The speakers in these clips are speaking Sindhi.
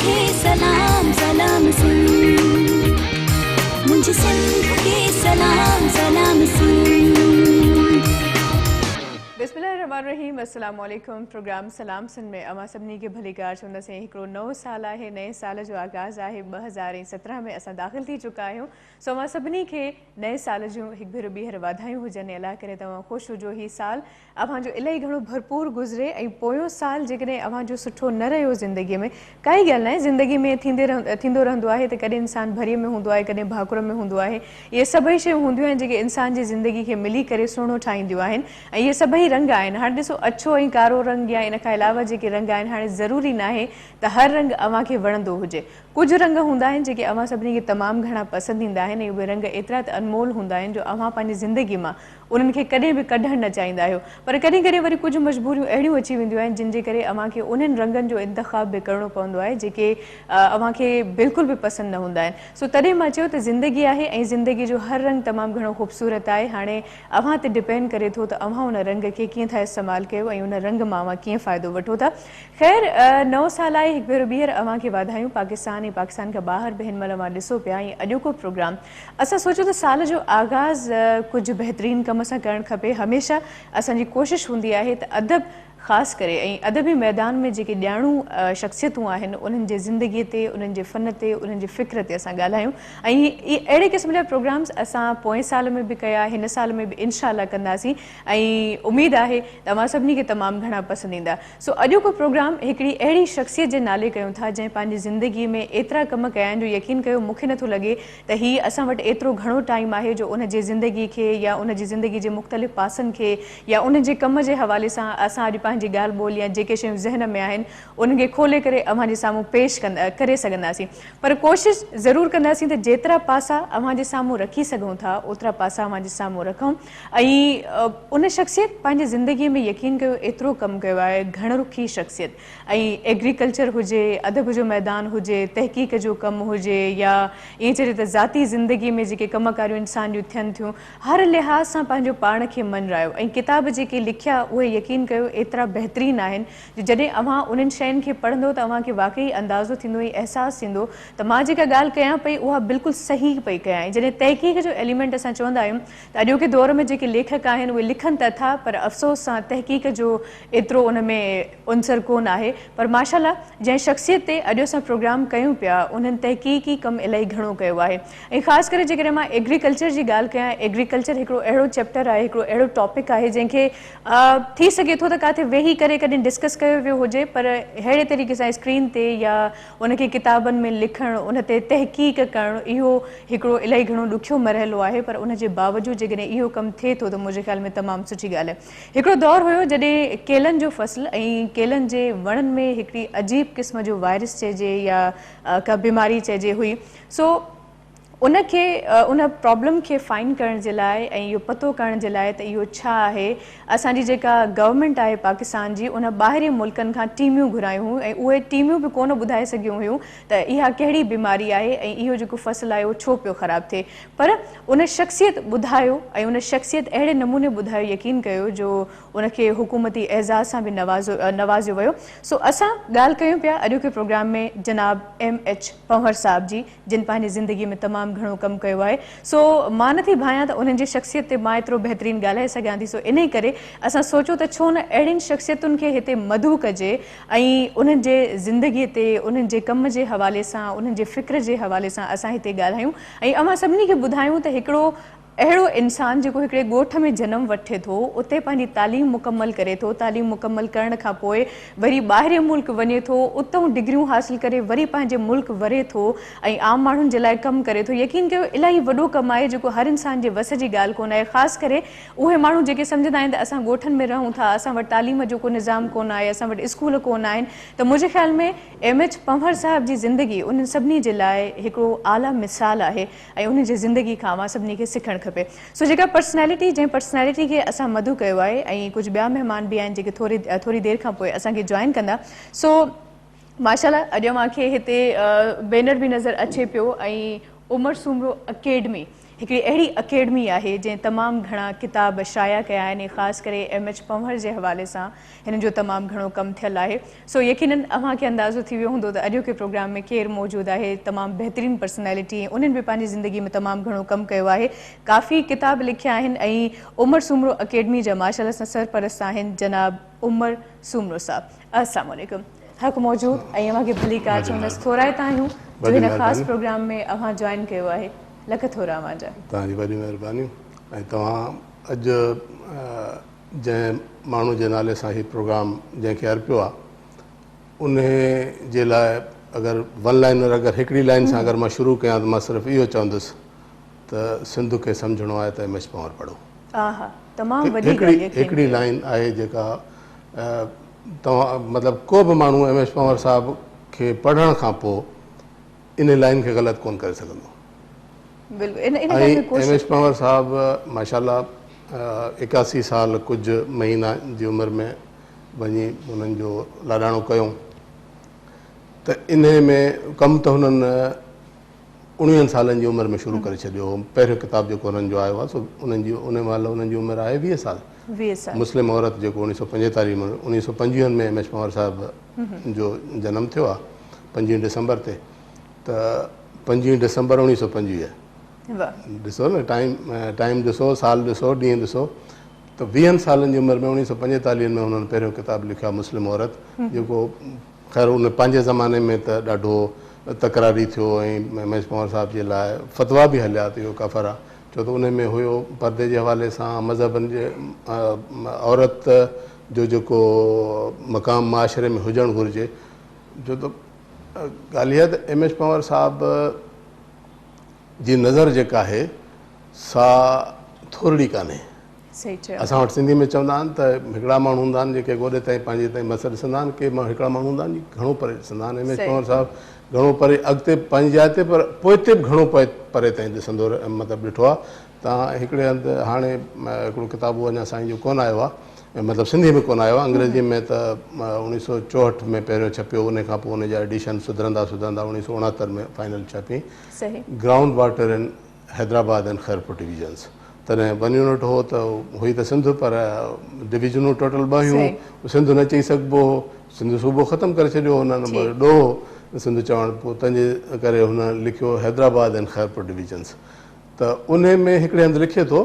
کي سلام سلام سنڌ منهنجي سنڌ کي سلام سلام سنڌ. بسم الله الرحمٰن الرحيم السلام عليڪم پروگرام سلام سنڌ ۾ اوهان سڀني کي ڀليڪار چونداسين هڪڙو نئون سال آهي نئين سال جو آغاز آهي 2017 ۾ اسان داخل ٿي چڪا آهيون سو اوهان سڀني کي نئين سال جون هڪ ڀيرو ٻيهر واڌايون هجن ۽ الله ڪري ته اوهان خوش هجو هي سال اوهان جو الائي گهڻو ڀرپور گذري ۽ پويون سال جيڪڏهن اوهان جو سٺو نه رهيو زندگي ۾ ڪائي ڳالهه ناهي زندگي ۾ ٿيندي ٿيندو رهندو آهي ته ڪڏهن انسان ڀريء ۾ هوندو آهي ڪڏهن ڀاڪر ۾ هوندو آهي اهي سڀئي شيون هونديون آهن جيڪي انسان جي زندگي کي ملي ڪري سهڻو ٺاهينديون آهن ۽ اهي سڀئي رنگ آهن هاڻي ڏسو اڇو ۽ ڪارو رنگ يا ان کان علاوه جيڪي رنگ آهن هاڻي ضروري ناهي ته هر رنگ اوهان کي وڻندو هجي ڪجهه رنگ هوندا آهن جيڪي اوهان سڀني کي تمام گهڻا پسند ايندا آهن ۽ اهي رنگ ايترا ته انمول هوندا آهن جو اوهان پنهنجي زندگي مان انهن کي ڪڏهن به ڪڍڻ نه چاهيندا آهيو پر ڪڏهن ڪڏهن وري ڪجهه مجبوريون اهڙيون اچي وينديون آهن جن جي ڪري اوهان کي انهن رنگن جو انتخاب به ڪرڻو پوندو آهي جيڪي اوهان کي بلڪل به پسند نه هوندا آهن سو تڏهن مان چيو ته زندگي آهي ۽ زندگي جو هر رنگ تمام گهڻو خوبصورت آهي هاڻي اوهان تي ڊپينڊ ڪري ٿو ته اوهان ان رنگ کي ڪيئن ٿا استعمال ڪيو ۽ ان رنگ مان اوهان ڪيئن فائدو وٺو ٿا خير نئون سال آهي هڪ ڀيرو ٻيهر اوهان کي واڌايون پاڪستان ۽ پاڪستان کان ٻاهر به هن مهل اوهان ڏسو پيا ۽ اڄوڪو پروگرام اسان سوچيو ته سال جو آغاز ڪجهه بهترين ڪم سان ڪرڻ کپي هميشه اسان جي ڪوشش هوندي آهي ته ادب خاص ڪري ۽ ادبي ميدان ۾ جيڪي ڄاڻو شخصيتون آهن انهن جي زندگي تي انهن جي فن تي انهن جي فڪر تي اسان ڳالهايون ۽ اهڙي قسم جا پروگرامز اسان پوئين سال ۾ به ڪيا هن سال ۾ به انشاء الله ڪنداسين ۽ اميد آهي ته اوهان سڀني کي تمام گهڻا پسند ايندا. سو اڄوڪو پروگرام هڪڙي اهڙي شخصيت جي نالي ڪيون ٿا جنهن پنهنجي زندگي ۾ ايترا ڪم ڪيا آهن جو يقين ڪيو مون کي نٿو لڳي ته هي اسان وٽ ايترو گهڻو ٽائيم آهي جو ان جي زندگي کي يا ان جي زندگي جي مختلف پاسن کي يا ان جي ڪم جي حوالي سان اسان اڄ پنهنجي ڳالهه ٻولهه يا جيڪي شيون ذهن ۾ آهن انهن کي کولي ڪري اوهان جي سامهون پيش ڪري سگهنداسين پر ڪوشش ضرور ڪنداسين ته جيترا پاسا اوهان جي سامهون رکي سگهون ٿا اوترا پاسا اوهان جي سامهون رکون ۽ ان شخصيت پنهنجي زندگي ۾ يقين ڪيو ايترو ڪم ڪيو آهي گهڻ رخي شخصيت ۽ ايگريڪلچر هجي ادب جو ميدان هجي تحقيق جو ڪم هجي يا ائين چئجي ته ذاتي زندگي ۾ جيڪي ڪم ڪاريون انسان جون ٿين ٿيون هر لحاظ سان پنهنجو پاڻ کي مڃرايو ۽ ڪتاب جيڪي لکيا اهي يقين ڪيو ايترا بهترين آهن جو جڏهن اوهان انهن شين کي پڙهندو ته اوهان کي واقعي اندازو ٿيندو ۽ احساس ٿيندو ته مان جيڪا ڳالهه ڪيان پئي اها بلڪل صحيح پئي ڪيان ۽ جڏهن تحقيق جو ايليمينٽ اسان چوندا آهيون ته اڄوڪي دور ۾ جيڪي ليکڪ آهن اهي لکن ته اٿا پر افسوس سان تحقيق جو ايترو ان ۾ عنصر ڪونه آهي پر ماشاء الله جنهن شخصيت تي اڄ اسان پروگرام ڪيون پيا انهن تحقيقي ڪم الاهي گهڻو ڪيو آهي ۽ خاص ڪري جيڪڏهن مان ايگريڪلچر جي ڳالهه ڪيان ايگريڪلچر هڪڙو اهڙو چيپٽر آهي هڪڙو اهڙو ٽاپڪ آهي جنهن کي ٿي سگهي ٿو ته ڪاٿي ويهي ڪري ڪڏهن ڊسڪس ڪيو ويو هجي پر اهڙي طريقي سان اسڪرين تي يا ان کي ڪتابن ۾ لکڻ ان تي تحقيق ڪرڻ اهو هڪڙو الاهي گهڻو ڏکيو مرحلو آهي پر ان جي باوجود جيڪڏهن اهو ڪم ٿئي ٿو ته منهنجي خيال ۾ تمام سٺي ڳالهه آهي. هڪڙو دور هيو جڏهن ڪيلن جو فصل ۽ ڪيلن جي وڻن ۾ هڪڙي عجيب قسم جو وائرس چئجي يا ڪا بيماري چئجي هئي سو ان کي ان پرابلم کي فائنڊ ڪرڻ جي لاء ۽ اهو پتو ڪرڻ جي لاء ته اهو ڇا آهي اسان جي جيڪا گورنمينٽ آهي پاڪستان جي ان ٻاهرين ملڪن کان ٽيميون گهرايون هيون ۽ اهي ٽيميون به ڪونه ٻڌائي سگهيون هيون ته اها ڪهڙي بيماري آهي ۽ اهو جيڪو فصل آهي اهو ڇو پيو خراب ٿئي پر ان شخصيت ٻڌايو ۽ ان شخصيت اهڙي نموني ٻڌايو يقين ڪيو جو ان کي حڪومتي اعزاز سان به نوازو نوازيو ويو سو اسان ڳالهه ڪيون پيا اڄوڪي پروگرام ۾ جناب ايم ايڇ پنهور صاحب جي جن پنهنجي زندگي ۾ تمام گهڻو ڪم ڪيو آهي سو مان نٿي ڀانيان ته انهن جي شخصيت تي مان ايترو بهترين ڳالهائي سگهان ٿي سو انهي ڪري اسان سوچيو ته ڇو نه اهڙين شخصيتن کي هتي مدعو ڪجي ۽ انهن جي زندگي تي انهن جي ڪم جي حوالي سان انهن جي فڪر جي حوالي سان اسان هتي ڳالهايون ۽ اوهان سڀني کي ٻڌايون ته هڪڙو اهڙو انسان جيڪو هڪڙي ڳوٺ ۾ جنم وٺي ٿو، اتي پنهنجي تعليم مڪمل ڪري ٿو، تعليم مڪمل ڪرڻ کان پوء وري ٻاهرين ملڪ وڃي ٿو، اتئون ڊگريون حاصل ڪري وري پنهنجي ملڪ وري ٿو ۽ عام ماڻهن جي لاء ڪم ڪري ٿو. يقين ڪيو الاهي وڏو ڪم آهي جيڪو هر انسان جي وس جي ڳالهه ڪونه آهي، خاص ڪري اهي ماڻهو جيڪي سمجهندا آهن ته اسان ڳوٺن ۾ رهون ٿا، اسان وٽ تعليم جو ڪو نظام ڪونه آهي، اسان وٽ اسڪول ڪونه آهن ته منهنجي خيال ۾ ايم ايڇ پنهور صاحب جي زندگي انهن سڀني جي لاء هڪڙو اعليٰ مثال آهي. ۽ انهن جي زندگي کان اوهان سڀني کي سکڻ کپي. سو جيڪا پرسنالٽي جنهن پرسنالٽي کي اسان مدعو ڪيو آهي ۽ ڪجهه ٻيا مهمان به آهن جيڪي ٿوري ٿوري دير کان پوء اسان کي جوائن ڪندا سو ماشاءالله اڄ اوهان کي هتي بينر به نظر اچي پيو ۽ عمر سومرو اڪيڊمي هڪڙي اهڙي اڪيڊمي آهي جنهن تمام گهڻا ڪتاب شايع ڪيا آهن ۽ خاص ڪري ايم ايڇ پنهور جي حوالي سان هنن جو تمام گهڻو ڪم ٿيل آهي. سو يقينن اوهان کي اندازو ٿي ويو هوندو ته اڄوڪي پروگرام ۾ ڪير موجود آهي. تمام بهترين پرسنالٽي ۽ انهن به پنهنجي زندگي ۾ تمام گهڻو ڪم ڪيو آهي. ڪافي ڪتاب لکيا آهن ۽ عمر سومرو اڪيڊمي جا ماشاءالله سان سرپرست آهن جناب عمر سومرو صاحب. السلام عليڪم. حق موجود ۽ اوهان کي ڀليڪار چوندس. ٿورائتا آهيون جو هن خاص پروگرام ۾ اوهان جوائن ڪيو آهي. لک ٿورا اوهان جا. توهان جي وڏيون مهربانيون ۽ توهان اڄ جنهن ماڻهو جي نالي سان هي پروگرام جنهن کي ارپيو آهي انهي جي لاء اگر ون لائنر اگر هڪڙي لائن سان اگر مان شروع ڪيان ته مان صرف اهو چوندس ته سنڌ کي سمجهڻو آهي ته ايم ايڇ پنهور پڙهو. آها تمام وڏي ڳالهه يقين هڪڙي لائن آهي جيڪا توهان مطلب ڪو به ماڻهو ايم ايڇ پنهور صاحب کي پڙهڻ کان پوء ان لائن کي غلط ڪونه ڪري سگهندو. بلڪل ان ڳالهه ۾ ڪو ايم ايڇ پنهور صاحب ماشاءالله 81 سال ڪجهه مهينا جي عمر ۾ وڃي انهن جو لاڏاڻو ڪيو ته انهي ۾ ڪم ته هنن 19 سالن جي عمر ۾ شروع ڪري ڇڏيو هو. پهريون ڪتاب جيڪو هنن جو آيو آهي سو انهن جي انهي مهل انهن جي عمر آهي 20 سال. 20 سال. مسلم عورت جيڪو 1945 ۾ 1925 ۾ ايم ايڇ پنهور صاحب جو جنم ٿيو آهي 25 ڊسمبر تي ته 25 ڊسمبر 1925 ڏسو نه ٽائيم ٽائيم ڏسو سال ڏسو ڏينهن ڏسو ته 20 سالن جي عمر ۾ 1945 ۾ هنن پهريون ڪتاب لکيو آهي مسلم عورت جيڪو خير ان پنهنجي زماني ۾ ته ڏاڍو تڪراري ٿيو ۽ ايم ايڇ پنهور صاحب جي لاء فتويٰ به هليا ته اهو ڪافر آهي ڇو ته ان ۾ هيو پردي جي حوالي سان مذهبن جي عورت جو جيڪو مقام معاشري ۾ هجڻ گهرجي ڇو ته ڳالهه اها ته ايم ايڇ پنهور صاحب جي نظر جيڪا آهي سا ٿورڙي ڪانهي. اسان وٽ سنڌي ۾ چوندا آهن ته هڪڙا ماڻهو هوندا آهن جيڪي گوڏي تائين پنهنجي تائين مس ڏسندا آهن، ڪي هڪڙا ماڻهو هوندا آهن جيڪي گهڻو پري ڏسندا آهن. ايم ايڇ پنهور صاحب گهڻو پري اڳتي پنهنجي جاء تي پر پوئتي به گهڻو پري تائين ڏسندو مطلب ڏٺو آهي. تان هڪڙي هنڌ هاڻي هڪڙو ڪتاب اهو اڃا سائين جو ڪونه آيو آهي مطلب سنڌي ۾ ڪونه آيو آهي انگريزي ۾ ته 1964 ۾ پهريون ڇپيو ان کان پوء ان جا ايڊيشن سڌرندا سڌرندا 1969 ۾ فائنل ڇپي ground water in Hyderabad and Khairpur divisions تڏهن ون يونٽ هو ته هئي ته سنڌ پر ڊويزنون ٽوٽل ٻه هيون سنڌ نه چئي سگهبو هو سنڌ صوبو ختم ڪري ڇڏيو هو هنن ڏوهه سنڌ چوڻ پوء تنهن جي ڪري هن لکيو حيدرآباد اينڊ خيرپور ڊويزنس ته انهي ۾ هڪڙي هنڌ لکي ٿو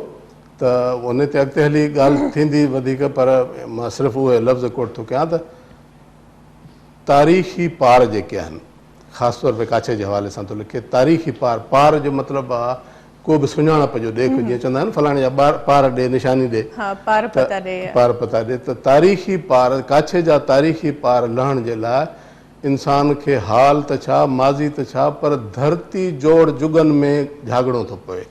ته انهي تي اڳتي هلي ڳالهه ٿيندي وڌيڪ پر مان صرف اهي لفظ ڪوٽ ٿو ڪيان ته تاريخي پار جيڪي آهن خاص طور تي ڪاڇي جي حوالي سان ٿو لکي تاريخي پار پار جو مطلب آ ڪو به سڃاڻپ جو ڏيک جيئن چوندا آهن فلاڻي جا ٻار پار ڏي نشاني ڏي پار پتا ڏي پار پتا ڏي ته تاريخي پار ڪاڇي جا تاريخي پار لهڻ جي لاء انسان کي حال ته ڇا، ماضي ته ڇا، پر ڌرتي جوڙ جڳن ۾ جهاڳڻو ٿو پوي.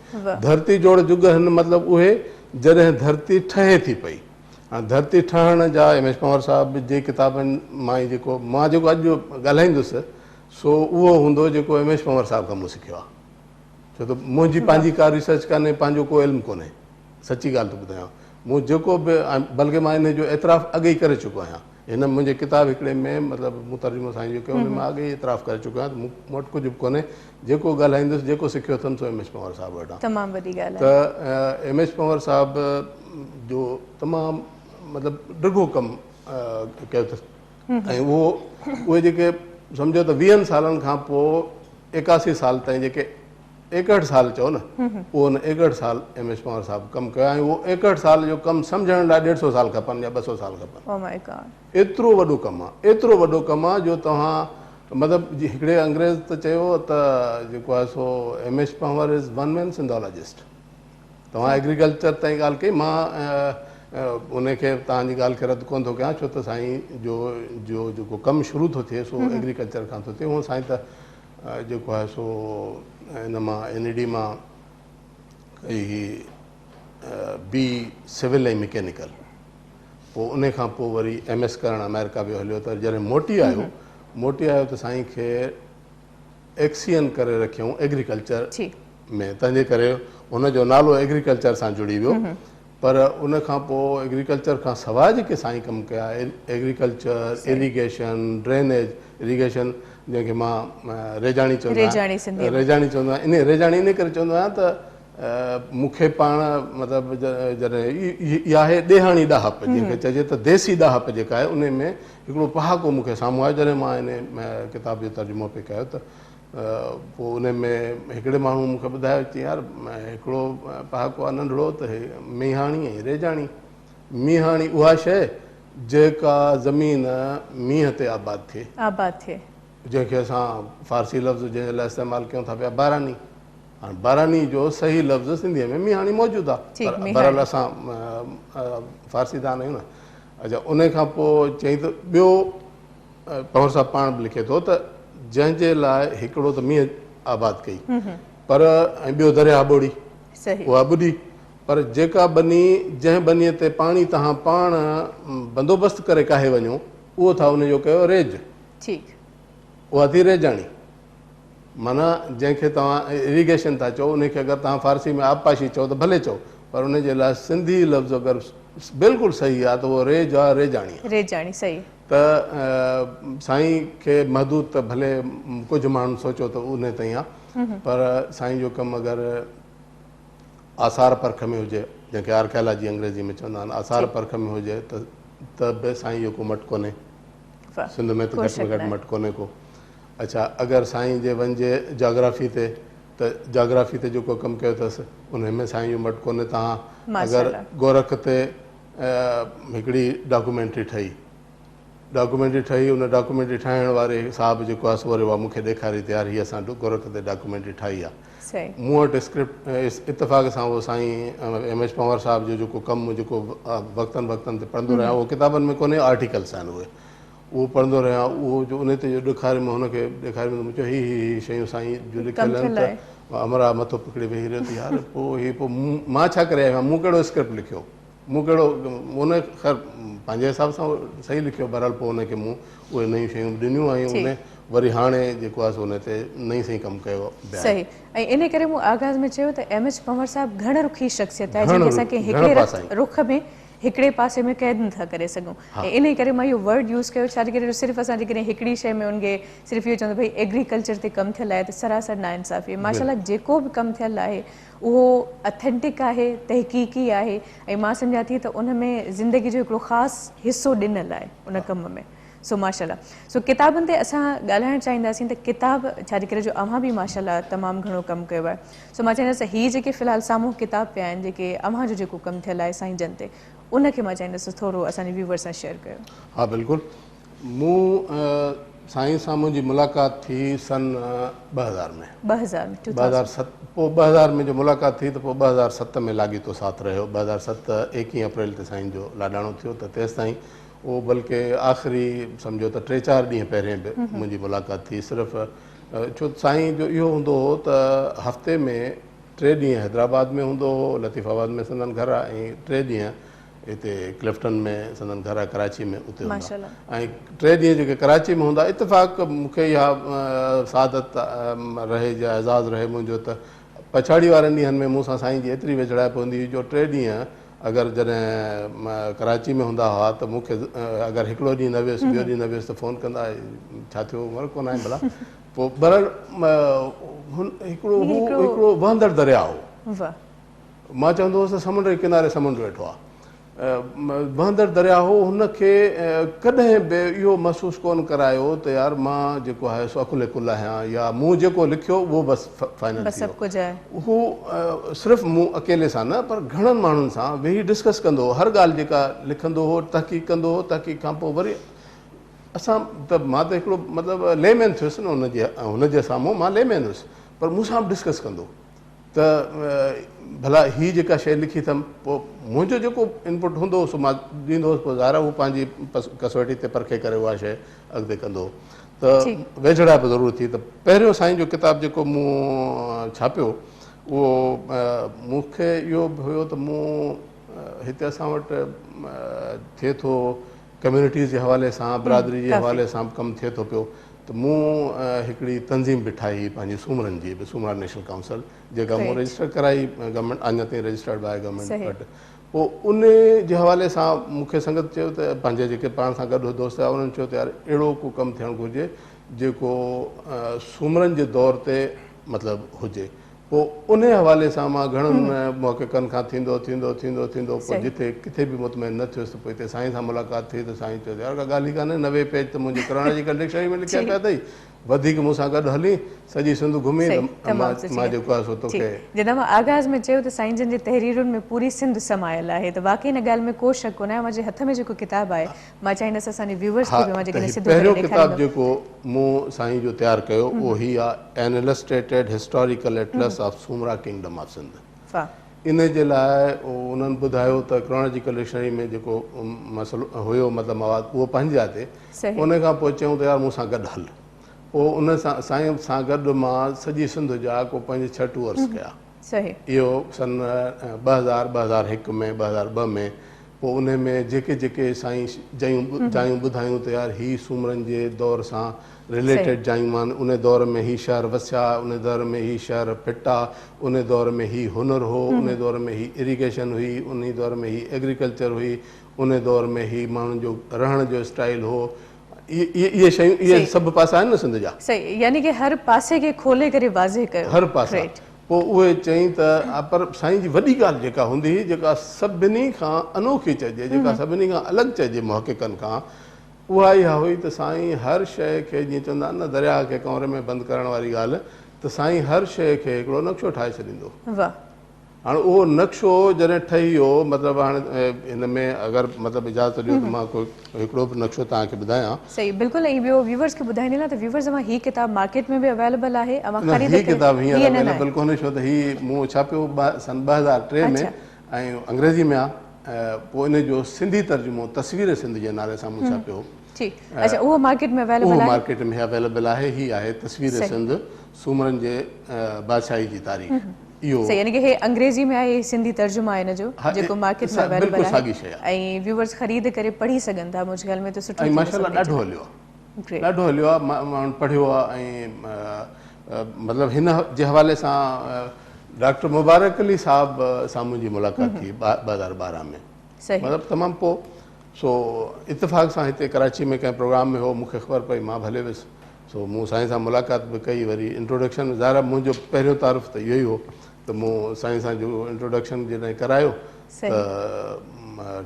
ڌرتي جوڙ جڳ هن مطلب اهي جڏهن ڌرتي ٺهي ٿي پئي. هاڻ ڌرتي ٺهڻ جا ايم ايڇ پنهور صاحب جي ڪتابن مان ئي جيڪو مان جيڪو اڄ ڳالهائيندس سو اهو هوندو جيڪو ايم ايڇ پنهور صاحب کان مون سکيو آهي. ڇو ته منهنجي پنهنجي ڪا ريسرچ ڪانهي، پنهنجو ڪو علم ڪونهي. سچي ڳالهه ٿو ٻڌايان. مون جيڪو به بلڪه مان انهي جو اعتراف اڳ ئي ڪري چڪو آهيان. هن منهنجي ڪتاب هڪڙي ۾ مطلب مون ترجمو سائين جو ڪيو ان ۾ مان اڳ ئي اعتراف ڪري چڪو آهيان ته مون وٽ ڪجهه به ڪونهي جيڪو ڳالهائيندس جيڪو سکيو اٿم سو ايم ايڇ پنهور صاحب وٽان. تمام وڏي ڳالهه آهي. ته ايم ايڇ پنهور صاحب جو تمام مطلب ڊگهو ڪم ڪيو اٿس ۽ اهو اهي جيڪي سمجهو ته ويهن سالن کان پوء 81 سال تائين جيڪي 61 سال چئو نه اهو ان 61 سال ايم ايڇ پنهور صاحب ڪم ڪيو ۽ اهو 61 سال جو ڪم سمجهڻ لاء 150 سال کپن يا 200 سال کپن. Oh my God. ايترو وڏو ڪم آ ايترو وڏو ڪم آ جو توهان مطلب هڪڙي انگريز ته چيو ته جيڪو آهي سو M H Panhwar is one man Sindhologist. توهان ايگريڪلچر تائين ڳالهه ڪئي مان ان کي توهان جي ڳالهه کي رد ڪونه ٿو ڪيان ڇو ته سائين جو جو جيڪو ڪم شروع ٿو ٿئي سو ايگريڪلچر کان ٿو ٿئي هونء سائين ته جيڪو آهي سو ان مان اين اي ڊي مان ڪئي هئي بي سول ۽ مڪينيڪل پوء ان کان پوء وري ايم ايس ڪرڻ آمريڪا ويو هليو ته جڏهن موٽي آيو موٽي آيو ته سائين کي ايڪسين ڪري رکيائون ايگريڪلچر ۾ تنهنجي ڪري هن جو نالو ايگريڪلچر سان جڙي ويو پر ان کان پوء ايگريڪلچر کان سواء جيڪي سائين ڪم ڪيا ايگريڪلچر، ايريگيشن، ڊرينيج، ايريگيشن جنهن کي مان ريجاڻي چوندو آهيان ريجاڻي چوندو آهيان انهي ريجاڻي انهي ڪري چوندو آهيان ته مون کي پاڻ مطلب جڏهن اها آهي ڏيهاڻي ڏاهپ جنهن کي چئجي ته ديسي ڏاهپ جيڪا آهي ان ۾ هڪڙو پهاڪو مون کي سامهون آيو جڏهن مان ان ڪتاب جو ترجمو پئي ڪيو ته پوء ان ۾ هڪڙي ماڻهو مون کي ٻڌايو چي يار هڪڙو پهاڪو آهي ننڍڙو ته هي مينهاڻي ۽ ريجاڻي مينهاڻي اها شيء جيڪا زمين مينهن تي آباد ٿئي آباد ٿئي جنهن کي اسان فارسي لفظ جنهن جي لاء استعمال ڪيون ٿا پيا باراني. هاڻ باراني جو صحيح لفظ سنڌيء ۾ مينهاڻي موجود آ پر بهرحال اسان فارسي دان آهيون نه. اڇا ان کان پوء چيائين ته ٻيو پنهور صاحب پاڻ به لکي ٿو ته جنهن جي لاء هڪڙو ته مينهن آباد ڪئي پر ۽ ٻيو درياهه ٻوڙي اها ٻڏي پر جيڪا ٻني جنهن ٻنيء تي پاڻي توهان پاڻ بندوبست ڪري ڪاهي وڃو اهو ٿا ان جو ڪيو ريج. ٺيڪ. اها ٿي ريجاڻي. معنيٰ جنهن کي توهان اريگيشن ٿا چئو ان کي اگر توهان فارسي ۾ آبپاشي چئو ته ڀلي چئو پر ان جي لاء سنڌي لفظ اگر بلڪل صحيح آهي ته اهو ريج آهي ريجاڻي آهي. ريجاڻي صحيح. ته سائين کي محدود ته ڀلي ڪجهه ماڻهن سوچيو ته ان تائين آهي پر سائين جو ڪم اگر آثار پرک ۾ هجي جنهن کي آرڪيالاجي انگريزي ۾ چوندا آهن آثار پرک ۾ هجي ته به سائين جو ڪو مٽ ڪونهي. سنڌ ۾ ته گهٽ ۾ گهٽ مٽ ڪونهي ڪو. اڇا اگر سائين جي وڃجي جاگرافي تي ته جاگرافي تي جيڪو ڪم ڪيو اٿس انهي ۾ سائين جو مٽ ڪونهي تهان اگر گورک تي هڪڙي ڊاڪومينٽري ٺهي ڊاڪومينٽري ٺهي ان ڊاڪومينٽري ٺاهڻ واري صاحب جيڪو آهي سو وري اها مون کي ڏيکاري ته يار هي اسان گورک تي ڊاڪومينٽري ٺاهي آهي مون وٽ اسڪرپٽ اتفاق سان اهو سائين ايم ايڇ پنهور صاحب جو جيڪو ڪم جيڪو وقتن وقتن تي پڙهندو رهيان اهو ڪتابن ۾ ڪونهي آرٽيڪلس آهن اهي اهو پڙهندو رهيان اهو جو ان تي جو ڏيکاريم هن کي ڏيکاريم ته مون چيو هي هي هي شيون سائين جون لکيل آهن ته همراهه مٿو پڪڙي ويهي رهيو ته يار پوء هي پوء مان ڇا ڪري آيو آهيان مون ڪهڙو اسڪرپٽ لکيو مون ڪهڙو ان خير پنهنجي حساب سان صحيح لکيو بهرحال پوء ان کي مون اهي نيون شيون به ڏنيون ۽ ان وري هاڻي جيڪو آهي سو ان تي نئين سئين ڪم ڪيو به آهي. صحيح ۽ انهي ڪري مون آغاز ۾ چيو ته ايم ايڇ پنهور صاحب گهڻ رخي شخصيت آهي جنهن کي اسان ڪنهن هڪڙي رخ ۾ هڪڙي پاسي ۾ قيد نٿا ڪري سگهون ۽ انهي ڪري مان اهو ورڊ يوز ڪيو ڇا جي ڪري جو صرف اسان جيڪڏهن هڪڙي شيء ۾ ان کي صرف اهو چوندو ڀئي ايگريڪلچر تي ڪم ٿيل آهي ته سراسر ناانصافي آهي ماشاء الله جيڪو به ڪم ٿيل آهي اهو اٿينٽڪ آهي تحقيقي آهي ۽ مان سمجهان ٿي ته ان ۾ زندگي جو هڪڙو خاص حصو ڏنل آهي ان ڪم ۾ سو ماشاء الله سو ڪتابن تي اسان ڳالهائڻ چاهينداسين ته ڪتاب ڇا جي ڪري جو اوهان به ماشاء الله تمام گهڻو ڪم ڪيو آهي سو مان چاهيندس ته هي جيڪي في الحال سامهون ڪتاب پيا آهن جيڪي اوهان جو جيڪو ڪم ٿيل آهي سائين جن تي ان کي مان چاهيندس ته ٿورو اسان جي ويوئر سان شيئر ڪيو. ها بلڪل مون سائين سان منهنجي ملاقات ٿي سن 2000 ۾. 2000 ۾ ٽو ٿائوزنڊ. پوء 2000 ۾ جو ملاقات ٿي ته پوء 2007 ۾ لاڳيتو ساٿ رهيو 2007 ايڪيهين اپريل تي سائين جو لاڏاڻو ٿيو ته تيستائين اهو بلڪه آخري سمجهو ته ٽي چار ڏينهن پهرين به منهنجي ملاقات ٿي صرف ڇو ته سائين جو اهو هوندو هو ته هفتي ۾ ٽي ڏينهن حيدرآباد ۾ هوندو هو لطيف آباد ۾ سندن گهر آهي ۽ ٽي ڏينهن هتي ڪلفٽن ۾ سندن گهر آهي ڪراچي ۾ اتي هوندا ۽ ٽي ڏينهن جيڪي ڪراچي ۾ هوندا اتفاق مون کي اها سعادت رهي يا اعزاز رهي منهنجو ته پڇاڙي وارن ڏينهن ۾ مون سان سائين جي ايتري ويجهڙائپ هوندي هئي جو ٽي ڏينهن اگر جڏهن ڪراچي ۾ هوندا هئا ته مون کي اگر هڪڙو ڏينهن نه ويس ٻيو ڏينهن نه ويس ته فون ڪندا ڇا ٿيو عمر ڪونه آهين ڀلا پوء بهرحال هن هڪڙو هو هڪڙو وهندڙ درياء هو مان چوندو هوس ته سمنڊ جي ڪناري سمنڊ ويٺو آهي وهندڙ درياء هو هن کي ڪڏهن به اهو محسوس ڪونه ڪرايو ته يار مان جيڪو آهي سو عقل ڪل آهيان يا مون جيڪو لکيو اهو بس فائنل ٿي ويو. هو صرف مون اڪيلي سان نه پر گهڻن ماڻهن سان ويهي ڊسڪس ڪندو هو هر ڳالهه جيڪا لکندو هو تحقيق ڪندو هو تحقيق کان پوء وري اسان ته مان ته هڪڙو مطلب لي مين ٿيس نه هن جي هن جي سامهون مان لي مين هيس پر مون سان به ڊسڪس ڪندو ته ڀلا هي جيڪا شيء لکي اٿم پوء منهنجو جيڪو انپٽ هوندو هو سو مان ڏيندو هوس پوء ظاهر آهي هو پنهنجي ڪسوٽي تي پرکي ڪري اها شيء اڳتي ڪندو هو ته ويجهڙائپ ضرور ٿي ته پهريون سائين جو ڪتاب جيڪو مون ڇاپيو اهو مون کي اهو به هيو ته مون هتي اسان وٽ ٿئي ٿو ڪميونٽيز جي حوالي سان برادري جي حوالي سان به ڪم ٿئي ٿو پيو ته مون هڪڙي تنظيم به ٺاهي پنهنجي سومرن جي به سومرا نيشنل ڪائونسل جيڪا مون رجسٽر ڪرائي گورنمينٽ اڃا تائين رجسٽرڊ به آهي گورنمينٽ وٽ پوء ان جي حوالي سان مون کي سنگت چيو ته پنهنجي جيڪي پاڻ سان گڏ دوست هيا انهن چيو ته يار اهڙو ڪو ڪم ٿيڻ گهرجي جيڪو سومرن جي دور تي مطلب هجي. پوء انهي حوالي سان مان گهڻن محققن کان ٿيندو ٿيندو ٿيندو ٿيندو پوء جتي ڪٿي به مطمئن نه ٿيس ته پوء هتي سائين سان ملاقات ٿي ته سائين چيو ته يار ڪا ڳالهه ئي ڪانهي 90 پيج ته منهنجي ڪرونالاجيڪل ڊڪشنري ۾ لکيا پيا اٿئي وڌيڪ مون سان گڏ هلين سڄي سنڌ گهمين ته مان جيڪو آهي سو توکي. جڏهن مان آغاز ۾ چيو ته سائين جن جي تحريرن ۾ پوري سنڌ سمايل آهي ته واقعي ان ڳالهه ۾ ڪو شڪ ڪونهي اوهان جي هٿ ۾ جيڪو ڪتاب آهي مان چاهيندس اسان جي ويوئرس ها کي به اوهان ته جيڪڏهن هي سڌو ڪري پهريون ڪتاب ڏيکاريندو. جيڪو مون سائين جو تيار ڪيو اهو هي آ An Illustrated Historical Atlas of Soomra Kingdom of Sindh. واھ. ان جي لاء انهن ٻڌايو ته ڪرونالاجيڪل ڊڪشنري ۾ جيڪو مسئلو هيو مطلب مواد اهو پنهنجي جاء تي ان کان پوء چيائون ته يار مون سان گڏ هل پوء ان سان سائين سان گڏ مان سڄي سنڌ جا ڪو پنج ڇهه ٽوئرس ڪيا. اهو سن 2000، 2001 ۾ 2002 ۾ پوء انهي ۾ جيڪي جيڪي سائين جايون جايون ٻڌايون ته يار هي سومرن جي دور سان رليٽيڊ جايون آهن انهي دور ۾ هي شهر وسيا انهي دور ۾ هي شهر ڦٽا انهي دور ۾ هي هنر هو انهي دور ۾ هي اريگيشن هئي انهي دور ۾ هي ايگريڪلچر هئي انهي دور ۾ هي ماڻهن جو رهڻ جو اسٽائيل هو اهي شيون اهي سڀ پاسا آهن نه سنڌ جا. صحيح يعني ڪي هر پاسي کي کولي ڪري واضح ڪيو. هر پاسا پوء اهي چئين ته پر سائين جي وڏي ڳالهه جيڪا هوندي هئي جيڪا سڀني کان انوکي چئجي جيڪا سڀني کان الڳ چئجي محققن کان اها اها هئي ته سائين هر شيء کي جيئن چوندا آهن نه درياهه کي ڪنور ۾ بند ڪرڻ واري ڳالهه ته سائين هر شيء کي هڪڙو نقشو ٺاهي ڇڏيندو. واهه. هاڻ اهو نقشو جڏهن ٺهي ويو مطلب هاڻ هن ۾ اگر مطلب اجازت ڏيو ته مان ڪو هڪڙو به نقشو توهان کي ٻڌايان. صحيح بلڪل ۽ ٻيو ويورز کي ٻڌائيندي هلان ته ويورز اوهان هي ڪتاب مارڪيٽ ۾ به اويليبل آهي اوهان نه خريد هي ڪري ڪتاب هينئر هي نه اويليبل ڪونهي ڇو ته هي مون ڇاپيو سن 2003 ۾ ۽ انگريزي ۾ آ پوء ان جو سنڌي ترجمو تصوير سنڌ جي نالي سان مون ڇاپيو هو. ٺيڪ اڇا اهو مارڪيٽ ۾ اويليبل اهو آهي؟ مارڪيٽ ۾ اويليبل آهي هي آهي تصوير سنڌ سومرن جي بادشاهي جي تاريخ. اهو. صحيح يعني ڪي هي انگريزي ۾ آهي هي سنڌي ترجمو آهي ان جو ها جيڪو مارڪيٽ ۾ اويليبل بلڪل آهي ساڳي شيء آهي. ۽ ويوئرز خريد ڪري پڙهي سگهن ٿا منهنجي خيال ۾ ته سٺو ۽ ٿيندو ماشاء الله سڀني جي ڏاڍو لاء. هليو آهي گريٽ. ڏاڍو هليو آهي ماڻهن پڙهيو آهي ۽ مطلب هن جي حوالي سان ڊاڪٽر مبارڪ علي صاحب سان منهنجي ملاقات ٿي 2012 ۾ صحيح. مطلب تمام پوء سو اتفاق سان هتي ڪراچي ۾ ڪنهن پروگرام ۾ هو مون کي خبر پئي مان به هليو ويس سو مون سائين سان ملاقات به ڪئي وري انٽروڊڪشن ظاهر آهي منهنجو پهريون تعارف ته اهو ئي هو ته مون سائين سان جو انٽروڊڪشن جڏهن ڪرايو ته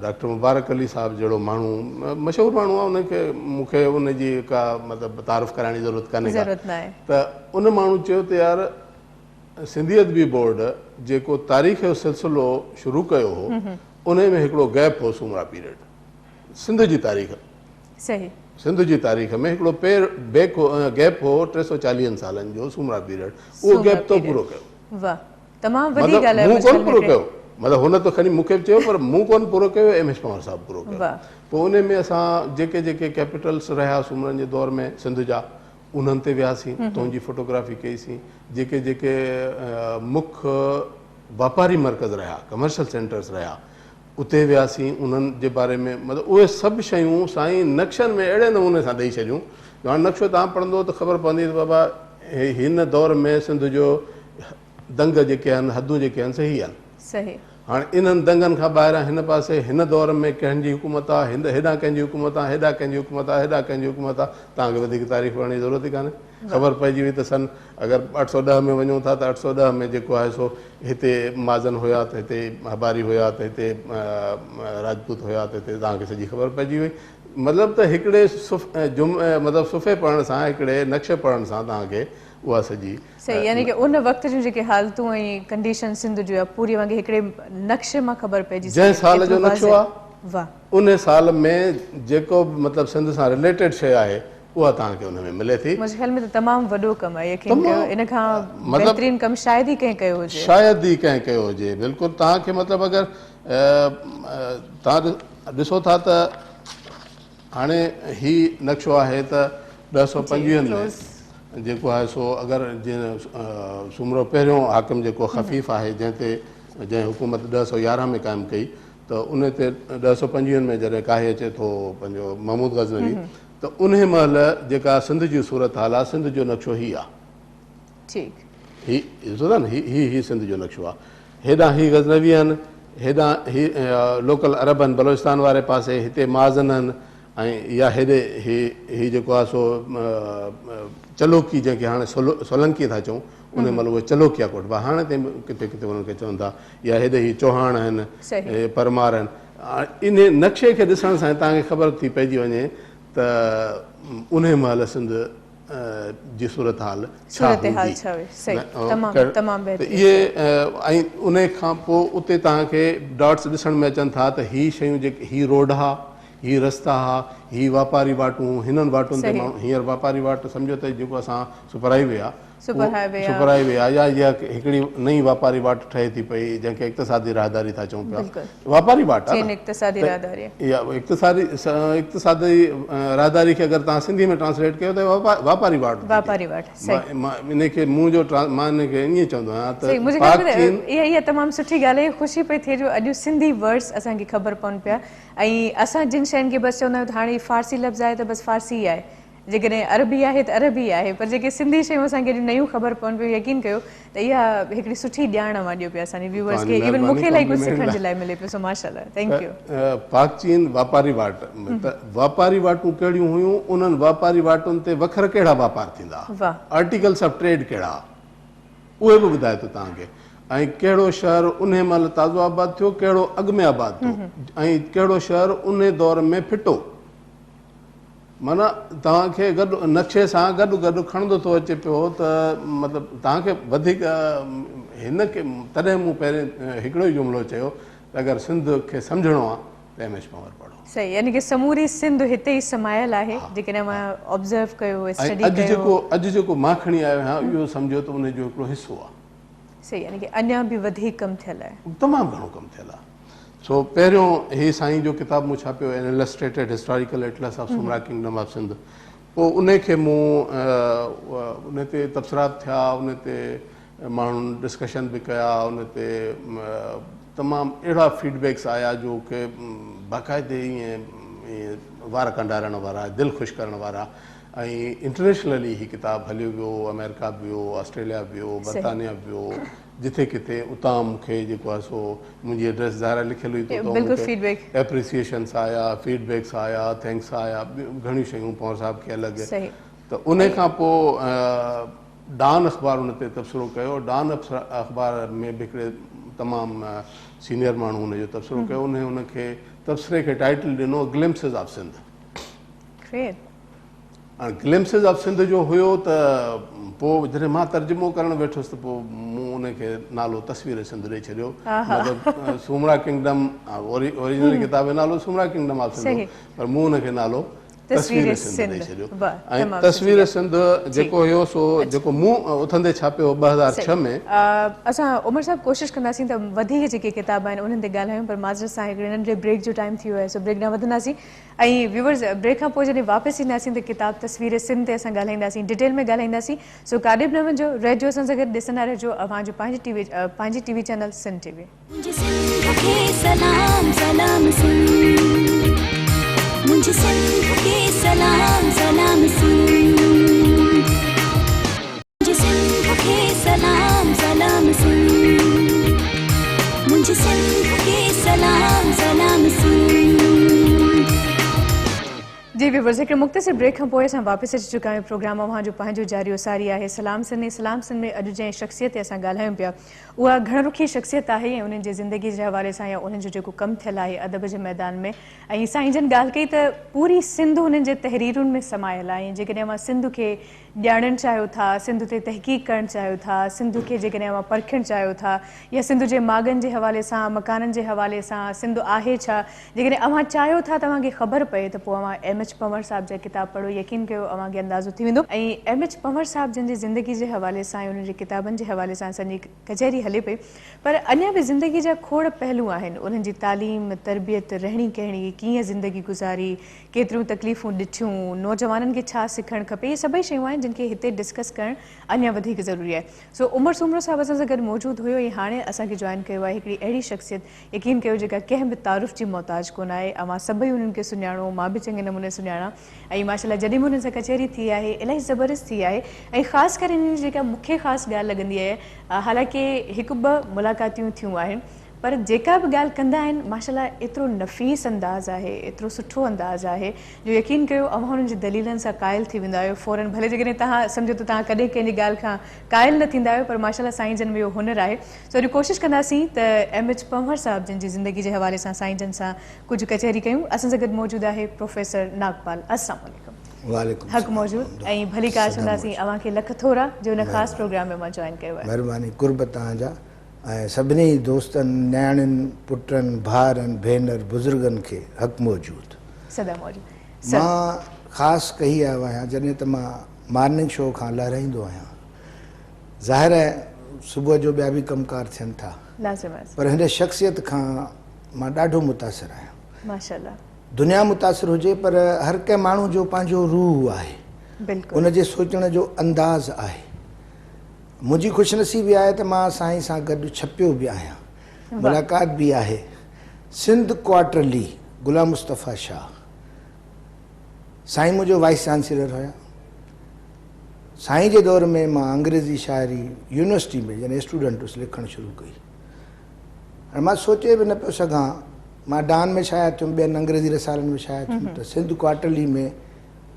ڊاڪٽر مبارڪ علي صاحب جهڙو ماڻهو مشهور ماڻهو آهي ان کي مون کي ان جي ڪا مطلب تعارف ڪرائڻ جي ضرورت ڪانهي ڪا ته ان ماڻهو چيو ته يار سنڌي ادبي بورڊ جيڪو تاريخ جو سلسلو شروع ڪيو هو ان ۾ هڪڙو گيپ هو سومرا پيريڊ سنڌ جي تاريخ صحيح. سنڌ جي تاريخ ۾ هڪڙو پير بيڪ هو گيپ هو 340 سالن جو سومرا پيريڊ اهو گيپ تو پورو ڪيو. واھ تمام وڏي ڳالهه آهي مون ڪونه پورو ڪيو مطلب هن ته کڻي مون کي به چيو پر مون ڪونه پورو ڪيو ايم ايڇ پنهور صاحب پورو ڪيو پوء ان ۾ اسان جيڪي جيڪي ڪيپيٽلس رهيا سومرن جي دور ۾ سنڌ جا انهن تي وياسين تون جي فوٽوگرافي ڪئي سين جيڪي جيڪي مک واپاري مرڪز رهيا ڪمرشل سينٽرس رهيا اتي وياسين انهن جي باري ۾ مطلب اهي سڀ شيون سائين نقشن ۾ اهڙي نموني سان ڏئي ڇڏيون جو هاڻي نقشو توهان پڙهندو ته خبر پوندي ته بابا هن دور ۾ سنڌ جو دنگ جيڪي آهن حدون جيڪي آهن سي هي آهن. صحيح. هاڻي انهن دنگن کان ٻاهران هن پاسي هن دور ۾ ڪنهن جي حڪومت آهي هن هيڏانهن ڪنهن جي حڪومت آهي هيڏانهن ڪنهن جي حڪومت آهي هيڏانهن ڪنهن جي حڪومت آهي توهان کي وڌيڪ تاريخ پڙهڻ جي ضرورت ئي ڪانهي. خبر پئجي وئي ته سن اگر 810 ۾ وڃون ٿا ته 810 ۾ جيڪو آهي سو هتي مازن هيا ته هتي هباري هيا ته هتي راجپوت هيا ته هتي توهان کي سڄي خبر پئجي وئي مطلب ته هڪڙي مطلب صفحي پڙهڻ سان هڪڙي نقشي پڙهڻ سان توهان کي اها سڄي صحيح يعني ڪه ان وقت جون جيڪي حالتون ۽ ڪنڊيشن سنڌ جون اها پوري وانگي هڪڙي نقشي مان خبر پئجي جنهن سگهي سال جو ايترو نقشو واضح آهي واهه. ان سال ۾ جيڪو به مطلب سنڌ سان رليٽيڊ شيء آهي اها توهان کي ان ۾ ملي ٿي. منهنجي خيال ۾ ته تمام وڏو ڪم آهي يقين ڪيو ان کان بهترين ڪم شايد ئي ڪنهن ڪيو هجي. شايد ئي ڪنهن ڪيو هجي بلڪل توهان کي مطلب اگر توهان ڏسو ٿا ته هاڻي هي نقشو آهي ته 1025 ۾ جيڪو آهي سو اگر جنهن سومرو پهريون حاڪم جيڪو خفيف آهي جنهن تي جنهن حڪومت 1011 ۾ قائم ڪئي ته ان تي 1025 ۾ جڏهن ڪاهي اچي ٿو پنهنجو محمود غزنوي ته انهي مهل جيڪا سنڌ جي صورتحال آ سنڌ جو نقشو هي آ. ٺيڪ. هي ڏسو ٿا نه هي هي هي سنڌ جو نقشو آ. هيڏانهن هي غزنوي آهن، هيڏانهن هي لوڪل عرب آهن بلوچستان واري پاسي، هتي مازن آهن ۽ يا هيڏي هي هي جيڪو آهي سو چلوڪي جنهن کي هاڻي سولنڪي ٿا چئون ان مهل اهي چلوڪيا ڪوٺبا هاڻي تائين به ڪٿي ڪٿي انهن کي چون ٿا يا هيڏي هي چوهاڻ آهن هي پرمار آهن انهي نقشي کي ڏسڻ سان توهان کي خبر ٿي پئجي وڃي ته انهي مهل سنڌ جي صورتحال ڇا هوندي ته اهي ۽ انهي کان پوء اتي توهان کي ڊاٽس ڏسڻ ۾ اچن ٿا ته هي شيون جيڪي هي روڊ ها هي رستا ها هي واپاري واٽون هنن واٽن تي ماڻهو هينئر واپاري واٽ سمجهو ته جيڪو اسان سپر هائي وي آ super high V super high V آ يا اها هڪڙي نئين واپاري واٽ ٺهي ٿي پئي جنهن کي اقتصادي راهداري ٿا چئون پيا واپاري واٽ آ چين اقتصادي راهداري يا اقتصادي اقتصادي راهداري کي اگر توهان سنڌي ۾ ٽرانسليٽ ڪيو ته واپاري واٽ واپاري واٽ صحيح مان ان کي مون جو مان ان کي ائين چوندو آهيان ته پاڪ چين اها اها تمام سٺي ڳالهه آهي خوشي پئي ٿئي جو اڄ سنڌي ورڊس اسان کي خبر پون پيا ۽ اسان جن شين کي بس چوندا آهيون ته هاڻي هي فارسي لفظ آهي ته بس فارسي ئي آهي جيڪڏهن عربي آهي ته عربي آهي پر جيڪي سنڌي شيون اسان کي اڄ نيون خبر پون پيون يقين ڪيو ته اها هڪڙي سٺي ڄاڻ اوهان ڏيو پيا اسان جي ويوئرس کي ايون مون کي الاهي ڪجهه سکڻ جي لاء ملي پيو سو ماشاءالله thank you. پاڪ چين واپاري واٽ ته واپاري واٽون ڪهڙيون هيون انهن واپاري واٽن تي وکر ڪهڙا واپار ٿيندا ها آرٽيڪلس آف ٽريڊ ڪهڙا ها اهي به ٻڌائي ٿو توهان کي ۽ ڪهڙو شهر انهي مهل تازو آباد ٿيو ڪهڙو اڳ ۾ آباد ٿيو ۽ ڪهڙو شهر انهي دور ۾ ڦٽو معنيٰ توهان کي گڏ نقشي سان گڏ گڏ کڻندو ٿو اچي پيو ته مطلب توهان کي وڌيڪ هن کي تڏهن مون پهرين هڪڙو ئي جملو چيو ته اگر سنڌ کي سمجهڻو آهي ته ايم ايڇ پنهور پڙهو. صحيح يعني ڪه سموري سنڌ هتي ئي سمايل آهي جيڪڏهن اوهان آبزرو ڪيو ۽ اسٽڊي اڄ ڪيو. جيڪو اڄ جيڪو مان کڻي آيو آهيان اهو سمجهو ته ان جو هڪڙو حصو آهي. صحيح يعني ڪه اڃا به وڌيڪ ڪم ٿيل آهي. تمام گهڻو ڪم ٿيل آهي. سو پهريون هي سائين جو ڪتاب مون ڇاپيو An Illustrated Historical Atlas of Soomra Kingdom of Sindh پوء انهي کي مون انهي تي تبصرا به ٿيا انهي تي ماڻهن ڊسڪشن به ڪيا انهي تي تمام اهڙا فيڊ بيڪس آيا جو ڪي باقاعدي ائين ائين وار ڪنڊارڻ وارا دل خوش ڪرڻ وارا ۽ انٽرنيشنلي هي ڪتاب هليو ويو آمريڪا به ويو آسٽريليا به ويو برطانيا به ويو جٿي ڪٿي اتان مون کي جيڪو آهي سو منهنجي ايڊريس ظاهر آهي لکيل هئي ته اتان مون کي ايپريسيئيشنس آيا فيڊ بيڪس آيا thanks آيا ٻيون گهڻيون شيون پنهور صاحب کي الڳ ته انهي کان پوء ڊان اخبار ان تي تبصرو ڪيو ڊان اخبار ۾ به هڪڙي تمام سينيئر ماڻهو ان جو تبصرو ڪيو انهي ان کي تبصري کي ٽائيٽل ڏنو گلمپسز آف سنڌ. هاڻ گلمپسز آف سنڌ جو هيو ته پوء جڏهن مان ترجمو ڪرڻ ويٺس ته پوء مون ان کي نالو تصوير سنڌ ڏئي ڇڏيو مطلب سومرا ڪنگڊم اوريجنل ڪتاب جو نالو سومرا ڪنگڊم آف سنڌ هو پر مون ان کي نالو تصوير سنڌ ڏئي ڇڏيو ۽ تصوير سنڌ جيڪو هيو سو جيڪو مون اٿندي ڇاپيو هو 2006 ۾. اسان عمر صاحب ڪوشش ڪنداسين ته وڌيڪ جيڪي ڪتاب آهن انهن تي ڳالهايون پر معذرت سان هڪڙي ننڍڙي بريڪ جو ٽائيم ٿي ويو آهي سو بريڪ ڏانهن وڌنداسين ۽ ويورز بريڪ کان پوء جڏهن واپس اينداسين ته ڪتاب تصوير سنڌ تي اسان ڳالهائينداسين ڊيٽيل ۾ ڳالهائينداسين سو ڪاڏي به نه وڃجو رهجو اسان سان گڏ ڏسندا رهجو اوهان جو پنهنجي ٽي وي پنهنجي ٽي وي چينل سنڌ ٽي وي. منهنجي سنڌ کي سلام سلام سنڌ منهنجي سنڌ کي سلام سلام سنڌ منهنجي سنڌ کي سلام سلام سنڌ منهنجي سنڌ کي سلام سلام سنڌ. جي ويورز هڪڙي مختصر بريڪ کان پوء اسان واپس اچي چڪا آهيون پروگرام اوهان جو پنهنجو جاري و ساري آهي سلام سنڌ ۽ سلام سنڌ ۾ اڄ جنهن شخصيت تي اسان ڳالهايون پيا اها گهڻ رخي شخصيت آهي ۽ انهن جي زندگي جي حوالي سان يا انهن جو جيڪو ڪم ٿيل آهي ادب جي ميدان ۾ ۽ سائين جن ڳالهه ڪئي ته پوري سنڌ انهن جي تحريرن ۾ سمايل آهي ۽ جيڪڏهن اوهان سنڌ کي ڄاڻڻ چاهيو ٿا، سنڌ تي تحقيق ڪرڻ چاهيو ٿا، سنڌ کي جيڪڏهن اوهان پرکڻ چاهيو ٿا يا سنڌ جي ماڳن جي حوالي سان، مڪانن جي حوالي سان، سنڌ آهي ڇا؟ جيڪڏهن اوهان چاهيو ٿا ته اوهان کي خبر پئي ته پوء اوهان ايم ايڇ پنهور صاحب جا ڪتاب پڙهو يقين ڪيو اوهان کي اندازو ٿي ويندو. ۽ ايم ايڇ پنهور صاحب جن جي زندگي جي حوالي سان ۽ انهن جي ڪتابن جي حوالي سان اسان جي ڪچهري هلي پئي پر اڃا به زندگي جا کوڙ پهلو آهن انهن جي تعليم، تربيت، رهڻي ڪهڻي، ڪيئن زندگي گذاري، ڪيتريون تڪليفون ڏٺيون، نوجوانن کي ڇا سکڻ کپي، اهي سڀئي شيون آهن جن کي هتي ڊسڪس ڪرڻ اڃا وڌيڪ ضروري آهي. سو عمر سومرو صاحب اسان سان گڏ موجود هيو ۽ هاڻي اسان کي جوائن ڪيو آهي هڪڙي اهڙي شخصيت يقين ڪيو جيڪا ڪنهن به تعارف جي محتاج ڪونه آهي، اوهان سڀئي انهن کي سڃاڻو، مان به چڱي نموني سڃاڻان ۽ ماشاءالله جڏهن به انهن سان ڪچهري ٿي آهي الاهي زبردست ٿي آهي ۽ خاص ڪري انهن جي جيڪا مون کي خاص ڳالهه لڳندي آهي حالانڪه هڪ ٻه ملاقاتيون ٿيون آهن. پر جيڪا به ڳالهه ڪندا آهن ماشاءالله ايترو نفيس انداز آهي ايترو سٺو انداز آهي جو يقين ڪيو اوهان انهن جي دليلن سان قائل ٿي ويندا آهيو فورن ڀلي جيڪڏهن توهان سمجهو ته توهان ڪڏهن ڪنهن جي ڳالهه کان قائل نه ٿيندا آهيو پر ماشاءالله سائين جن ۾ اهو هنر آهي سو اڄ ڪوشش ڪنداسين ته ايم ايڇ پنهور صاحب جن جي زندگي جي حوالي سان سائين جن سان ڪجهه ڪچهري ڪيون اسان سان گڏ موجود آهي پروفيسر ناگپال السلام عليڪم وعليڪم حق موجود ۽ ڀليڪار چونداسين اوهان کي لک ٿورا جو هن خاص پروگرام ۾ اوهان جوائن ڪيو آهي. مهرباني قرب توهان جا. ۽ سڀني دوستن، نياڻين، پٽن، ڀائرن، ڀينر، بزرگن کي حق موجود. سدا موجود سر. مان خاص ڪهي آيو آهيان جڏهن ته مان مارننگ شو کان لهرائيندو آهيان. ظاهر آهي صبح جو ٻيا به ڪم ڪار ٿين ٿا. لازم آهي. پر هن شخصيت کان مان ڏاڍو متاثر آهيان. ماشاءالله. دنيا متاثر هجي پر هر ڪنهن ماڻهو جو پنهنجو روح آهي. بلڪل. ان جي سوچڻ جو انداز آهي. منهنجي خوش نصيبي آهي ته مان سائين سان گڏ ڇپيو به آهيان. ملاقات به آهي. سنڌ ڪوارٽرلي غلام مصطفيٰ شاهه سائين منهنجو وائيس چانسيلر هيا. سائين جي دور ۾ مان انگريزي شاعري يونيورسٽي ۾ جڏهن اسٽوڊنٽ هيس لکڻ شروع ڪئي. هاڻي مان سوچي به نه پيو سگهان مان ڊان ۾ شايع ٿيم ٻين انگريزي رسالن ۾ شايع ٿيم ته سنڌ ڪوارٽرلي ۾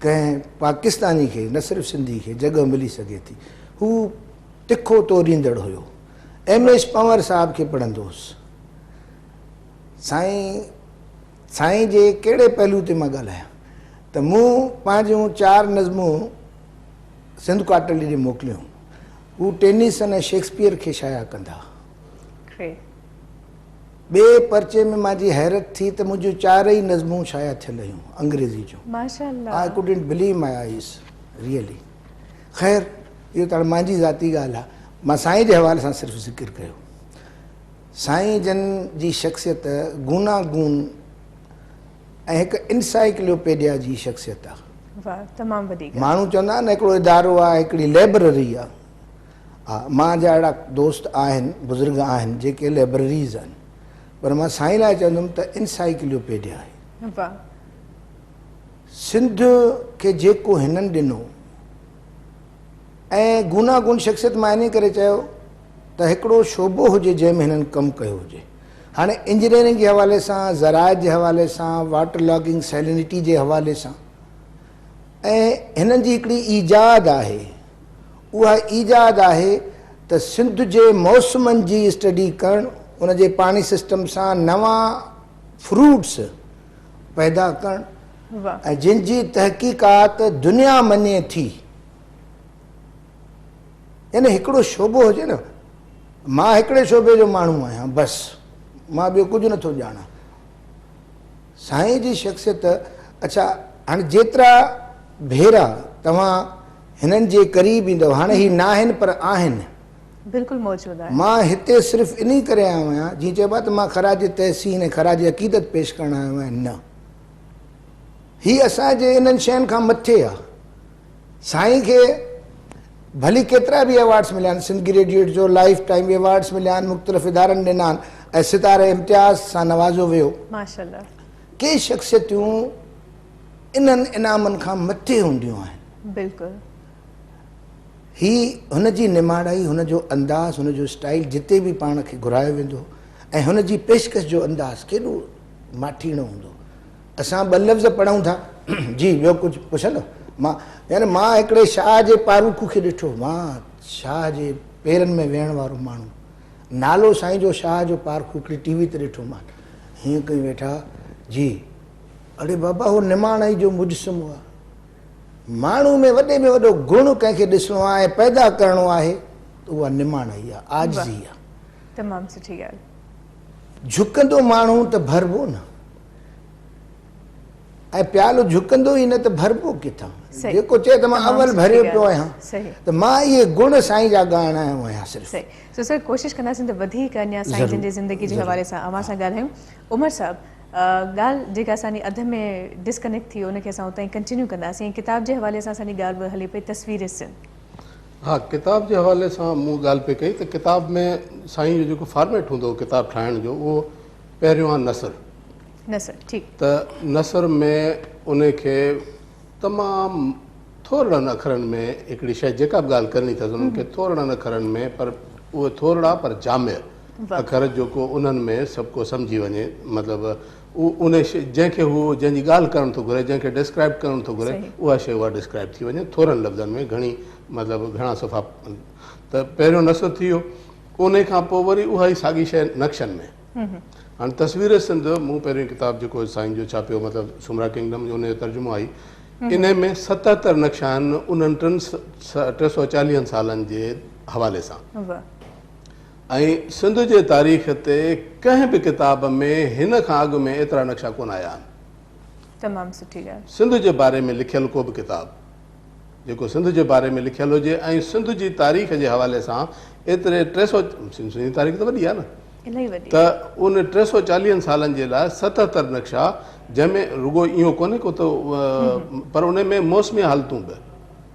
ڪنهن پاڪستاني کي نه صرف سنڌي کي جڳهه ملي سگهي ٿي. هو تکو توريندڙ هيو. ايم ايس پنور صاحب کي پڙهندو هوس. سائين سائين جي ڪهڙي پهلو تي مان ڳالهايان ته مون پنهنجون چار نظمون سنڌ ڪوارٽرلي ڏي موڪليون. هو ٽينيسن ۽ شيڪسپيئر کي شايع ڪندا. ٻئي پرچي ۾ مانجي حيرت ٿي ته منهنجون چارئي نظمون شايع ٿيل هيون انگريزي جون. I couldn't believe my eyes really. خير اهو ته هاڻي مانجي ذاتي ڳالهه آهي. مان سائين جي حوالي سان صرف ذڪر ڪيو. سائين جن جي شخصيت گوناگون ۽ هڪ انسائيڪلوپيڊيا جي شخصيت آهي. واهه تمام وڏي ڳالهه. ماڻهو چوندا آهن نه هڪڙو ادارو آهي هڪڙي لئبرري آهي. ها مان جا اهڙا دوست آهن بزرگ آهن جيڪي لئبرريز آهن پر مان سائين لاء چوندم ته انسائيڪلوپيڊيا آهي. واھ. سنڌ کي جيڪو هنن ڏنو ۽ گوناگون شخصيت مان انهي ڪري چيو ته هڪڙو شعبو هجي جنهن ۾ هنن ڪم ڪيو هجي. هاڻي انجنيئرنگ جي حوالي سان، زراعت جي حوالي سان، واٽر لاگنگ، سيلينٽي جي حوالي سان ۽ هنن جي هڪڙي ايجاد آهي اها ايجاد آهي ته سنڌ جي موسمن جي اسٽڊي ڪرڻ، ان جي پاڻي سسٽم سان نوان فروٽس پيدا ڪرڻ ۽ جن جي تحقيقات دنيا مڃي ٿي. يعني هڪڙو شعبو هجي نه، مان هڪڙي شعبي جو ماڻهو آهيان بس، مان ٻيو ڪجهه نٿو ڄاڻان. سائين جي شخصيت اڇا هاڻي جيترا ڀيرا توهان هنن جي قريب ايندؤ هاڻي هي ناهن پر آهن. بلڪل موجود آهن. مان هتي صرف انهي ڪري آيو آهيان جيئن چئبو آهي ته مان خراج تحسين ۽ خراج عقيدت پيش ڪرڻ آيو آهيان نه هي اسان جي انهن شين کان مٿي آهي. سائين کي ڀلي ڪيترا به ايوارڊس مليا آهن، سنڌ گريجوئيٽ جو لائيف ٽائيم ايوارڊس مليا آهن، مختلف ادارن ڏنا آهن ۽ ستاره امتياز سان نوازيو ويو. ماشاءالله. ڪي شخصيتون انهن انعامن کان مٿي هونديون آهن. بلڪل. هي هن جي نماڻائي، هن جو انداز، هن جو اسٽائيل جتي به پاڻ کي گهرايو ويندو هو ۽ هن جي پيشڪش جو انداز ڪيڏو ماٺيڻو هوندو هو. اسان ٻه لفظ پڙهون ٿا جي ٻيو ڪجهه پڇندو مان يعني مان هڪڙي شاهه جي پاروخ کي ڏٺو مان شاهه جي پيرن ۾ ويهڻ وارو ماڻهو نالو سائين جو شاهه جو پارکو هڪڙي ٽي وي تي ڏٺو مان هيئن ڪئي ويٺا جي اڙي بابا هو نماڻائي جو مجسمو آهي ماڻهو ۾ وڏي ۾ وڏو گڻ ڪنهن کي ڏسڻو آهي ۽ پيدا ڪرڻو آهي ته اها نماڻائي آهي عاجزي آهي تمام سٺي ڳالهه جهڪندو ماڻهو ته ڀربو نه ۽ پيالو جهڪندو ئي نه ته ڀربو ڪٿان؟ جيڪو چئي ته مان اول ڀريو پيو آهيان ته مان اهي گڻ سائين جا ڳائڻ آيو آهيان صرف. صحيح سو سر ڪوشش ڪنداسين ته وڌيڪ اڃا سائين جن جي زندگي جي حوالي سان اوهان سان ڳالهايون. عمر صاحب ڳالهه جيڪا اسان جي اڌ ۾ ڊسڪنيڪٽ ٿي ان کي اسان اتان ئي ڪنٽينيو ڪنداسين ۽ ڪتاب جي حوالي سان اسان جي ڳالهه به هلي پئي تصوير سنڌ. ها ڪتاب جي حوالي سان مون ڳالهه پئي ڪئي ته ڪتاب ۾ سائين جو جيڪو فارميٽ هوندو هو ڪتاب ٺاهڻ جو اهو پهريون آهي نثر. نثر ٺيڪ. ته نثر ۾ ان کي تمام ٿورڙن اکرن ۾ هڪڙي شيء جيڪا به ڳالهه ڪرڻي اٿس انهن کي ٿورڙن اکرن ۾ پر اهي ٿورڙا پر جامع اکر جيڪو انهن ۾ سڀ ڪو سمجهي وڃي مطلب ان شيء جنهن کي هو جنهن جي ڳالهه ڪرڻ ٿو گهري جنهن کي ڊسڪرائب ڪرڻ ٿو گهري اها شيء اها ڊسڪرائب ٿي وڃي ٿورن لفظن ۾ گهڻي مطلب گهڻا صفحا ته پهريون نثر ٿي ويو انهي کان پوء وري اها ئي ساڳي شيء نقشن ۾ هاڻي تصوير سنڌ مون پهريون ڪتاب جيڪو سائين جو ڇاپيو مطلب سومرا ڪنگڊم جو ان جو ترجمو آئي انهي ۾ 77 نقشا آهن انهن ٽن 340 سالن جي حوالي سان ۽ سنڌ جي تاريخ تي ڪنهن به ڪتاب ۾ هن کان اڳ ۾ ايترا نقشا ڪونه آيا آهن. تمام سٺي ڳالهه. سنڌ جي باري ۾ لکيل ڪو به ڪتاب جيڪو سنڌ جي باري ۾ لکيل هجي ۽ سنڌ جي تاريخ جي حوالي سان ايتري 300 سنڌ جي تاريخ ته وڏي آهي نه الاهي وڏي ته ان 340 سالن جي لاء 77 نقشا جنهن ۾ رڳو اهو ڪونهي ڪو ته پر ان ۾ موسمي حالتون به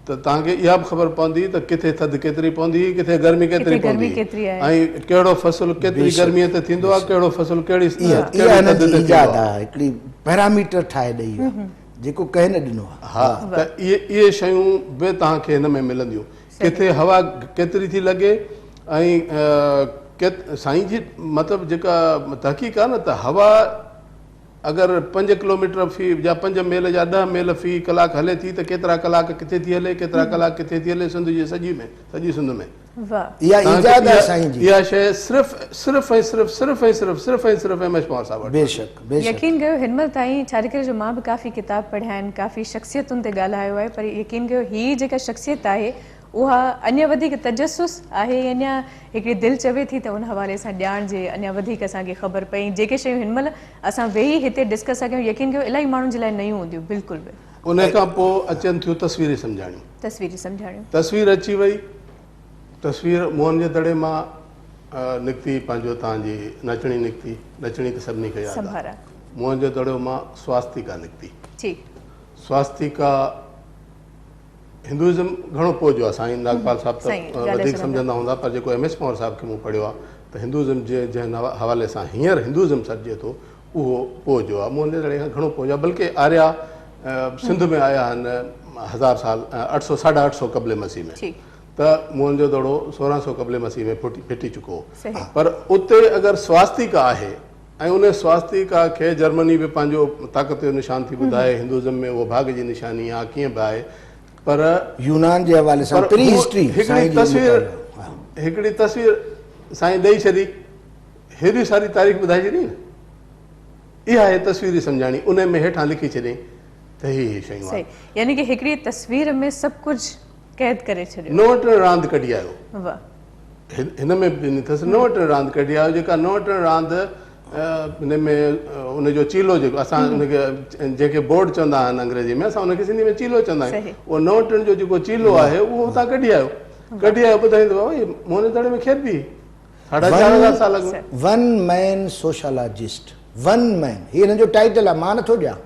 ته توهان کي اها به خبر پوندي ته ڪٿي ٿڌ ڪيتري پوندي ڪٿي گرمي ڪيتري پوندي ۽ ڪهڙو فصل ڪيتري گرمي تي ٿيندو آهي ڪهڙو فصل ڪهڙي ٿڌ تي ٿيندو آهي. هڪڙي پيراميٽر ٺاهي ڏئي ويو جيڪو ڪنهن نه ڏنو آهي. ها ته اهي شيون به توهان کي هن ۾ ملنديون ڪٿي هوا ڪيتري ٿي لڳي ۽ سائين جي مطلب جيڪا تحقيق آهي نه ته هوا اگر 5 ڪلوميٽر في يا 5 ميل يا 10 ميل في ڪلاڪ هلي ٿي ته ڪيترا ڪلاڪ ڪٿي ٿي هلي ڪيترا ڪلاڪ ڪٿي ٿي هلي سنڌ جي سڄي ۾ سڄي سنڌ ۾. واھ. اها ايجاد آهي سائين جي. اها شيء صرف صرف ۽ صرف صرف ۽ صرف صرف ۽ صرف ايم ايڇ پنهور صاحب وٽ. بيشڪ بيشڪ. يقين ڪيو هن مهل تائين ڇا جي ڪري جو مان به ڪافي ڪتاب پڙهيا آهن ڪافي شخصيتن تي ڳالهايو آهي پر يقين ڪيو هي جيڪا شخصيت آهي اها اڃا وڌيڪ تجسس آهي اڃا هڪڙي دل چوي ٿي ته ان حوالي سان ڄاڻ جي اڃا وڌيڪ اسان کي خبر پئي جيڪي شيون هن مهل اسان ويهي هتي ڊسڪس ٿا ڪيون يقين ڪيو الاهي ماڻهن جي لاء نيون هونديون بلڪل به. انهي کان پوء اچن ٿيون تصويري سمجهاڻيون. تصويري سمجهاڻيون. تصوير اچي وئي تصوير موهن جي دڙي مان نڪتي پنهنجو تان جي نچڻي نڪتي نچڻي ته سڀني کي ياد آهي موهن جو دڙو مان سواستيڪا نڪتي. ٺيڪ. سواستيڪا هندوازم گهڻو پوء جو آهي سائين ناگپال صاحب ته وڌيڪ سمجهندا هوندا پر جيڪو ايم ايس پنهور صاحب کي مون پڙهيو آهي ته هندوازم جي جنهن حوالي سان هينئر هندوازم سڏجي ٿو اهو پوء جو آهي موهن جي دڙي کان گهڻو پوء جو آهي بلڪه آريا سنڌ ۾ آيا آهن هزار سال 800 850 قبل مسيح ۾ ته موهن جو دڙو 1600 قبل مسيح ۾ ڦٽي چڪو هو پر اتي اگر سواستيڪا آهي ۽ ان سواستيڪا کي جرمني به پنهنجو طاقت جو نشان ٿي ٻڌائي، هندوازم ۾ اهو ڀاڳ جي نشاني آ، ڪيئن به آهي پر. يونان جي حوالي سان پري هسٽري سائين جي مطالعو. هڪڙي تصوير سائين ڏئي ڇڏي، هيڏي ساري تاريخ ٻڌائي ڇڏي نه. اها آهي تصويري سمجهاڻي، ان ۾ هيٺان لکي ڇڏيائين ته هي هي شيون آهن. صحيح، يعني ڪه هڪڙي تصوير ۾ سڀ ڪجهه قيد ڪري ڇڏيو. نو ٽڻ راند ڪڍي آيو. واهه. هن ۾ به ڏني اٿس نو ٽڻ راند ڪڍي آيو جيڪا نو ٽڻ راند ان ۾ ان جو چيلو جيڪو اسان ان کي جنهن کي بورڊ چوندا آهن انگريزي ۾ اسان ان کي سنڌي ۾ چيلو چوندا آهيون اهو نو ٽڻ جو جيڪو چيلو آهي اهو اتان ڪڍي آيو ڪڍي آيو ٻڌائيندو بابا هي موهن جي دڙي ۾ کيڏبي هئي 4500 سال اڳ one man sociologist one man هي هنن جو ٽائيٽل آهي مان نٿو ڏيان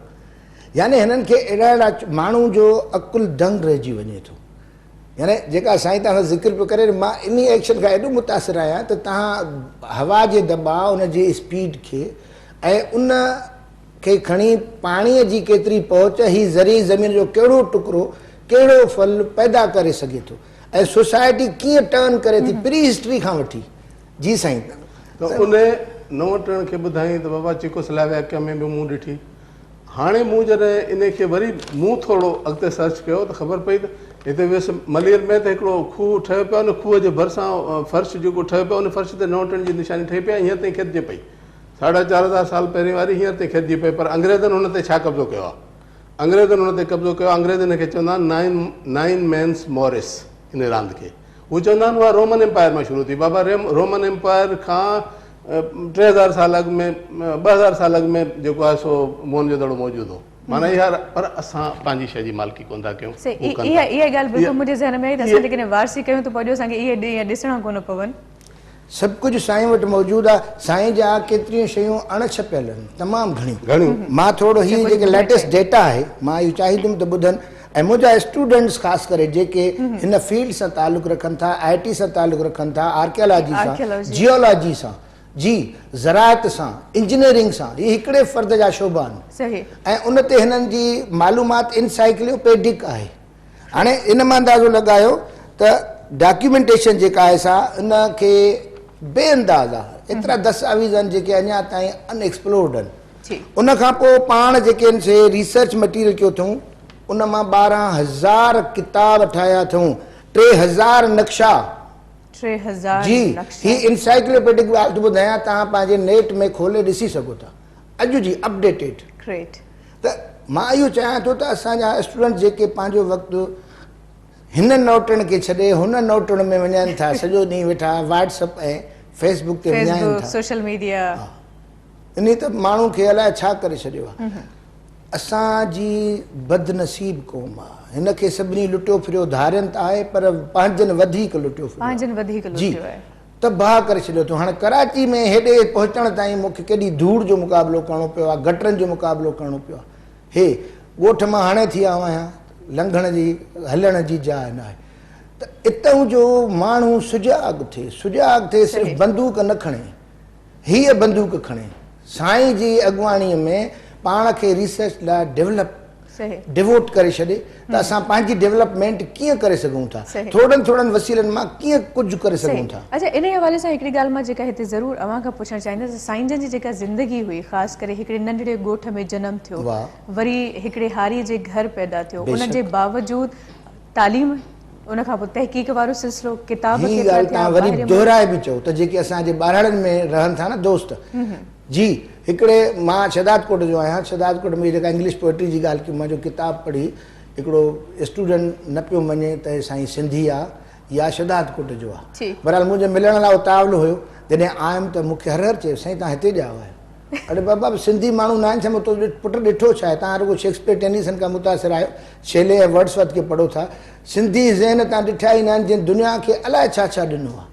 يعني هنن کي اهڙا اهڙا ماڻهو جو عقل دنگ رهجي وڃي ٿو يعني جيڪا سائين توهان سان ذڪر پيو ڪري مان انهي ايڪشن کان ايڏو متاثر آهيان ته توهان هوا جي دٻاء ان جي اسپيڊ کي ۽ ان کي کڻي پاڻي جي ڪيتري پهچ هي زرعي زمين جو ڪهڙو ٽڪرو ڪهڙو ڦل پيدا ڪري سگهي ٿو ۽ سوسائٽي ڪيئن ٽرن ڪري ٿي پري هسٽري کان وٺي جي سائين. ته انهي نو ٽرڻ کي ٻڌائين ته بابا چيڪو سلاوياڪيا ۾ به مون ڏٺي هاڻي مون جڏهن انهي کي وري مون ٿورو اڳتي سرچ ڪيو ته خبر پئي ته هتي ويس ملير ۾ ته هڪڙو کوهه ٺهيو پيو آهي ان کوهه جي ڀرسان فرش جيڪو ٺهيو پيو آهي ان فرش تي نو ٽن جي نشاني ٺهي پئي آهي هينئر تائين کيڏجي پئي ساڍا چار هزار سال پهرين واري هينئر تائين کيڏجي پئي پر انگريزن ان تي ڇا قبضو ڪيو آهي انگريزن ان تي قبضو ڪيو آهي انگريز ان کي چوندا آهن نائن نائن مينس مورس ان راند کي هو چوندا آهن اها رومن ايمپائر مان شروع ٿي بابا رومن ايمپائر کان 3000 سال اڳ ۾ 2000 سال اڳ ۾ جيڪو آهي سو موهن جو دڙو موجود هو معنيٰ اها پر اسان پنهنجي شيء جي مالڪي ڪونه ٿا ڪيون صحيح اها اها ڳالهه بلڪل منهنجي ذهن ۾ آئي ته اسان جيڪڏهن وارثي ڪيون ته پوء اڄ اسان کي اهي ڏينهن ڏسڻا ڪونه پون. سڀ ڪجهه سائين وٽ موجود آهي سائين جا ڪيتريون شيون اڻ ڇپيل آهن تمام گهڻيون مان ٿورو هي جيڪي ليٽيسٽ ڊيٽا آهي مان اهو چاهيندم ته ٻڌن ۽ منهنجا اسٽوڊنٽس خاص ڪري جيڪي هن فيلڊ سان تعلق رکن ٿا، آء ٽي سان تعلق رکن ٿا، آرڪيالاجي سان، جيولاجي سان، جي زراعت سان، انجنيئرنگ سان، هي هڪڙي فرد جا شعبا آهن ۽ ان تي هنن جي معلومات انسائيڪلوپيڊڪ آهي. هاڻي ان مان اندازو لڳايو ته ڊاڪيومينٽيشن جيڪا آهي سا ان کي بي انداز آ. ايترا دستاويز آهن جيڪي اڃا تائين ان ايڪسپلورڊ آهن. ان کان پوء پاڻ جيڪي آهن سي ريسرچ مٽيريل ڪيو اٿئون ان مان 12,000 ڪتاب ٺاهيا اٿئون، 3000 نقشا. 3000 جي نقشا. هي انسائيڪلوپيڊڪ ڳالهه ٿو ٻڌايان توهان پنهنجي نيٽ ۾ کولي ڏسي سگهو ٿا اڄ جي اپڊيٽيڊ. گريٽ. ته مان اهو چاهيان ٿو ته اسان جا اسٽوڊنٽ جيڪي پنهنجو وقت هن نوٽڻ کي ڇڏي هن نوٽڻ ۾ وڃائن ٿا، سڄو ڏينهن ويٺا واٽس اپ ۽ فيس بڪ تي وڃائن فيس بڪ، ٿا. Social media. ها. انهي ته ماڻهو کي الائي ڇا ڪري ڇڏيو آهي. اسان جي بدنصيب قوم آ. هن کي سڀني لٽيو ڦريو ڌارين ته آهي پر پنهنجن وڌيڪ لٽيو ڦريو آهي. پنهنجن وڌيڪ جي لٽيو آهي. تباهه ڪري ڇڏيو اٿئون. هاڻي ڪراچي ۾ هيڏي پهچڻ تائين مون کي ڪيڏي ڌوڙ جو مقابلو ڪرڻو پيو آهي، گٽرن جو مقابلو ڪرڻو پيو آهي. هي ڳوٺ مان هاڻي ٿي آيو آهيان، لنگهڻ جي هلڻ جي جاء ناهي. ته اتئون جو ماڻهو سجاڳ ٿئي، سجاڳ ٿئي صرف بندوق نه کڻي. هيء بندوق کڻي سائين جي اڳواڻيء ۾ پاڻ کي ريسرچ لاء ڊولپ ڊووٽ ڪري ڇڏي ته اسان پنهنجي ڊولپمينٽ ڪيئن ڪري سگهون ٿا، ٿورڙن ٿورڙن وسيلن مان ڪيئن ڪجهه ڪري سگهون ٿا. اڇا انهيء حوالي سان هڪڙي ڳالهه مان جيڪا هتي ضرور اوهان کان پڇڻ چاهيندس ته سائين جن جي جيڪا زندگي هئي خاص ڪري هڪڙي ننڍڙي ڳوٺ ۾ جنم ٿيو وري هڪڙي هاري جي گهر پيدا ٿيو ان جي باوجود تعليم ان کان پوء تحقيق وارو سلسلو، ڪتاب هي ڪيترا ڳالهه ٿيا، توهان وري ٻاهرين ملڪ. دهرائي به چئو ته جيڪي اسان جي ٻهراڙين ۾ رهن ٿا نه دوست جي هڪڙي مان شهدادڪوٽ جو آهيان شهدادڪوٽ ۾ جيڪا انگلش پوئٽري جي ڳالهه ڪئي مان جو ڪتاب پڙهي هڪڙو اسٽوڊنٽ نه پيو مڃي ته سائين سنڌي آ يا شهدادڪوٽ جو آ بهرحال منهنجي ملڻ لاء اتاولو هيو جڏهن آيم ته مون کي هر هر چيو سائين توهان هتي ڄائو آهيو اڙي بابا سنڌي ماڻهو ناهن ڇا مون تو پٽ ڏٺو ڇا آهي توهان رڳو شيڪسپيئر ٽينيسن کان متاثر آهيو شيلي ۽ ورڊس ورٿ کي پڙهو ٿا سنڌي ذهن تان ڏٺا ئي ناهن جن دنيا کي الائي ڇا ڇا ڏنو آهي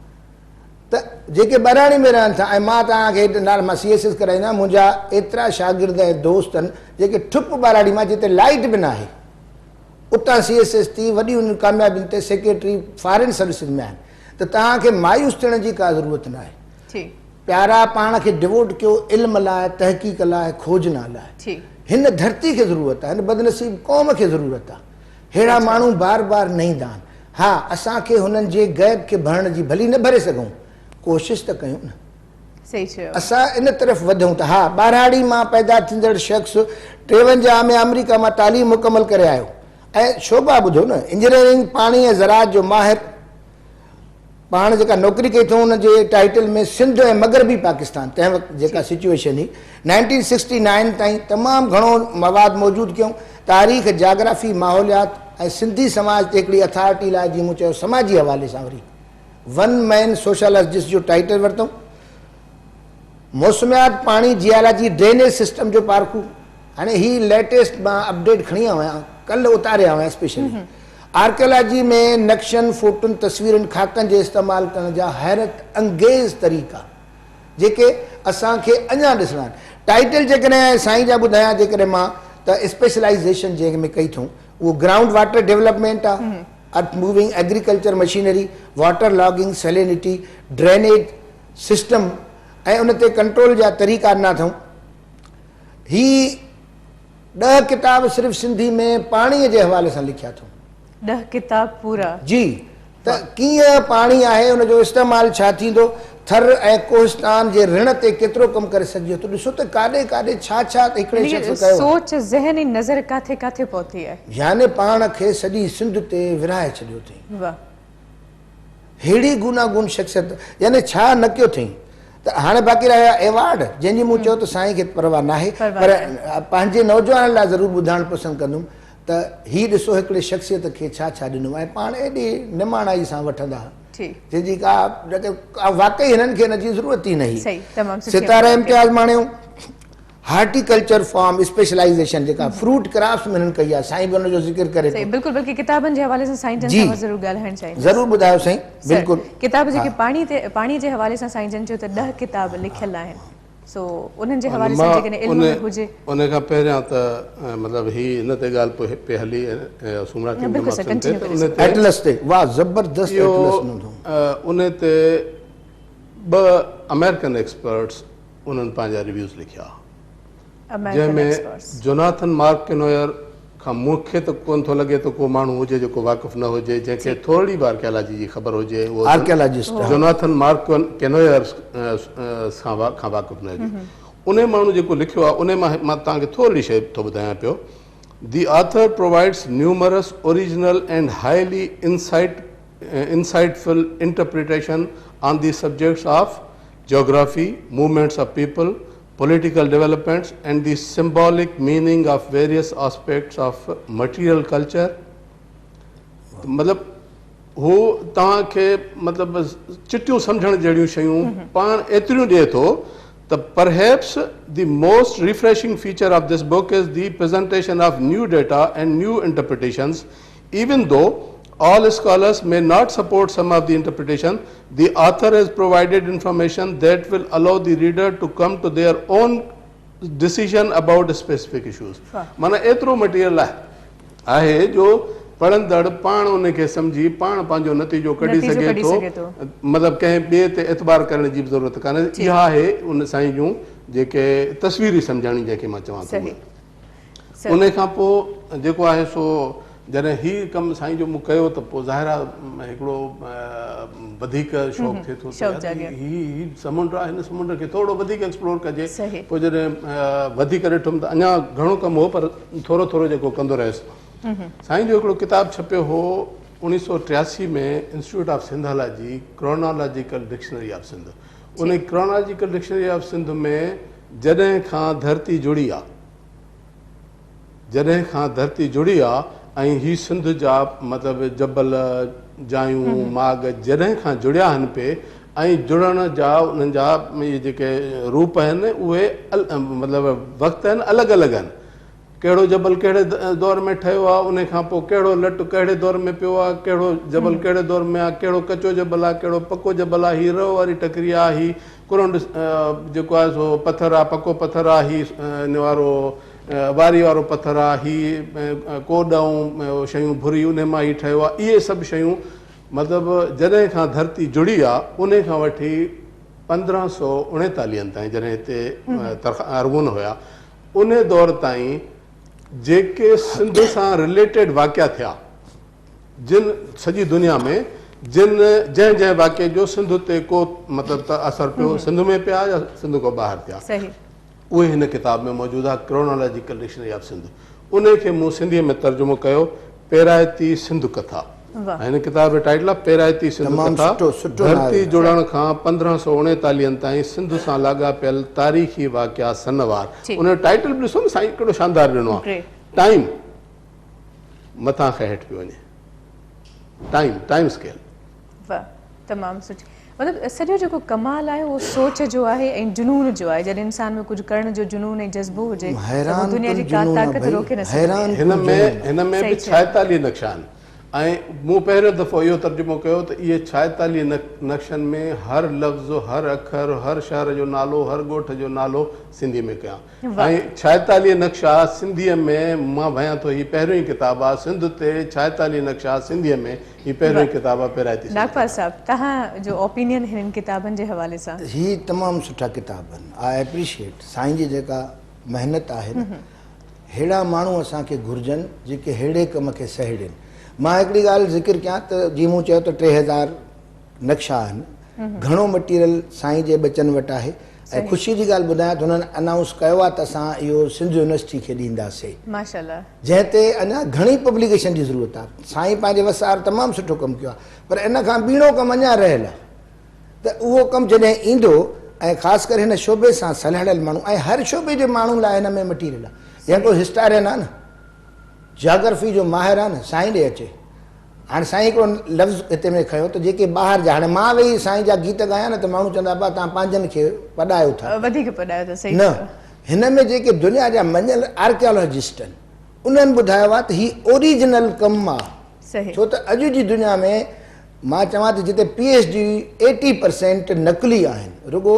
ته جيڪي ٻهراڙي ۾ رهن ٿا ۽ مان توهان کي نال مان سي ايس ايس ڪرائيندو آهيان منهنجا ايترا شاگرد ۽ دوست آهن جيڪي ٺپ ٻهراڙي مان جتي لائيٽ به ناهي اتان سي ايس ايس ٿي وڏين ڪاميابين تي سيڪريٽري فارين سروسز ۾ آهن ته توهان کي مايوس ٿيڻ جي ڪا ضرورت ناهي. پيارا پاڻ کي ڊووٽ ڪيو علم لاء تحقيق لاء کوجنا لاء هن ڌرتي کي ضرورت آهي هن بدنصيب قوم کي ضرورت آهي ههڙا ماڻهو بار بار نه ايندا آهن ها اسان کي هنن جي گيپ کي ڀرڻ جي ڀلي نه ڀري سگهون ڪوشش ته ڪيون نه اسان ان طرف وڌون ته ها ٻهراڙي مان پيدا ٿيندڙ شخص 53 ۾ آمريڪا مان تعليم مڪمل ڪري آيو ۽ شعبا ٻڌو نه انجنيئرنگ پاڻي ۽ زراعت جو ماهر پاڻ جيڪا نوڪري ڪئي اٿئون ان جي ٽائيٽل ۾ سنڌ ۽ مغربي پاڪستان تنهن وقت جيڪا سچوئيشن هئي 1969 تائين تمام گهڻو مواد موجود ڪيون تاريخ جاگرافي ماحوليات ۽ سنڌي سماج تي هڪڙي اٿارٽي لاء جيئن مون چيو سماجي حوالي سان وري ون مين سوشالاجسٽ جو ٽائيٽل ورتائون موسميات، پاڻي، جيالاجي، ڊرينيج سسٽم جو پارکو، هاڻي هي ليٽيسٽ مان اپڊيٽ کڻي آيو آهيان، ڪلهه اتاري آيو آهيان اسپيشلي. آرڪيالاجي ۾ نقشن، فوٽن، تصويرن، خاڪن جي استعمال ڪرڻ جا حيرت انگيز طريقا جيڪي اسان کي اڃا ڏسڻا آهن. ٽائيٽل جيڪڏهن سائين جا ٻڌايان جيڪڏهن مان ته اسپيشلائيزيشن جنهن ۾ ڪئي اٿئون اهو گرائونڊ واٽر ڊولپمينٽ آهي، earth moving agriculture machinery, water logging, salinity, drainage system ۽ ان تي ڪنٽرول جا طريقا ڏنا اٿئون. هي ڏهه ڪتاب صرف سنڌي ۾ پاڻيء جي حوالي سان لکيا اٿئون. ڏهه ڪتاب پورا. جي ته ڪيئن پاڻي آهي ان جو استعمال ڇا ٿيندو، ٿر ۽ ڪوهستان جي رڻ تي ڪيترو ڪم ڪري سگهجي ٿو، ڏسو ته ڪاڏي ڪاڏي ڇا ڇا هڪڙي شخص ڪيو آهي. سوچ، ذهن ۽ نظر ڪاٿي ڪاٿي پهتي آهي. يعني پاڻ کي سڄي سنڌ تي ورهائي ڇڏيو اٿئي. واهه. ههڙي گوناگون شخصيت يعني ڇا نه ڪيو اٿئي ته هاڻي باقي رهيا ايوارڊ جنهن جي مون چيو ته سائين کي پرواهه ناهي پر پنهنجي نوجوانن لاء ضرور ٻڌائڻ پسند ڪندم ته هي ڏسو هڪڙي شخصيت کي ڇا ڇا ڏنو ۽ پاڻ ايڏي نماڻائي سان وٺندا جنهن جي ڪا واقعي هنن کي ان جي ضرورت ئي نه هئي. ستاره امتياز ماڻيو. هارٽيڪلچر فارم اسپيشلائيزيشن جيڪا فروٽ ڪراپس ۾ هنن ڪئي آهي سائين به ان جو ذڪر ڪري ٿو. بلڪل بلڪه ڪتابن جي حوالي سان سائين جن سان ضرور ڳالهائڻ چاهيندس. ضرور ٻڌايو سائين بلڪل. ڪتاب جيڪي پاڻي تي پاڻي جي حوالي سان سائين جن چيو ته 10 ڪتاب لکيل آهن سو انهن جي حوالي سان جيڪڏهن علم ۾ هجي. ان کان پهريان ته مطلب هي ان تي ڳالهه پئي هلي سومرا ڪنگڊم آف سنڌ تي ته ان تي ايٽلس تي واه زبردست ايٽلس ڏنو. ان تي ٻه آمريڪن ايڪسپرٽس انهن پنهنجا ريويوز لکيا جنهن ۾ جوناٿن مارڪ ڪنوئر کان مون کي ته ڪونه ٿو لڳي ته ڪو ماڻهو هجي جيڪو واقف نه هجي، جنهن کي ٿورڙي به آرڪيالاجي جي خبر هجي ۽ اهو جوناٿن مارڪ ڪينوئر کان واقف نه هجي. انهي ماڻهو جيڪو لکيو آهي، انهي مان مان توهان کي ٿورڙي شيء ٿو ٻڌايان پيو. The author provides numerous original and highly insightful interpretation on the subjects of geography, movements of people, political developments and the symbolic meaning of various aspects of material culture مطلب هو توهان کي مطلب چٽيون سمجهڻ جهڙيون شيون پاڻ ايتريون ڏئي ٿو ته perhaps the most refreshing feature of this book is the presentation of new data and new interpretations even though all scholars may not support some of the interpretation the author has provided information that will allow the reader to come to their own decision about specific issues معنيٰ ايترو مٽيريل آهي جو پڙهندڙ پاڻ ان کي سمجهي پاڻ پنهنجو نتيجو ڪڍي سگهي ٿو مطلب ڪنهن ٻئي تي اعتبار ڪرڻ جي به ضرورت ڪانهي اها آهي ان سائين جون جيڪي تصويري سمجهاڻي جنهن کي مان چوان ٿو. انهي کان پوء جيڪو آهي سو جڏهن هي ڪم سائين جو مون ڪيو ته پوء ظاهر آهي هڪڙو وڌيڪ شوق ٿئي ٿو ته يار هي هي سمنڊ آهي هن سمنڊ کي ٿورو وڌيڪ ايڪسپلور ڪجي پوء جڏهن وڌيڪ ڏٺم ته اڃا گهڻو ڪم هو پر ٿورو ٿورو جيڪو ڪندو رهيس سائين جو هڪڙو ڪتاب ڇپيو هو 1983 ۾ institute of Sindhology chronological dictionary of Sindh انهي ڪرونالاجيڪل ڊڪشنري آف سنڌ ۾ جڏهن کان ڌرتي جڙي آ جڏهن کان ڌرتي جڙي آ ۽ هي سنڌ جا مطلب جبل، جايون، ماڳ جڏهن کان جڙيا آهن پي ۽ جڙڻ جا انهن جا اهي جيڪي روپ آهن اهي مطلب وقت آهن الڳ الڳ آهن. ڪهڙو جبل ڪهڙي دور ۾ ٺهيو آ انهي کان پوء ڪهڙو لٽ ڪهڙي دور ۾ پيو آ ڪهڙو جبل ڪهڙي دور ۾ آ ڪهڙو ڪچو جبل آ ڪهڙو پڪو جبل آ هي رئو واري ٽڪري آ هي ڪرنڊ جيڪو آهي سو پٿر آ، پڪو پٿر آ، هي ان وارو واري وارو پٿر آ، هي ڪوڏ ۽ شيون ڀري انهي مان هي ٺهيو آ، اهي سڀ شيون مطلب جڏهن کان ڌرتي جڙي آ انهي کان وٺي 1539 تائين جڏهن هتي ارغون هيا انهي دور تائين جيڪي سنڌ سان رليٽيڊ واقعا ٿيا جن سڄي دنيا ۾ جن جنهن جنهن واقعي جو سنڌ تي ڪو مطلب ته اثر پيو سنڌ ۾ پيا يا سنڌ کان ٻاهر ٿيا اهي هن ڪتاب ۾ موجود آهي ڪرونالاجيڪل ڊڪشنري آف سنڌ انهي کي مون سنڌي ۾ ترجمو ڪيو پيرائتي سنڌ ڪٿا ۽ هن ڪتاب جو ٽائيٽل آهي پيرائتي سنڌ ڪٿا ڌرتي جڙڻ کان 1539 تائين سنڌ سان لاڳاپيل تاريخي واقعا سنوار ان جو ٽائيٽل به ڏسو نه سائين ڪيڏو شاندار ڏنو آهي ٽائيم مٿان کان هيٺ پيو وڃي ٽائيم ٽائيم اسڪيل. واھ تمام سٺي مطلب سڄو جيڪو ڪمال آهي اهو سوچ جو آهي ۽ جنون جو آهي جڏهن انسان ۾ ڪجهه ڪرڻ جو جنون ۽ جذبو هجي ته پوء دنيا جي ڪا طاقت روڪي نه سگهندي آهي. هن ۾ هن ۾ به 46 نقشا آهن ۽ مون پهريون دفعو اهو ترجمو ڪيو ته اهي 46 نقشن ۾ هر لفظ هر اکر هر شهر جو نالو هر ڳوٺ جو نالو سنڌي ۾ ڪيان ۽ 46 نقشا سنڌيء ۾ مان ڀانيان ٿو هي پهريون ئي ڪتاب آ سنڌ تي 46 نقشا سنڌيء ۾ هي پهريون ئي ڪتاب آ پيرائتي سنڌ ناگپال صاحب توهان جو اوپينين هنن ڪتابن جي حوالي سان. هي تمام سٺا ڪتاب آهن آء اپريشيئيٽ سائين جي جيڪا محنت آهي نه ههڙا ماڻهو اسان کي گهرجن جيڪي ههڙي ڪم کي سهيڙين مان هڪڙي ڳالهه ذڪر ڪيان ته جيئن مون چيو ته 3000 نقشا آهن گهڻو مٽيريل سائين جي ٻچن وٽ آهي ۽ خوشي جي ڳالهه ٻڌايان ته هنن انائونس ڪيو آهي ته اسان اهو سنڌ يونيورسٽي کي ڏينداسي ماشاءالله. جنهن تي اڃا گهڻي پبليڪيشن جي ضرورت آهي سائين پنهنجي وس آهر تمام سٺو ڪم ڪيو آهي پر ان کان ٻيڻو ڪم اڃا رهيل آهي ته اهو ڪم جڏهن ايندو ۽ خاص ڪري هن شعبي سان سلهاڙيل ماڻهو ۽ هر شعبي جي ماڻهو لاء هن ۾ مٽيريل آهي جنهن ڪو هسٽارين آهي نه جاگرفي جو ماهر آهي نه سائين ڏي اچي هاڻي سائين هڪڙو لفظ هتي ۾ کنيو ته جيڪي ٻاهر جا هاڻي مان ويهي سائين جا گيت ڳايان نه ته ماڻهو چوندا ابا توهان پنهنجن کي پڏايو ٿا. وڌيڪ پڏايو ٿا صحيح نه هن ۾ جيڪي دنيا جا مڃيل آرڪيالاجسٽ آهن انهن ٻڌايو آهي ته هي اوريجنل ڪم آهي ڇو ته اڄ جي دنيا ۾ مان چوان ته جتي پي ايڇ ڊي 80% نقلي آهن رڳو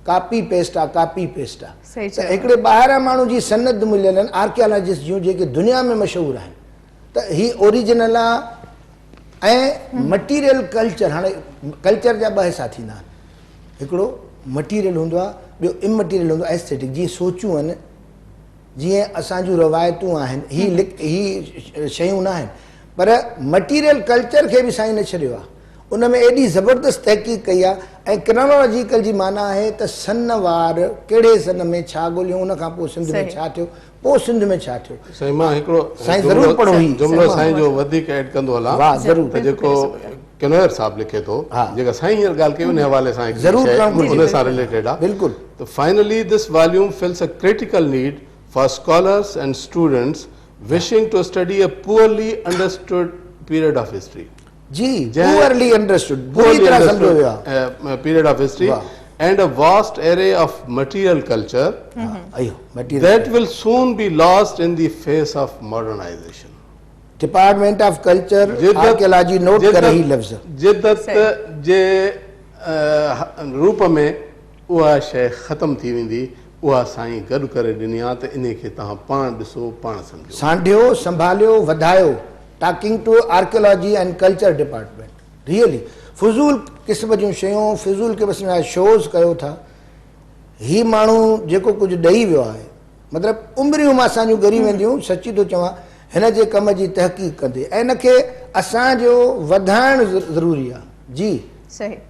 ڪاپي پيسٽ آ ڪاپي پيسٽ آ ته هڪڙي ٻاهران ماڻهو جي سند مليل آهن آرڪيالاجسٽ جون جيڪي دنيا ۾ مشهور آهن ته هي اوريجنل آ ۽ مٽيريل ڪلچر هاڻي ڪلچر جا ٻه حصا ٿيندا آهن هڪڙو مٽيريل هوندو آ ٻيو امٽيريل هوندو آ ايسٿيٽڪ جيئن سوچون آهن جيئن اسان جون روايتون آهن هي هي شيون نه آهن پر مٽيريل ڪلچر کي به سائين نه ڇڏيو آهي ان ۾ ايڏي زبردست تحقيق ڪئي آهي ۽ ڪرانالاجيڪل جي معنيٰ آهي ته سن وار ڪهڙي سن ۾ ڇا ڳوليون ان کان پوء سنڌ ۾ ڇا ٿيو پوء سنڌ ۾ ڇا ٿيو. سائين مان هڪڙو سائين ضرور پڙهو هي جملو سائين جو وڌيڪ ايڊ ڪندو هلان واه ضرور ته جيڪو ڪنوير صاحب لکي ٿو جيڪا سائين هينئر ڳالهه ڪئي ان حوالي سان هڪڙي ضرور شيء ڪرڻ گهرجي ان سان رليٽيڊ آ بلڪل ته finally this volume fills a critical need for scholars and students wishing to study a poorly understood period of history. جي پوئرلي انڊرسٽوڊ بري طرح سمجهيو ويو آهي. Period of history and a vast array of material culture that will soon be lost in the face of modernization. Department of culture archaeology note ڪري هي لفظ. جدت جي روپ ۾ اها شيء ختم ٿي ويندي، اها سائين گڏ ڪري ڏني آ ته انهي کي توهان پاڻ ڏسو پاڻ سمجهو. سانڍيو، سنڀاليو، وڌايو talking to archaeology and culture department really فضول قسم جون شيون فضول قسم جا شوز ڪيو ٿا هي ماڻهو جيڪو ڪجهه ڏئي ويو آهي مطلب عمريون اسان جون ڳري وينديون سچي ٿو چوان هن جي ڪم جي تحقيق ڪندي ۽ ان کي اسان جو وڌائڻ ضروري آهي جي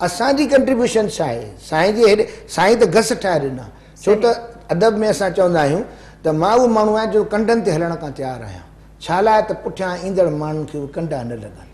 اسان جي ڪنٽريبيوشن ڇا آهي سائين جي هيڏي سائين ته گس ٺاهي ڏنا ڇو ته ادب ۾ اسان چوندا آهيون ته مان اهو ماڻهو آهيان جو ڪنڊن تي هلڻ کان تيار آهيان ڇا لاء ته پٺيان ايندڙ ماڻهن کي اهي ڪنڊا نه لڳن.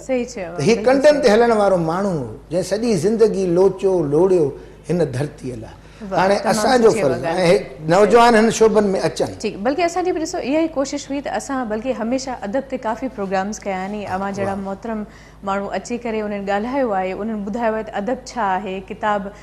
ته هي ڪنڊن تي هلڻ وارو ماڻهو هو، جنهن سڄي زندگي لوچيو لوڙيو هن ڌرتيء لاء. هاڻي اسان جو فرض آهي ۽ نوجوان هن شعبن ۾ اچن. ٺيڪ بلڪه اسان جي به ڏسو اها ئي ڪوشش هئي ته اسان بلڪه هميشه ادب تي ڪافي پروگرامز ڪيا آهن ۽ اوهان جهڙا محترم ماڻهو اچي ڪري انهن ڳالهايو آهي انهن ٻڌايو آهي ته ادب ڇا آهي ڪتاب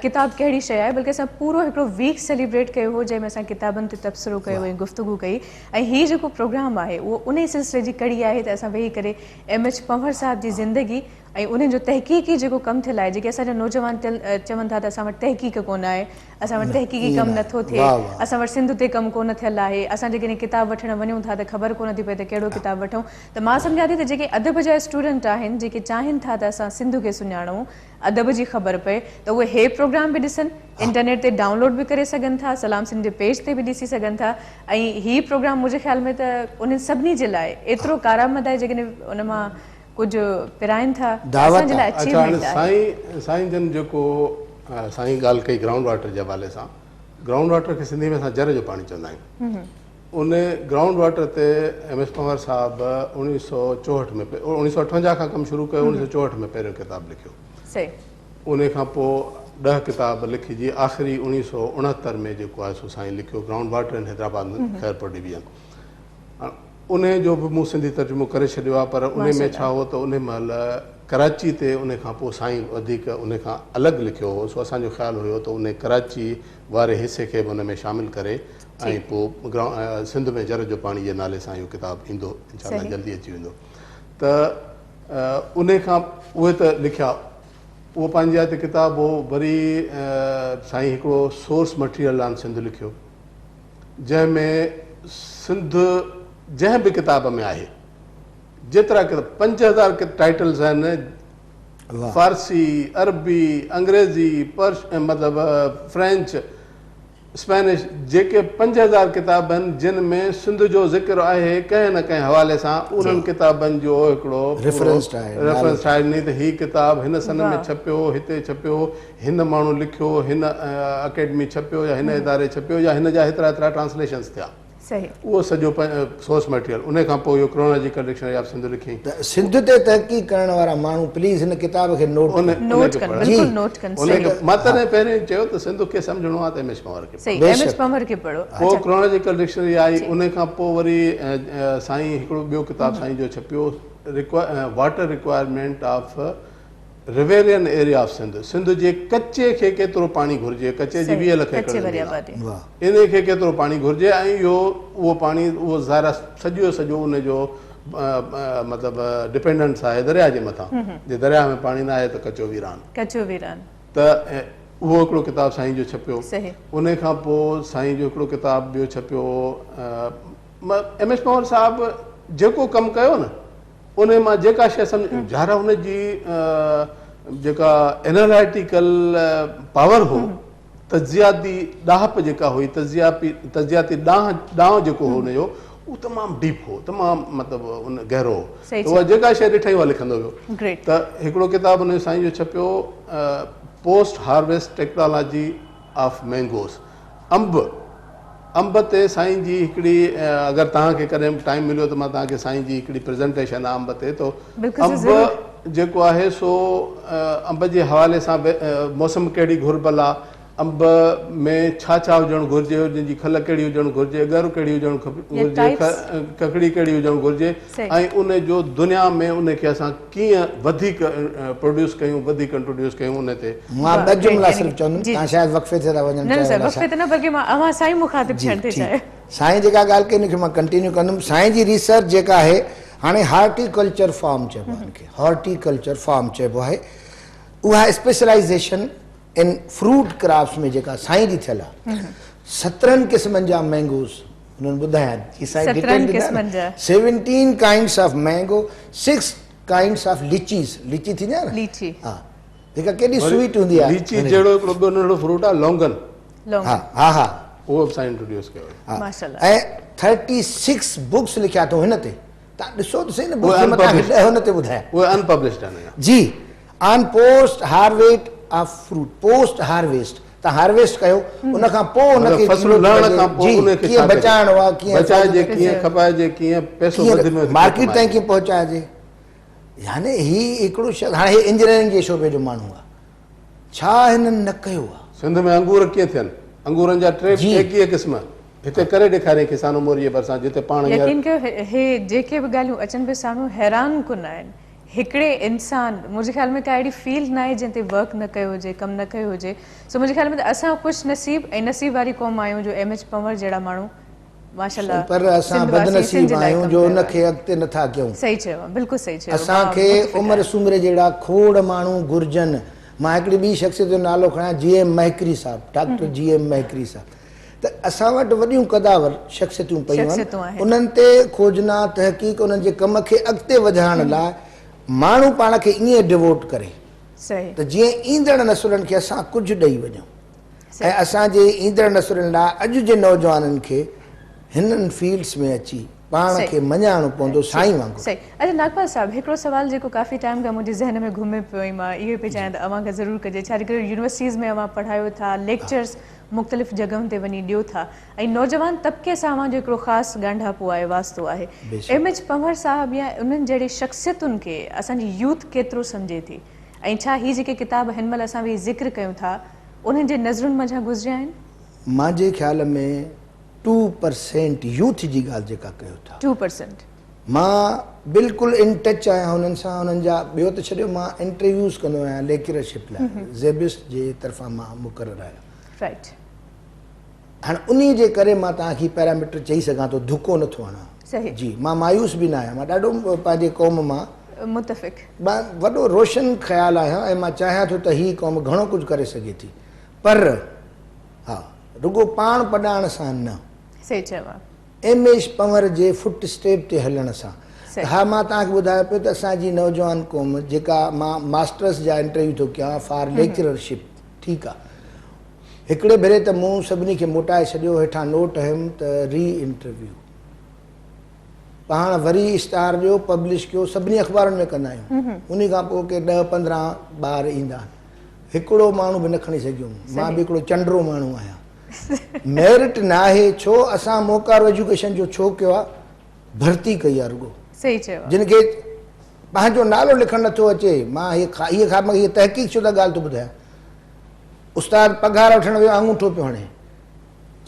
ڪتاب ڪهڙي شيء آهي بلڪه اسان پورو هڪڙو ويڪ سيليبريٽ ڪيو هو جنهن ۾ اسان ڪتابن تي تبصرو ڪيو ۽ گفتگو ڪئي ۽ هي جيڪو پروگرام آهي اهو انهي سلسلي جي ڪڙي آهي ته اسان ويهي ڪري ايم ايڇ پنهور صاحب جي زندگي ۽ انهن جو تحقيقي جيڪو ڪم ٿيل آهي جيڪي اسان جا نوجوان چون ٿا ته اسان وٽ تحقيق ڪونه آهي اسان وٽ تحقيقي ڪم نٿو ٿئي اسان وٽ سنڌ تي ڪم ڪونه ٿيل آهي اسان جيڪڏهن ڪتاب وٺڻ وڃون ٿا ته خبر ڪونه ٿي پئي ته ڪهڙو ڪتاب وٺون ته مان سمجهان ٿي ته جيڪي ادب جا اسٽوڊنٽ آهن جيڪي چاهين ٿا ته اسان سنڌ کي سڃاڻون ادب جي خبر پئي ته اهي هي پروگرام به ڏسن، انٽرنيٽ تي ڊائونلوڊ به ڪري سگهن ٿا، سلام سنڌ جي پيج تي به ڏسي سگهن ٿا ۽ هي پروگرام منهنجي خيال ۾ ته انهن سڀني جي لاء ايترو ڪارآمد آهي جيڪڏهن ان مان ڪجهه پرائين ٿا ته اسان جي لاء اچا هاڻي اچيومينٽ آهي. سائين سائين جن جيڪو سائين ڳالهه ڪئي گرائونڊ واٽر جي حوالي سان گرائونڊ واٽر کي سنڌي ۾ اسان جر جو پاڻي چوندا آهيون ان گرائونڊ واٽر تي ايم ايس پنهور صاحب 1964 ۾ 1958 کان ڪم شروع ڪيو 1964 ۾ پهريون ڪتاب لکيو ان کان پوء 10 ڪتاب لکجي آخري 1969 ۾ جيڪو آهي سو سائين لکيو ground water in Hyderabad Khairpur division ان جو به مون سنڌي ترجمو ڪري ڇڏيو آهي پر ان ۾ ڇا هو ته ان مهل ڪراچي تي ان کان پوء سائين وڌيڪ ان کان الڳ لکيو هو سو اسان جو خيال هيو ته ان ڪراچي واري حصي کي به ان ۾ شامل ڪري ۽ پوء سنڌ ۾ جر جو پاڻي جي نالي سان اهو ڪتاب ايندو انشاء الله جلدي اچي ويندو ته انهي کان اهي ته لکيا اهو پنهنجي جاء تي ڪتاب هو وري سائين هڪڙو سورس مٽيريل آن سنڌ لکيو جنهن ۾ سنڌ جنهن به ڪتاب ۾ آهي جيترا ڪتاب 5000 ٽائيٽلز آهن فارسي عربي انگريزي پرش مطلب فرينچ اسپينش، جيڪي 5000 ڪتاب آهن جن ۾ سنڌ جو ذڪر آهي ڪنهن نه ڪنهن حوالي سان انهن ڪتابن جو هڪڙو پورو ريفرنس ٺاهي ڏني ته هي ڪتاب هن سن ۾ ڇپيو، هتي ڇپيو، هن ماڻهو لکيو، هن اڪيڊمي ڇپيو يا هن اداري ڇپيو يا هن جا هيترا هيترا ٽرانسليشنس ٿيا. اهو سڄو سورس مٽيريل انهي کان پوء اهو ڪرونالاجيڪل ڊڪشنري آف سنڌ لکيائين. ته سنڌ تي تحقيق ڪرڻ وارا ماڻهو پليز هن ڪتاب کي نوٽ ڪن. نوٽ ڪن بلڪل نوٽ ڪن صحيح. مان تڏهن پهرين چيو ته سنڌ کي سمجهڻو آهي ته ايم ايڇ پنهور کي پڙهو. صحيح ايم ايڇ پنهور کي پڙهو. پوء ڪرونالاجيڪل ڊڪشنري آئي انهي کان پوء وري سائين هڪڙو ٻيو ڪتاب سائين جو ڇپيو water requirement of riparian area of Sindh, Sindh جي ڪچي کي ڪيترو پاڻي گهرجي، ڪچي جي 20 لک ايڪڙ زمين آهي، انهي کي ڪيترو پاڻي گهرجي ۽ اهو اهو پاڻي اهو ظاهر آهي سڄو سڄو ان جو مطلب ڊپينڊنس آهي درياء جي مٿان، جي درياء ۾ پاڻي نه آهي ته ڪچو ويران. ڪچو ويران. ته اهو هڪڙو ڪتاب سائين جو ڇپيو. انهي کان پوء سائين جو هڪڙو ڪتاب ٻيو ڇپيو ايم ايس پنهور صاحب جيڪو ڪم ڪيو نه انهي مان جيڪا شيء سمجهه ظاهر آهي ان جي جيڪا انالائٽيڪل پاور هو تجزياتي ڏاهپ جيڪا هئي، تجزياتي ڏانء جيڪو هو ان جو، اهو تمام ڊيپ هو، تمام مطلب ان گهرو هو. ته اها جيڪا شيء ڏٺائين اها لکندو ويو. ته هڪڙو ڪتاب ان جو سائين جو ڇپيو post harvest technology of mangoes, انب، انب تي سائين جي هڪڙي اگر توهان کي ڪڏهن به ٽائيم مليو ته مان توهان کي سائين جي هڪڙي پريزنٽيشن آهي انب تي ته انب جيڪو آهي سو انب جي حوالي سان موسم ڪهڙي گهربل آهي، انب ۾ ڇا ڇا هجڻ گهرجي، ان جي کل ڪهڙي هجڻ گهرجي، ڳر ڪهڙي هجڻ گهرجي، ککڙي ڪهڙي هجڻ گهرجي ۽ ان جو دنيا ۾ ان کي اسان ڪيئن وڌيڪ پروڊيوس ڪيون، وڌيڪ انٽروڊيوس ڪيون ان تي. مان ٻه جملا صرف چوندم، توهان شايد وقفي تي ٿا وڃڻ چاهيو. نه نه وقفي تي نه بلڪه مان اوهان سان ئي مخاطب ٿيڻ ٿي چاهيان. سائين جيڪا ڳالهه ڪئي ان کي مان ڪنٽينيو ڪندم. سائين جي ريسرچ جيڪا آهي هاڻي هارٽيڪلچر فارم چئبو آهي ان کي، هارٽيڪلچر فارم چئبو آهي. اها اسپيشلائيزيشن ان فروٽ ڪراپس ۾ جيڪا سائين جي ٿيل آهي 17 قسمن جا مينگوز انهن ٻڌايا جي سائين ڊيٽيل ڏنا نه 17 kinds of mango 6 kinds of litchis lychee ٿيندي آهي نه ليچي ها جيڪا ڪيڏي سويٽ هوندي آهي ليچي جهڙو هڪڙو ٻيو ننڍڙو فروٽ آهي لونگن ها ها ها اهو به سائين انٽروڊيوس ڪيو ها ماشاءالله ۽ 36 بڪس لکيا اٿئون هن تي تان ڏسو ته سهي نه بڪس مان تان کي 10 هن تي ٻڌايا اهي ان پبلشڊ آهن جي on post harvest of fruit post harvest تان هارويسٽ ڪيو ان کان پوء ان کي فصل لهڻ کان پوء ان کي ڪيئن بچائڻو آ ڪيئن بچائجي ڪيئن کپائجي ڪيئن پئسو وڌ ۾ وڌ مارڪيٽ تائين ڪيئن پهچائجي يعني هي هڪڙو شخص هاڻي هي انجنيئرنگ جي شعبي جو ماڻهو آ ڇا هنن نه ڪيو آ سنڌ ۾ انگور ڪيئن ٿين انگورن جا ٽي 21 قسم هتي ڪري ڏيکاريائين کسانو موري جي ڀرسان جتي پاڻ هينئر يقين ڪيو هي جيڪي به ڳالهيون اچن پيون سامهون حيران ڪن آهن هڪڙي انسان منهنجي خيال ۾ ڪا اهڙي فيلڊ ناهي جنهن تي ورڪ نه ڪيو هجي ڪم نه ڪيو هجي سو منهنجي خيال ۾ ته اسان خوش نصيب ۽ نصيب واري قوم آهيون جو ايم ايڇ پنهور جهڙا ماڻهو ماشاءالله پر اسان سنڌ واسي بدنصيب سنڌ جي لاء آهيون ڪم جو ڪيو ان آهي. کي اڳتي نه ٿا ڪيون. صحيح چيو بلڪل صحيح چيو اسان مان کي متفق عمر آهيان. سومري جهڙا کوڙ ماڻهو گهرجن. مان هڪڙي ٻي شخصيت جو نالو کڻان جي ايم مهڪري صاحب ڊاڪٽر جي ايم مهڪري صاحب ته اسان وٽ وڏيون قداور شخصيتون پيون آهن انهن تي کوجنا تحقيق انهن جي ڪم کي اڳتي وڌائڻ لاء ماڻهو پاڻ کي ائين ڊووٽ ڪري ته جيئن ايندڙ نسلن کي اسان ڪجهه ڏئي وڃون ۽ اسان جي ايندڙ نسلن لاء اڄ جي نوجوانن کي هنن فيلڊس ۾ اچي پاڻ کي مڃائڻو پوندو سائين وانگر. صحيح اچا ناگپال صاحب هڪڙو سوال جيڪو ڪافي ٽائيم کان منهنجي ذهن ۾ گهمي پيو ۽ مان اهو پئي چاهيان ته اوهان کان ضرور ڪجي ڇا جي ڪري يونيورسٽيز ۾ اوهان پڙهايو ٿا ليڪچرز مختلف جڳهن تي وڃي ڏيو ٿا ۽ نوجوان طبقي سان اوهان جو هڪڙو خاص ڳانڍاپو آهي واسطو آهي ايم ايڇ پنهور صاحب يا انهن جهڙي شخصيتن کي اسان جي يوٿ ڪيترو سمجهي ٿي ۽ ڇا هي جيڪي ڪتاب هن مهل اسان ويهي ذڪر ڪيون ٿا انهن جي نظرن منجهان گذريا آهن؟ مانجي خيال ۾ ٽو پرسينٽ يوٿ جي ڳالهه جيڪا ڪيو ٿا. 2%. مان بلڪل ان ٽچ آهيان انهن سان انهن جا ٻيو ته ڇڏيو مان انٽرويوز ڪندو آهيان ليڪچررشپ لاء زيبسٽ جي طرفان مان مقرر آهيان. رائيٽ. هاڻ انهي جي ڪري مان توهان کي پيراميٽر چئي سگهان ٿو ڌڪو نه ٿو هڻان. صحيح. جي مان مايوس به نه آهيان مان ڏاڍو پنهنجي قوم مان. متفق. مان وڏو روشن خيال آهيان ۽ مان چاهيان ٿو ته هي قوم گهڻو ڪجهه ڪري سگهي ٿي پر ها رڳو پاڻ پڏائڻ سان نه. صحيح چيو. ايم ايڇ پنهور جي فٽ اسٽيپ تي هلڻ سان ته ها مان توهان کي ٻڌايو پيو ته اسان جي نوجوان قوم جيڪا مان ماسٽرس جا انٽرويو ٿو ڪيان فار ليڪچررشپ ٺيڪ آ هڪڙي ڀيري ته مون سڀني کي موٽائي ڇڏيو هيٺان نوٽ هيم ته ري انٽرويو پاڻ وري اشتهار ڏيو پبلش ڪيو سڀني اخبارن ۾ ڪندا آهيون انهي کان پوء ڪي ڏهه 15 ٻار ايندا آهن هڪڙو ماڻهو به نه کڻي سگهيم مان به هڪڙو چنڊرو ماڻهو آهيان ميرٽ ناهي ڇو اسان موڪارو ايجوڪيشن جو ڇو ڪيو آ ڀرتي ڪئي آ رڳو صحيح چيو جن کي پنهنجو نالو لکڻ نٿو اچي مان هي هي خا هي تحقيق شده ڳالهه ٿو ٻڌايان استاد پگهار وٺڻ ويو آڱوٺو پيو هڻي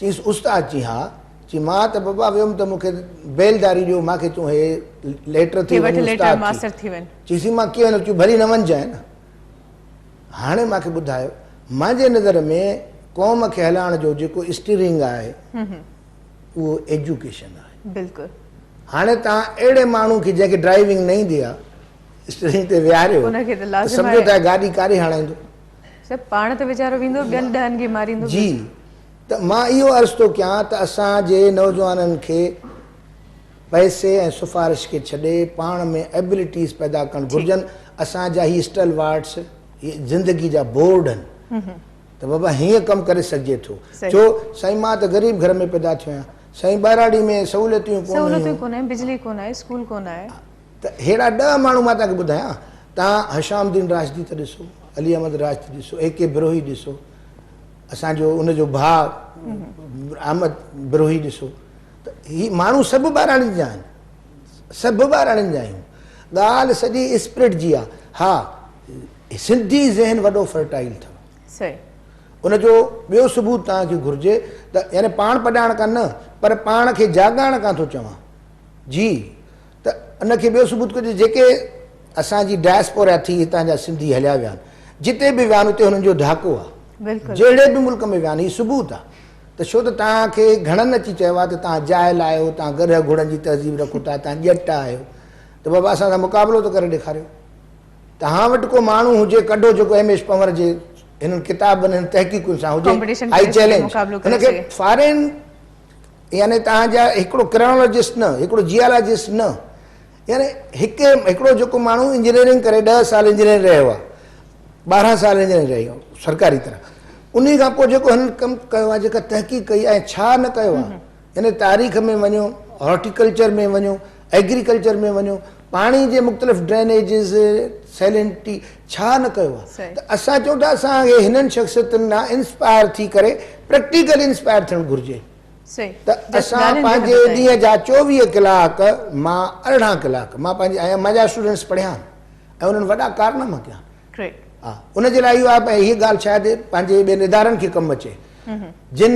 چيس استاد چي ها چي مان ته بابا ويم ته مونکي بيلداري ڏيو مان کي تون هي ليٽر ٿي وڃ استاد ٿي چيس مان ڪيئن وڃان چي ڀلي نه وڃجانء نه هاڻي مان کي ٻڌايو، مانجي نظر ۾ قوم کي هلائڻ جو جيڪو اسٽيرنگ آهي اهو ايجوڪيشن آهي. بلڪل. هاڻي توهان اهڙي ماڻهو کي جنهن کي ڊرائيونگ نه ايندي آهي اسٽيرنگ تي ويهاريو ته سمجهو ته گاڏي ڪاڏي هڻائيندو. سر پاڻ ته ويچارو ويندو ٻين ڏهن کي ماريندو. جي ته مان اهو عرض ٿو ڪيان ته اسان جي نوجوانن کي پئسي ۽ سفارش کي ڇڏي پاڻ ۾ ايبلٽيز پيدا ڪرڻ گهرجن. اسان جا هي اسٽل وارڊس هي زندگي جا بورڊ آهن. ته بابا هيئن ڪم ڪري سگهجي ٿو. ڇو سائين مان ته غريب گهر ۾ پيدا ٿيو آهيان. سائين ٻهراڙي ۾ سهوليتون ڪونه هيون. سهوليتون ڪونه آهن، بجلي ڪونه آهي، اسڪول ڪونه آهي. ته ههڙا ڏهه ماڻهو مان توهان کي ٻڌايان، توهان حشام الدين راشدي ته ڏسو، علي احمد راشدي ڏسو، اي ڪي بروهي ڏسو، اسان جو ان جو ڀاء احمد بروهي ڏسو ته هي ماڻهو سڀ ٻهراڙين جا آهن. سڀ ٻهراڙين جا آهيون. ڳالهه سڄي اسپرٽ جي آهي. ها سنڌي ذهن وڏو فرٽائل اٿو. صحيح. ان جو ٻيو ثبوت توهان کي گهرجي ته يعني پاڻ پڏائڻ کان نه پر پاڻ کي جاڳائڻ کان ٿو چوان جي ته ان کي ٻيو ثبوت ڪجي جيڪي اسان جي ڊائسپورا ٿي هتان جا سنڌي هليا ويا آهن جتي به ويا آهن اتي هنن جو ڌاڪو آهي جهڙي به ملڪ ۾ ويا آهن هي ثبوت آهي ته ڇو ته توهان کي گهڻن اچي چيو آهي ته توهان جاهل آهيو توهان گڏهه گهوڙن جي تهذيب رکو ٿا توهان ڄٽ آهيو ته بابا اسان سان مقابلو ته ڪري ڏيکاريو توهان وٽ ڪو ماڻهو هجي ڪڍو جيڪو ايم ايس پنور جي هنن ڪتابن هنن تحقيقن سان هجي آئي چئلينج هن کي فارين يعني توهان جا هڪڙو ڪرانالاجسٽ نه هڪڙو جيالاجسٽ نه يعني هڪ هڪڙو جيڪو ماڻهو انجنيئرنگ ڪري 10 سال انجنيئر رهيو آهي 12 سال انجنيئر رهيو سرڪاري طرح انهي کان پوء جيڪو هنن ڪم ڪيو آهي جيڪا تحقيق ڪئي آهي ڇا نه ڪيو آهي يعني تاريخ ۾ وڃو، هارٽيڪلچر ۾ وڃو، ايگريڪلچر ۾ وڃو، پاڻي جي مختلف ڊرينيجز، سيلنٽي، ڇا نه ڪيو آهي ته اسان چئون ٿا اسان کي هنن شخصيتن ڏانهن انسپائر ٿي ڪري پريڪٽيڪل انسپائر ٿيڻ گهرجي ته اسان پنهنجي ڏينهن جا 24 ڪلاڪ مان 18 ڪلاڪ مان پنهنجي ۽ منهنجا اسٽوڊنٽس پڙهيا آهن ۽ انهن وڏا ڪارناما ڪيا آهن ان جي لاء اهو آهي هيء ڳالهه شايد پنهنجي ٻين ادارن کي ڪم اچي جن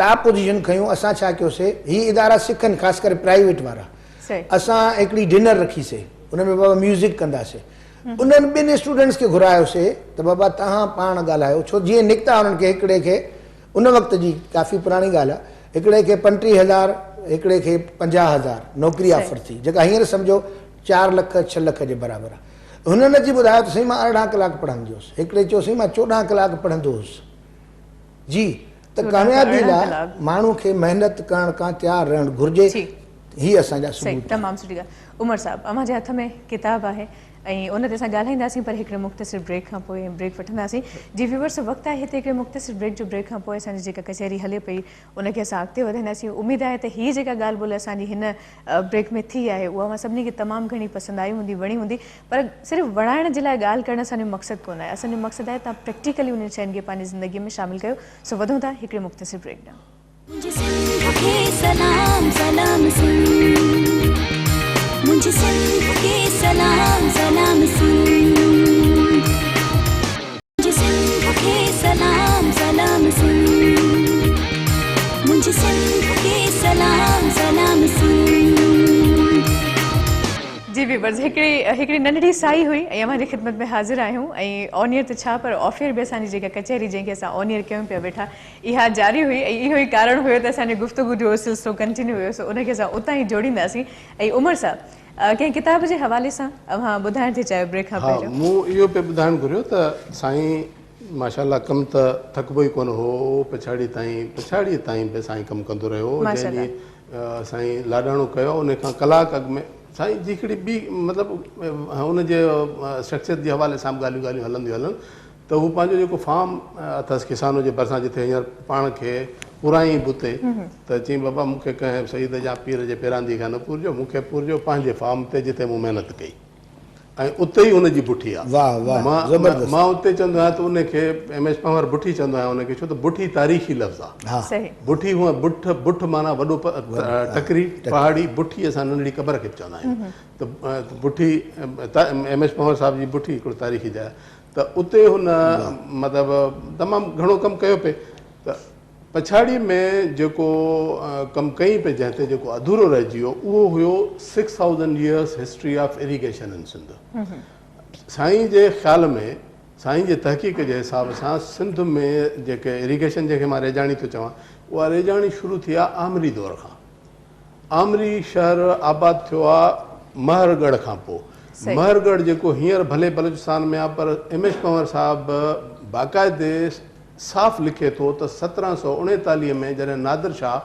ٽاپ پوزيشن کنيون اسان ڇا ڪيوسي هي ادارا سکن خاص ڪري پرائيويٽ وارا اسان هڪڙي ڊنر رکي سي ان ۾ بابا ميوزڪ ڪنداسي انهن ٻن اسٽوڊنٽس کي گهرايوسي ته بابا توهان پاڻ ڳالهايو ڇو جيئن نڪتا انهن کي هڪڙي کي ان وقت جي ڪافي پراڻي ڳالهه آهي هڪڙي کي 35000 هڪڙي کي 50000 نوڪري آفر ٿي جيڪا هينئر سمجهو 4 لک 6 لک جي برابر آهي هنن اچي ٻڌايو ته سائين مان 18 ڪلاڪ پڙهندي هيس هڪڙي چيو سائين مان 14 ڪلاڪ پڙهندو هيس جي ته ڪاميابي لاء ماڻهو کي محنت ڪرڻ کان تيار رهڻ گهرجي هي اسان جا ثبوت آهن. تمام سٺي ڳالهه عمر صاحب اوهان جي هٿ ۾ ڪتاب آهي ۽ ان تي اسان ڳالهائينداسين پر هڪڙي مختصر بريڪ کان پوء بريڪ وٺنداسين جي ويورس وقت آهي هتي هڪڙي مختصر بريڪ جو بريڪ کان پوء اسان جي جيڪا ڪچهري هلي پئي ان کي اسان اڳتي وڌائينداسين اميد آهي ته هي جيڪا ڳالهه ٻولهه اسان جي هن بريڪ ۾ ٿي آهي اها اوهان سڀني کي تمام گهڻي پسند آئي هوندي وڻي هوندي پر صرف وڻائڻ جي لاء ڳالهه ڪرڻ اسان جو مقصد ڪونه آهي اسان جو مقصد آهي توهان پريڪٽيڪلي انهن شين کي پنهنجي زندگي ۾ شامل ڪيو سو وڌون ٿا هڪڙي مختصر بريڪ ڏانهن. منهنجي سنڌ کي سلام سلام سنڌ منهنجي سنڌ کي سلام سلام سنڌ منهنجي سنڌ کي سلام سلام سنڌ منهنجي سنڌ کي سلام سلام سنڌ. جي ويورز هڪڙي هڪڙي ننڍڙي سائي هئي ۽ اوهان جي خدمت ۾ حاضر آهيون ۽ آن ايئر ته ڇا پر آف ايئر به اسان جي جيڪا ڪچهري جنهن کي اسان آن ايئر ڪيون پيا ويٺا اها جاري هئي ۽ اهو ئي ڪارڻ هيو ته اسان جي گفتگو جو سلسلو ڪنٽينيو هيو سو ان کي اسان اتان ئي جوڙينداسين ۽ عمر صاحب ڪنهن ڪتاب جي حوالي سان اوهان ٻڌائڻ ٿي چاهيو بريڪ کان ها پهريون. مون اهو پئي ٻڌائڻ گهريو ته سائين ماشاء الله ڪم ته ٿڪبو ئي ڪونه هو پڇاڙي تائين پڇاڙي تائين به سائين ڪم ڪندو رهيو ماشاء جنهن الله. ڏينهن سائين لاڏاڻو ڪيو ان کان ڪلاڪ اڳ ۾ سائين جي هڪڙي ٻي مطلب ان جي شخصيت جي حوالي سان به ڳالهيون ڳالهيون هلنديون هلن ته هو پنهنجو جيڪو فارم اٿس کسانو جي ڀرسان جتي هينئر پاڻ کي پورائين به اتي ته چيائين بابا مون کي ڪنهن سيد يا پير جي پيراندي کان نه پورجو مون کي پورجو پنهنجي فارم تي جتي مون محنت ڪئي ۽ اتي ئي ان جي بٺي آ. واه واه زبردست. مان اتي چوندو آهيان ته ان کي ايم ايڇ پنهور بٺي چوندو آهيان ان کي ڇو ته بٺي تاريخي لفظ آ. صحيح. بٺي هونء بٺ بٺ معنيٰ وڏو ٽڪري پهاڙي بٺي اسان ننڍڙي قبر کي به چوندا آهيون ته بٺي ايم ايڇ پنهور صاحب جي بٺي هڪڙو تاريخي جاء آهي ته اتي هن مطلب تمام گهڻو ڪم ڪيو پئي ته پڇاڙي ۾ جيڪو ڪم ڪيائين پئي جنهن تي جيڪو اڌورو رهجي ويو اهو هيو six thousand years history of irrigation in Sindh. سائين جي خيال ۾ سائين جي تحقيق جي حساب سان سنڌ ۾ جيڪي اريگيشن جنهن کي مان ريجاڻي ٿو چوان اها ريجاڻي شروع ٿي آهي آمري دور کان. آمري شهر آباد ٿيو آ مهر ڳڙهه کان پوء. مهر ڳڙهه جيڪو هينئر ڀلي بلوچستان ۾ آ پر ايم ايڇ پنهور صاحب باقاعدي صاف لکي ٿو ته 1739 ۾ جڏهن نادر شاهه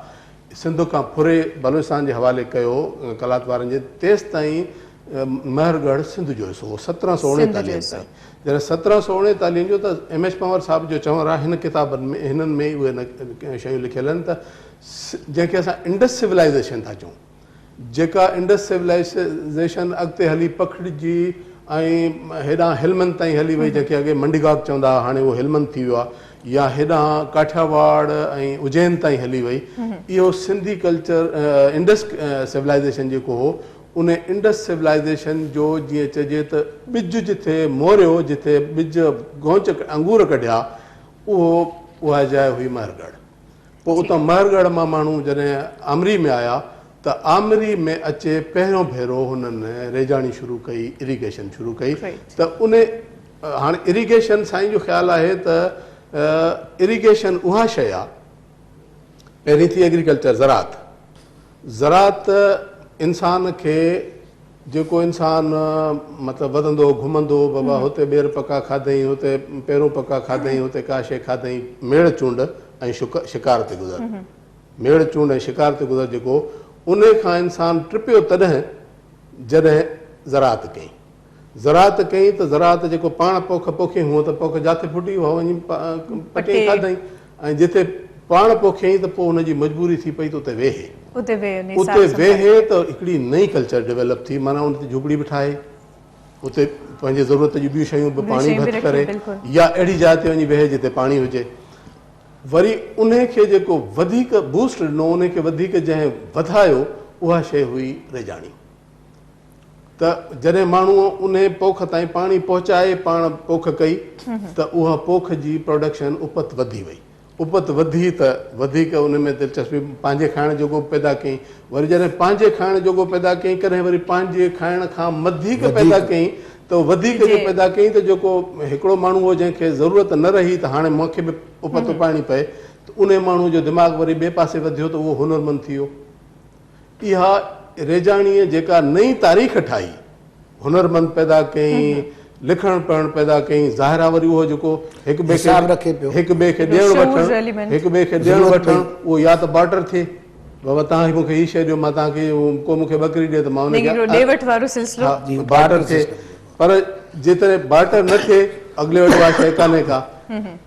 سنڌ کان ڦري بلوچستان جي حوالي ڪيو قلات وارن جي تيستائين مهرڳڙهه سنڌ جو حصو هو 1739 تائين. جڏهن 1739 جو ته ايم ايڇ پنهور صاحب جو چوڻ آهي هن ڪتابن ۾ هنن ۾ اهي شيون لکيل آهن ته جنهن کي اسان انڊس سولائيزيشن ٿا چئون جيڪا انڊس سولائيزيشن اڳتي هلي پکڙجي ۽ هيڏانهن هلمند تائين هلي وئي جنهن کي اڳي منڊيگاڪ چوندا هئا هاڻي اهو هلمند ٿي ويو آهي يا هيڏانهن ڪاٺياواڙ ۽ اجين تائين هلي وئي اهو سنڌي ڪلچر انڊس سولائيزيشن جيڪو هو ان انڊس سولائيزيشن جو جيئن چئجي ته ٻج جٿي موريو، جٿي ٻج گونچ انگور ڪڍيا، اهو اها جاء هئي مهرڳڙهه. پوء اتان مهرڳڙهه مان ماڻهو جڏهن آمري ۾ آيا ته آمري ۾ اچي پهريون ڀيرو هنن ريجاڻي شروع ڪئي، اريگيشن شروع ڪئي ته ان هاڻي اريگيشن سائين جو خيال آهي ته اريگيشن اها شيء آ، پهرين ٿي ايگريڪلچر زراعت، زراعت انسان کي جيڪو انسان مطلب وڌندو گهمندو بابا هتي ٻير پڪا کاڌئين هتي پيرون پڪا کاڌئين هتي ڪا شيء کاڌئين ميڙ چونڊ ۽ شڪار تي گذر ميڙ چونڊ ۽ شڪار تي گذر جيڪو انهي کان انسان ٽپيو تڏهن جڏهن زراعت ڪئين. زراعت ڪئين ته زراعت جيڪو پاڻ پوک پوکيائين هونء ته پوک جاٿي ڦٽي اها وڃي پٽيائين کاڌائين ۽ جتي پاڻ پوکيائين ته پوء ان جي مجبوري ٿي پئي ته اتي ويهي. اتي ويهي ته هڪڙي نئين ڪلچر ڊولپ ٿي معنيٰ ان تي جهوپڙي به ٺاهي اتي پنهنجي ضرورت جون ٻيون شيون به پاڻي به هٿ ڪري يا اهڙي جاء تي وڃي ويهي جتي پاڻي هجي. وري انهي کي جيڪو وڌيڪ بوسٽ ڏنو انهي کي وڌيڪ جنهن وڌايو اها شيء هئي ريجاڻي. ته جڏهن ماڻهوء انهي پوک تائين پاڻي پهچائي پاڻ پوک ڪئي ته اها پوک جي پروڊڪشن اپت وڌي وئي. اپت وڌي ته وڌيڪ ان ۾ دلچسپي پنهنجي کائڻ جوڳو به پيدا ڪيائين. وري جڏهن پنهنجي کائڻ جوڳو پيدا ڪيائين ڪڏهن وري پنهنجي کائڻ کان وڌيڪ پيدا ڪيائين ته وڌيڪ جو پيدا ڪيائين ته جيڪو هڪڙو ماڻهو هو جنهن کي ضرورت نه رهي ته هاڻي مون کي به اپت اپائڻي پئي ته انهي ماڻهوء جو دماغ وري ٻئي پاسي وڌيو ته اهو هنرمند ٿي ويو. اها ريجاڻيء جيڪا نئين تاريخ ٺاهي، هنرمند پيدا ڪيائين، لکڻ پڙهڻ پيدا ڪيائين، ظاهر آهي وري اهو جيڪو هڪ ٻئي کي هڪ ٻئي کي ڏيڻ وٺڻ هڪ ٻئي کي ڏيڻ وٺڻ اهو يا ته بارٽر ٿئي، بابا توهان مون کي هي شيء ڏيو مان توهان کي ڪو مون کي ٻڪري ڏي ته مان ان کي ها بارٽر ٿئي پر جيتري بارٽر نه ٿئي اڳلي وٽ اها شيء ڪانهي ڪا.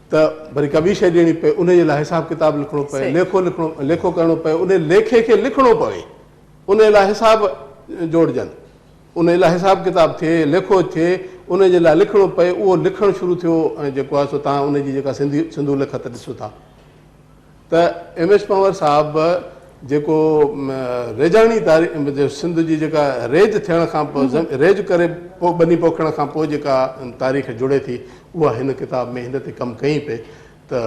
ته وري ڪا ٻي شيء ڏيڻي پئي، انهيء جي لاء حساب ڪتاب لکڻو پئي، ليکو لکڻو ليکو ڪرڻو پئي، انهيء ليکي کي لکڻو پوي، انهيء لاء حساب جوڙجن، انهيء لاء حساب ڪتاب ٿئي، ليکو ٿئي، انهيء جي لاء لکڻو پئي، اهو لکڻ شروع ٿيو ۽ جيڪو آهي سو توهان انهيء جي جيڪا سنڌي سنڌو لکت ڏسو ٿا ته ايم ايس پنهور صاحب جيڪو ريجاڻي تاريخ سنڌ جي جيڪا ريج ٿيڻ کان پوء ريج ڪري پوء ٻني پوکڻ کان پوء جيڪا تاريخ جڙي ٿي اها هن ڪتاب ۾ هن تي ڪم ڪيائين پئي ته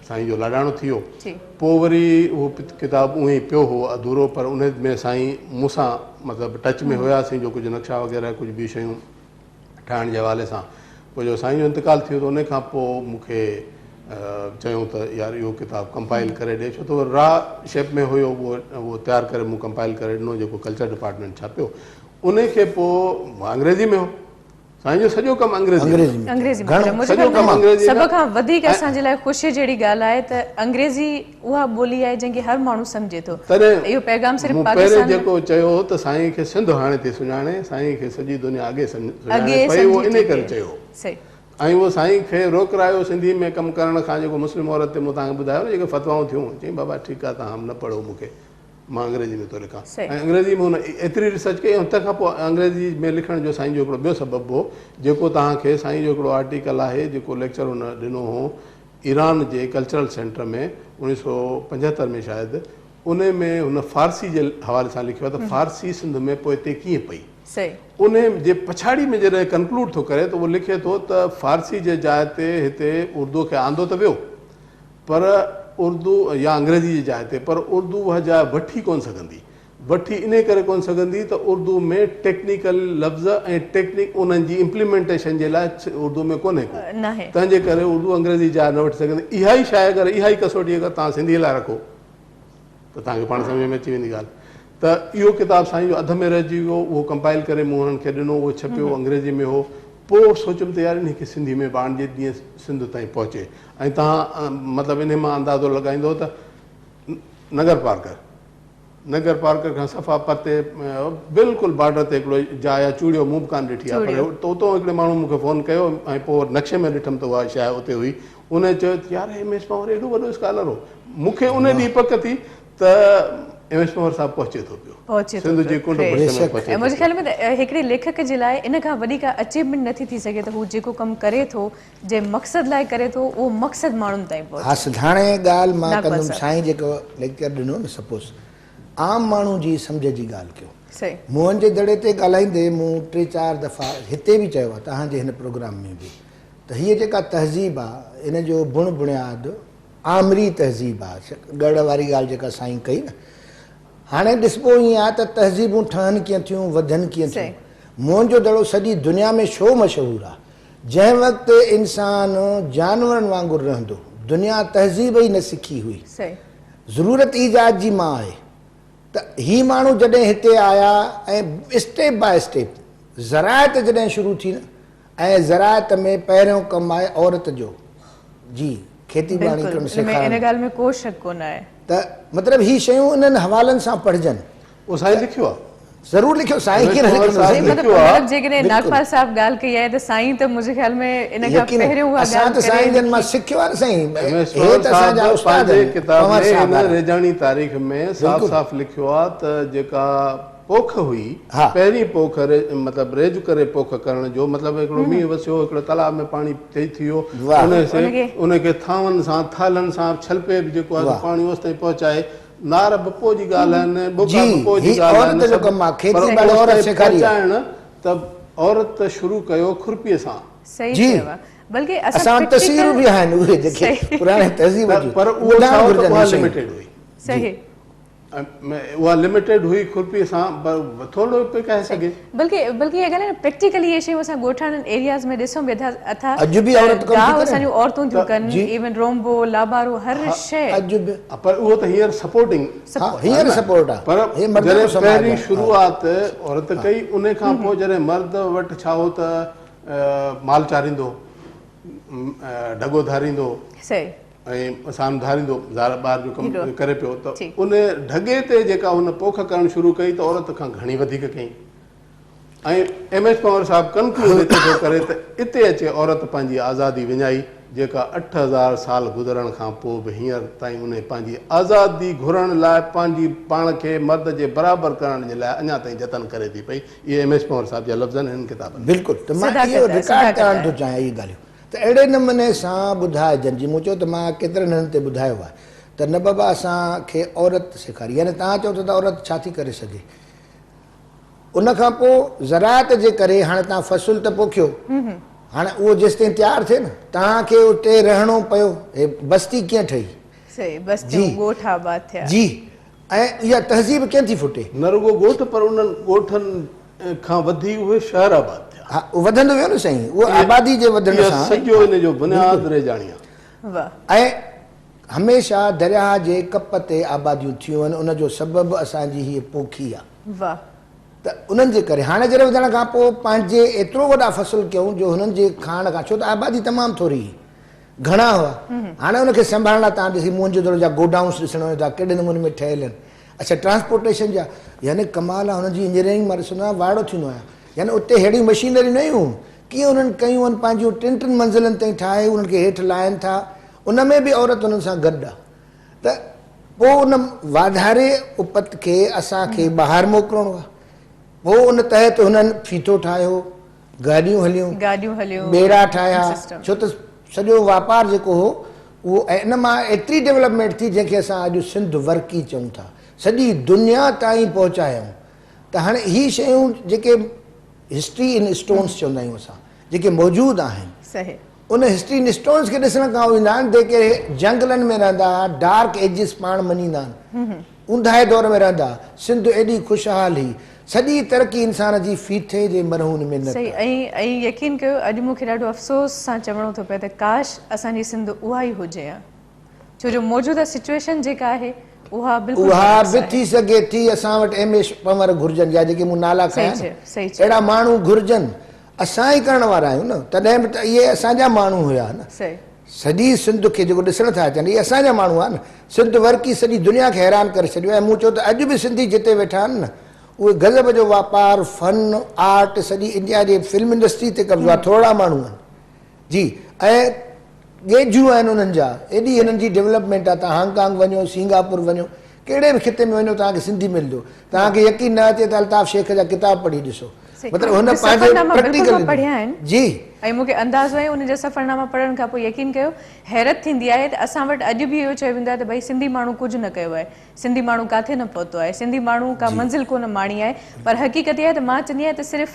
سائين جو لاڏاڻو ٿي ويو. پوء وري اهو ڪتاب اونئين ئي پيو هو اڌورو پر ان ۾ سائين مون سان مطلب ٽچ ۾ هياسين جو ڪجهه نقشا وغيره ڪجهه ٻيون شيون ٺاهڻ جي حوالي سان پوء جو سائين جو انتقال ٿي ويو ته ان کان پوء مون کي چيائون ته يار اهو ڪتاب ڪمپائل ڪري ڏي ڇو ته اهو را شيپ ۾ هيو اهو اهو تيار ڪري مون ڪمپائل ڪري ڏنو جيڪو ڪلچر ڊپارٽمينٽ ڇاپيو ان کي پوء انگريزي ۾ هو سائين جو سڄو ڪم انگريزي ۾ انگريزي ۾ ٿيل منهنجي سڄو ڪم خيال ۾ انگريزي سڀ ۾ کان وڌيڪ ۽ اسان جي لاء خوشي جهڙي ڳالهه آهي ته انگريزي اها ٻولي آهي جنهن کي هر ماڻهو سمجهي ٿو تڏهن اهو پيغام صرف مون پهرين پاڪستان ۾ جيڪو چيو هو ته سائين کي سنڌ هاڻي ٿي سڃاڻي سائين کي سڄي دنيا اڳي سڃاڻي اڳي پئي اهو سمجهي انهي چڪي ڪري آهي چيو هو صحيح ۽ اهو سائين کي روڪرايو سنڌي ۾ ڪم ڪرڻ کان جيڪو مسلم عورت تي مون توهان کي ٻڌايو نه جيڪي فتوائون ٿيون چيائين بابا ٺيڪ آهي توهان نه پڙهو مون کي مان انگريزي ۾ ٿو لکان ۽ انگريزي ۾ هن ايتري ريسرچ ڪئي ۽ تنهن کان پوء انگريزي ۾ لکڻ جو سائين جو هڪڙو ٻيو سبب هو جيڪو توهان کي سائين جو هڪڙو آرٽيڪل آهي جيڪو ليڪچر هن ڏنو هو ايران جي ڪلچرل سينٽر ۾ 1975 ۾ شايد ان ۾ هن فارسي جي حوالي سان لکيو آهي ته فارسي سنڌ ۾ پوئتي ڪيئن پئي ان جي پڇاڙي ۾ جڏهن ڪنڪلوڊ ٿو ڪري ته اهو لکي ٿو ته فارسي جي جاء تي هتي اردو کي آندو ته ويو پر اردو يا انگريزي جي جاء تي پر اردو اها جاء وٺي ڪونه سگهندي. وٺي انهي ڪري ڪونه سگهندي ته اردو ۾ ٽيڪنيڪل لفظ ۽ ٽيڪنيڪ انهن جي امپليمينٽيشن جي لاء اردو ۾ ڪونهي ڪو. تنهن جي ڪري اردو انگريزي جي جاء نه وٺي سگهندي. اها ئي شيء اگر اها ئي ڪسوٽي اگر توهان سنڌيء لاء رکو ته توهان کي پاڻ سمجهه ۾ اچي ويندي ڳالهه. ته اهو ڪتاب سائين جو اڌ ۾ رهجي ويو، اهو ڪمپائل ڪري مون هنن کي ڏنو، اهو ڇپيو، انگريزي ۾ هو. پوء سوچيم ته يار انهي کي سنڌي ۾ به آڻجي جيئن سنڌ تائين پهچي ۽ توهان مطلب انهي مان اندازو لڳائيندو ته نگر پارڪر، ننگر پارڪر کان صفا پرتي بلڪل بارڊر تي هڪڙو جاء آهي چوڙيو مون به ڪانه ڏٺي آهي پر اتو هڪڙي ماڻهو مون کي فون ڪيو ۽ پوء نقشي ۾ ڏٺم ته اها شيء اتي هئي. ان چيو ته يار ايم ايس پنهور ايڏو وڏو اسڪالر هو. مون کي ان ڏينهن پڪ ٿي ته ايم ايس پنهور صاحب پهچي ٿو پيو. سنڌ جي ڪنڊ ڪڙڇ ۾ پهچي ٿو پيو. منهنجي خيال ۾ ته هڪڙي ليکڪ جي لاء ان کان وڏي ڪا اچيومينٽ نٿي ٿي سگهي ته هو جيڪو ڪم ڪري ٿو جنهن مقصد لاء ڪري ٿو اهو مقصد ماڻهن تائين پهچي. ها سڌاڻي ڳالهه مان ڪندم سائين جيڪو ليڪچر ڏنو نه سپوز عام ماڻهو جي سمجهه جي ڳالهه ڪيو. موهن جي دڙي تي ڳالهائيندي مون ٽي چار دفعا هتي به چيو آهي توهان جي هن پروگرام ۾ به ته هيء جيڪا تهذيب آ ان جو بڻ بڻياد آمري تهذيب آ ڳڙ واري ڳالهه جيڪا سائين ڪئي نه هاڻي ڏسبو ائين آ ته تهذيبون ٺهن ڪيئن ٿيون وڌن ڪيئن ٿيون موهن جو دڙو سڄي دنيا ۾ ڇو مشهور آ جنهن وقت انسان جانورن وانگر رهندو دنيا تهذيب ئي نه سکي هئي ضرورت ايجاد جي ماء آهي ته هي ماڻهو جڏهن هتي آيا ۽ اسٽيپ باء اسٽيپ زراعت جڏهن شروع ٿي نه ۽ زراعت ۾ پهريون ڪم آهي عورت جو جي کيتي ٻاڙي ڪرڻ سيکارڻ. ان ڳالهه ۾ ڪو شڪ ڪونه آهي. ته مطلب هي شيون انهن حوالن سان پڙهجن. اهو سائين لکيو آهي. ضرور لکيو سائين ڪيئن نه لکندو سائين. مطلب جيڪڏهن ناگپال صاحب ڳالهه ڪئي آهي ته سائين ته منهنجي خيال ۾ ان کان پهريون اها ڳالهه ڪري. اسان ته سائين جن مان سکيو آهي نه سائين. هي ته اسان جا استاد آهن. پنهنجي ڪتاب ۾ هن ريجاڻي تاريخ ۾ صاف صاف لکيو آهي ته جيڪا پوک هئي، پهرين پوک مطلب ريج ڪري پوک ڪرڻ جو مطلب هڪڙو مينهن وسيو، هڪڙو تلاء ۾ پاڻي ٿي ويو، ان کي ٿانون سان، ٿالهن سان ڇلپي به جيڪو آهي سو پاڻي اوستائين پهچائي، نار به پوء جي ڳالهه آهن، ٻوڪا به پوء جي ڳالهه آهن، سڀ پر اوستائين پهچائڻ ته عورت شروع ڪيو کرپيء سان. صحيح چيو آهي بلڪه اسان وٽ تصويرون به آهن اهي جيڪي پراڻي تهذيب جون پر اهو ڇا هو ته اها لميٽيڊ هئي. صحيح. اها لميٽيڊ هئي کرپي سان پر ٿورڙو پئي ڪاهي سگهي. بلڪه بلڪه اها ڳالهه آهي نه پريڪٽيڪلي اهي شيون اسان ڳوٺاڻن ايرياز ۾ ڏسون به اٿا اڄ به عورت ڪم ٿي گاهه اسان جون عورتون ٿيون ڪن ايون رومبو لابارو هر شيء اڄ به پر اهو ته هينئر سپورٽنگ ها هينئر سپورٽ آهي پر جڏهن پهرين شروعات عورت ڪئي ان کان پوء جڏهن مرد وٽ ڇا هو ته مال چاريندو ڍڳو ڌاريندو صحيح ۽ سام ڌاريندو زال ٻار جو ڪم ڪري پيو ته ان ڍڳي تي جيڪا هن پوک ڪرڻ شروع ڪئي ته عورت کان گهڻي وڌيڪ ڪئي ۽ ايم ايس پنهور صاحب ڪنڪلوڊ اتي ٿو ڪري ته اتي اچي عورت پنهنجي آزادي وڃائي جيڪا 8000 سال گذرڻ کان پوء به هينئر تائين انهي پنهنجي آزادي گهرڻ لاء پنهنجي پاڻ کي مرد جي برابر ڪرڻ جي لاء اڃا تائين جتن ڪري ٿي پئي اهي ايم ايس پنهور صاحب جا لفظ آهن هنن ڪتابن ۾. بلڪل ته مان اهو رڪارڊ ڪرڻ ٿو چاهيان اهي ڳالهيون ته اهڙي نموني سان ٻڌائجن جيئن مون چيو ته مان ڪيترن هنڌن تي ٻڌايو آهي ته نه بابا اسان کي عورت سيکاري يعني توهان چئو ٿا ته عورت ڇا ٿي ڪري سگهي ان کان پوء زراعت جي ڪري هاڻي توهان فصل ته پوکيو هاڻي اهو جيستائين تيار ٿئي نه توهان کي اتي رهڻو پيو هي بستي ڪيئن ٺهي صحيح بستيون ڳوٺ آباد ٿيا جي ۽ اها تهذيب ڪيئن ٿي ڦٽي؟ نه رڳو ڳوٺ پر انهن ڳوٺن کان وڌي اهي شهر آباد ٿيا. ها اهو وڌندو ويو نه سائين اهو آبادي جي وڌڻ سان. اهو سڄو ان جو بنياد ريجاڻي آهي. واهه. ۽ هميشه درياهه جي ڪپ تي آباديون ٿيون آهن ان جو سبب اسان جي هيء پوکي آهي. واهه. ته انهن جي ڪري هاڻي جڏهن وڌڻ کان پوء پنهنجي ايترو وڏا فصل ڪيون جو هنن جي کائڻ کان ڇو ته آبادي تمام ٿوري هئي. گهڻا هئا. هاڻي ان کي سنڀالڻ لاء توهان ڏسي موهن جو دڙو جا گوڊائونس ڏسڻ وڃو ٿا ڪهڙي نموني ۾ ٺهيل آهن. اڇا ٽرانسپورٽيشن جا يعني ڪمال آهي هنن جي انجنيئرنگ مان ڏسندو آهيان وائڙو ٿيندو آهيان يعني اتي ههڙيون مشينريون نه هيون ڪيئن انهن ڪيون آهن پنهنجيون ٽن ٽن منزلن تائين ٺاهي انهن کي هيٺ لاهين ٿا ان ۾ به عورت انهن سان گڏ آهي ته پوء ان واڌاري اپت کي اسان کي ٻاهر موڪلڻو آهي پوء ان تحت هنن ڦيٿو ٺاهيو گاڏيون هليون، گاڏيون هليون، ٻيڙا ٺاهيا، ڇو ته سڄو واپار جيڪو هو اهو ۽ ان مان ايتري ڊولپمينٽ ٿي جنهن کي اسان اڄ سنڌ ورڪي چئون ٿا، سڄي دنيا تائين پهچايائون ته هاڻي هي شيون جيڪي هسٽري ان اسٽونس چوندا آهيون اسان جيڪي موجود آهن ان هسٽري ان اسٽونس کي ڏسڻ کان ايندا آهن جيڪي جنگلن ۾ رهندا هئا ڊارڪ ايجز پاڻ مڃيندا آهن اونداهي دور ۾ رهندا، سنڌ ايڏي خوشحال هئي، سڄي ترقي انسان جي ڦيٿي جي مرهون منت صحيح ۽ ۽ يقين ڪيو اڄ مون کي ڏاڍو افسوس سان چوڻو ٿو پئي ته ڪاش اسان جي سنڌ اها ئي هجي ها ڇو جو موجوده سچوئيشن جيڪا آهي اها بلڪل اها برعڪس به آهي. ٿي سگهي ٿي اسان وٽ ايم ايس پنور گهرجن يا جيڪي مون نالا صحيح کنيا چيو نه صحيح چيو. اهڙا ماڻهو گهرجن اسان ئي ڪرڻ وارا آهيون نه تڏهن به ته اهي اسان جا ماڻهو هيا نه صحيح. سڄي سنڌ کي جيڪو ڏسڻ ٿا اچن اهي اسان جا ماڻهو آهن. سنڌ ورڪي سڄي دنيا کي حيران ڪري ڇڏيو ۽ مون چيو ته اڄ به سنڌي جتي ويٺا آهن نه اهي غضب جو واپار، فن، آرٽ، سڄي انڊيا جي فلم انڊسٽري تي قبضو آهي ٿورڙا ماڻهو آهن جي ۽ ڳيجهون آهن انهن جا ايڏي هنن جي ڊولپمينٽ آهي توهان هانگ ڪانگ وڃو سنگاپور وڃو ڪهڙي به خطي ۾ وڃو توهان کي سنڌي ملندو توهان کي يقين نه اچي ته الطاف شيخ جا ڪتاب پڙهي ڏسو مطلب هن پنهنجي پريڪٽيڪل پڙهيا آهن جي ۽ مون کي اندازو آهي انهن جا سفرناما پڙهڻ کان پوء يقين ڪيو حيرت ٿيندي آهي ته اسان وٽ اڄ به اهو چيو ويندو آهي ته ڀئي سنڌي ماڻهو ڪجهه نه ڪيو آهي سنڌي ماڻهو ڪاٿي نه پهتو آهي سنڌي ماڻهو ڪا منزل ڪونه ماڻي آهي پر حقيقت اها آهي ته مان چوندي آهيان ته صرف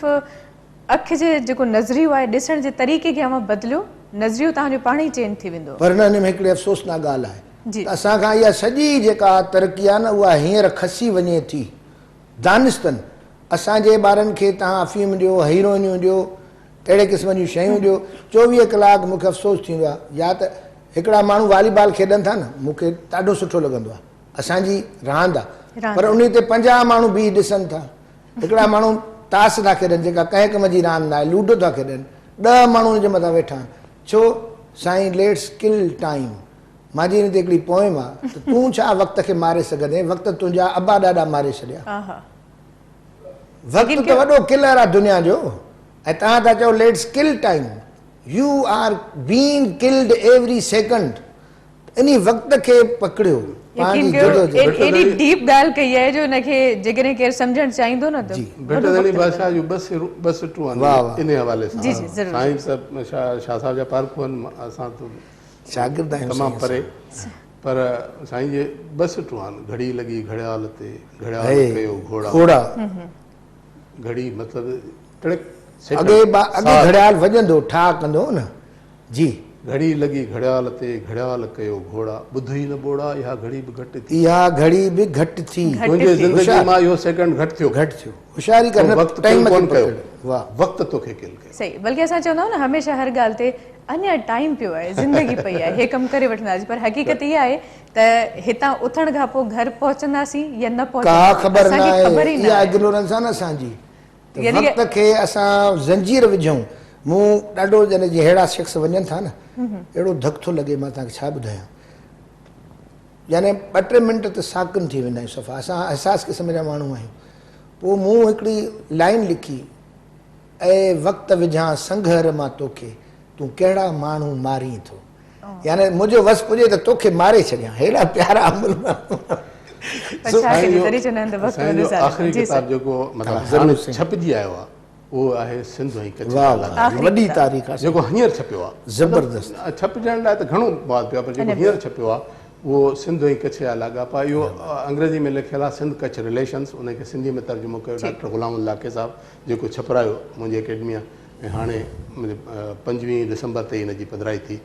اک جي جيڪو نظريو آهي ڏسڻ جي طريقي کي اوهان بدليو نظريو توهان جو پاڻ ئي چينج ٿي ويندو. پر نه ان ۾ هڪڙي افسوسناڪ ڳالهه آهي ته اسان کان اها سڄي جيڪا ترقي آهي نه اها هينئر کسي وڃي ٿي دانستن اسان جي ٻارن کي توهان افيم ڏيو هيروئنيون ڏيو اهڙي قسم جون شيون ڏيو 24 ڪلاڪ مون کي افسوس ٿيندو آهي يا ته هڪڙا ماڻهو والي بال کيڏن ٿا نه مون کي ڏاڍو سٺو لڳندو آهي اسان جي راند آهي پر انهي تي 50 ماڻهو بيهي ڏسن ٿا هڪڙا ماڻهو تاس ٿا کيڏن جيڪا ڪنهن ڪم جي راند ناهي لوڊو ٿا کيڏن 10 ماڻهو ان جي مٿان ويٺا آهن ڇو سائين ليٽس ڪل ٽائيم مانجي ان تي هڪڙي پوئم آ ته تون ڇا وقت کي ماري سگهندين وقت تنهنجا ابا ڏاڏا ماري ڇڏيا وقت ته وڏو ڪلر آ دنيا جو ۽ توهان ٿا چئو let's kill time you are being killed every second انهي وقت کي پڪڙيو يقين ڪيو ايڏي ڊيپ ڳالهه ڪئي آهي جو ان کي جيڪڏهن ڪير سمجهڻ چاهيندو نه ته ڀٽ ڌڻي بادشاهه جون ٻه سٽون آهن انهي حوالي سان سائين ته شاهه صاحب جا پارکو آهن اسان ته شاگرد آهيون تمام پري پر سائين جي ٻه سٽون آهن گهڙي لڳي گهڙيال تي گهڙيال ڪيو گهوڙا گهوڙا گهڙي مطلب ٽڙڪ اڳي اڳي گهڙيال وڄندو ٺاهه ڪندو نه جي. گهڙي لڳي گهڙيال تي گهڙيال ڪيو گهوڙا ٻڌ ئي نه ٻوڙا اها گهڙي به گهٽ ٿي. اها گهڙي به گهٽ ٿي. تنهنجي زندگي مان اهو سيڪنڊ گهٽ ٿيو. گهٽ ٿيو. هوشياري ڪر نه وقت ڪل ڪونه ڪيو. واهه وقت توکي ڪل ڪيو. صحيح بلڪه اسان چوندا آهيون نه هميشه هر ڳالهه تي اڃا ٽائيم پيو آهي زندگي پئي آهي هي ڪم ڪري وٺنداسين پر حقيقت اها آهي ته هتان اٿڻ کان پوء گهر پهچنداسين يا نه پهچنداسين ڪا خبر نه آهي اها اگنورنس آهي نه اسان جي ته وقت کي اسان زنجير وجهون. مون ڏاڍو جڏهن جيئن ههڙا شخص وڃن ٿا نه اهڙو ڌڪ ٿو لڳي مان توهان کي ڇا ٻڌايان يعني ٻه ٽي منٽ ته ساڪن ٿي ويندا آهيون صفا اسان حساس قسم جا ماڻهو آهيون پوء مون هڪڙي لائن لکي اي وقت وجهان سنگهر مان توکي تون ڪهڙا ماڻهو مارين ٿو يعني منهنجو وس پڄي ته توکي ماري ڇڏيان ههڙا پيارا امل سائين جو آخري ڪتاب جيڪو مطلب هاڻي ڇپجي آيو آهي اهو آهي سنڌ ۽ ڪڇ جا لاڳاپا وڏي تاريخ آهي جيڪو هينئر ڇپيو آهي زبردست ڇپجڻ لاء ته گهڻو مواد پيو آهي پر جيڪو هينئر ڇپيو آهي اهو سنڌ ۽ ڪڇ جا لاڳاپا اهو انگريزي ۾ لکيل آهي سنڌ ڪڇ رليشنس ان کي سنڌي ۾ ترجمو ڪيو ڊاڪٽر غلام الله لاکي صاحب جيڪو ڇپرايو منهنجي اڪيڊميء ۽ هاڻي 25 ڊسمبر تي هن جي پڌرائي ٿي.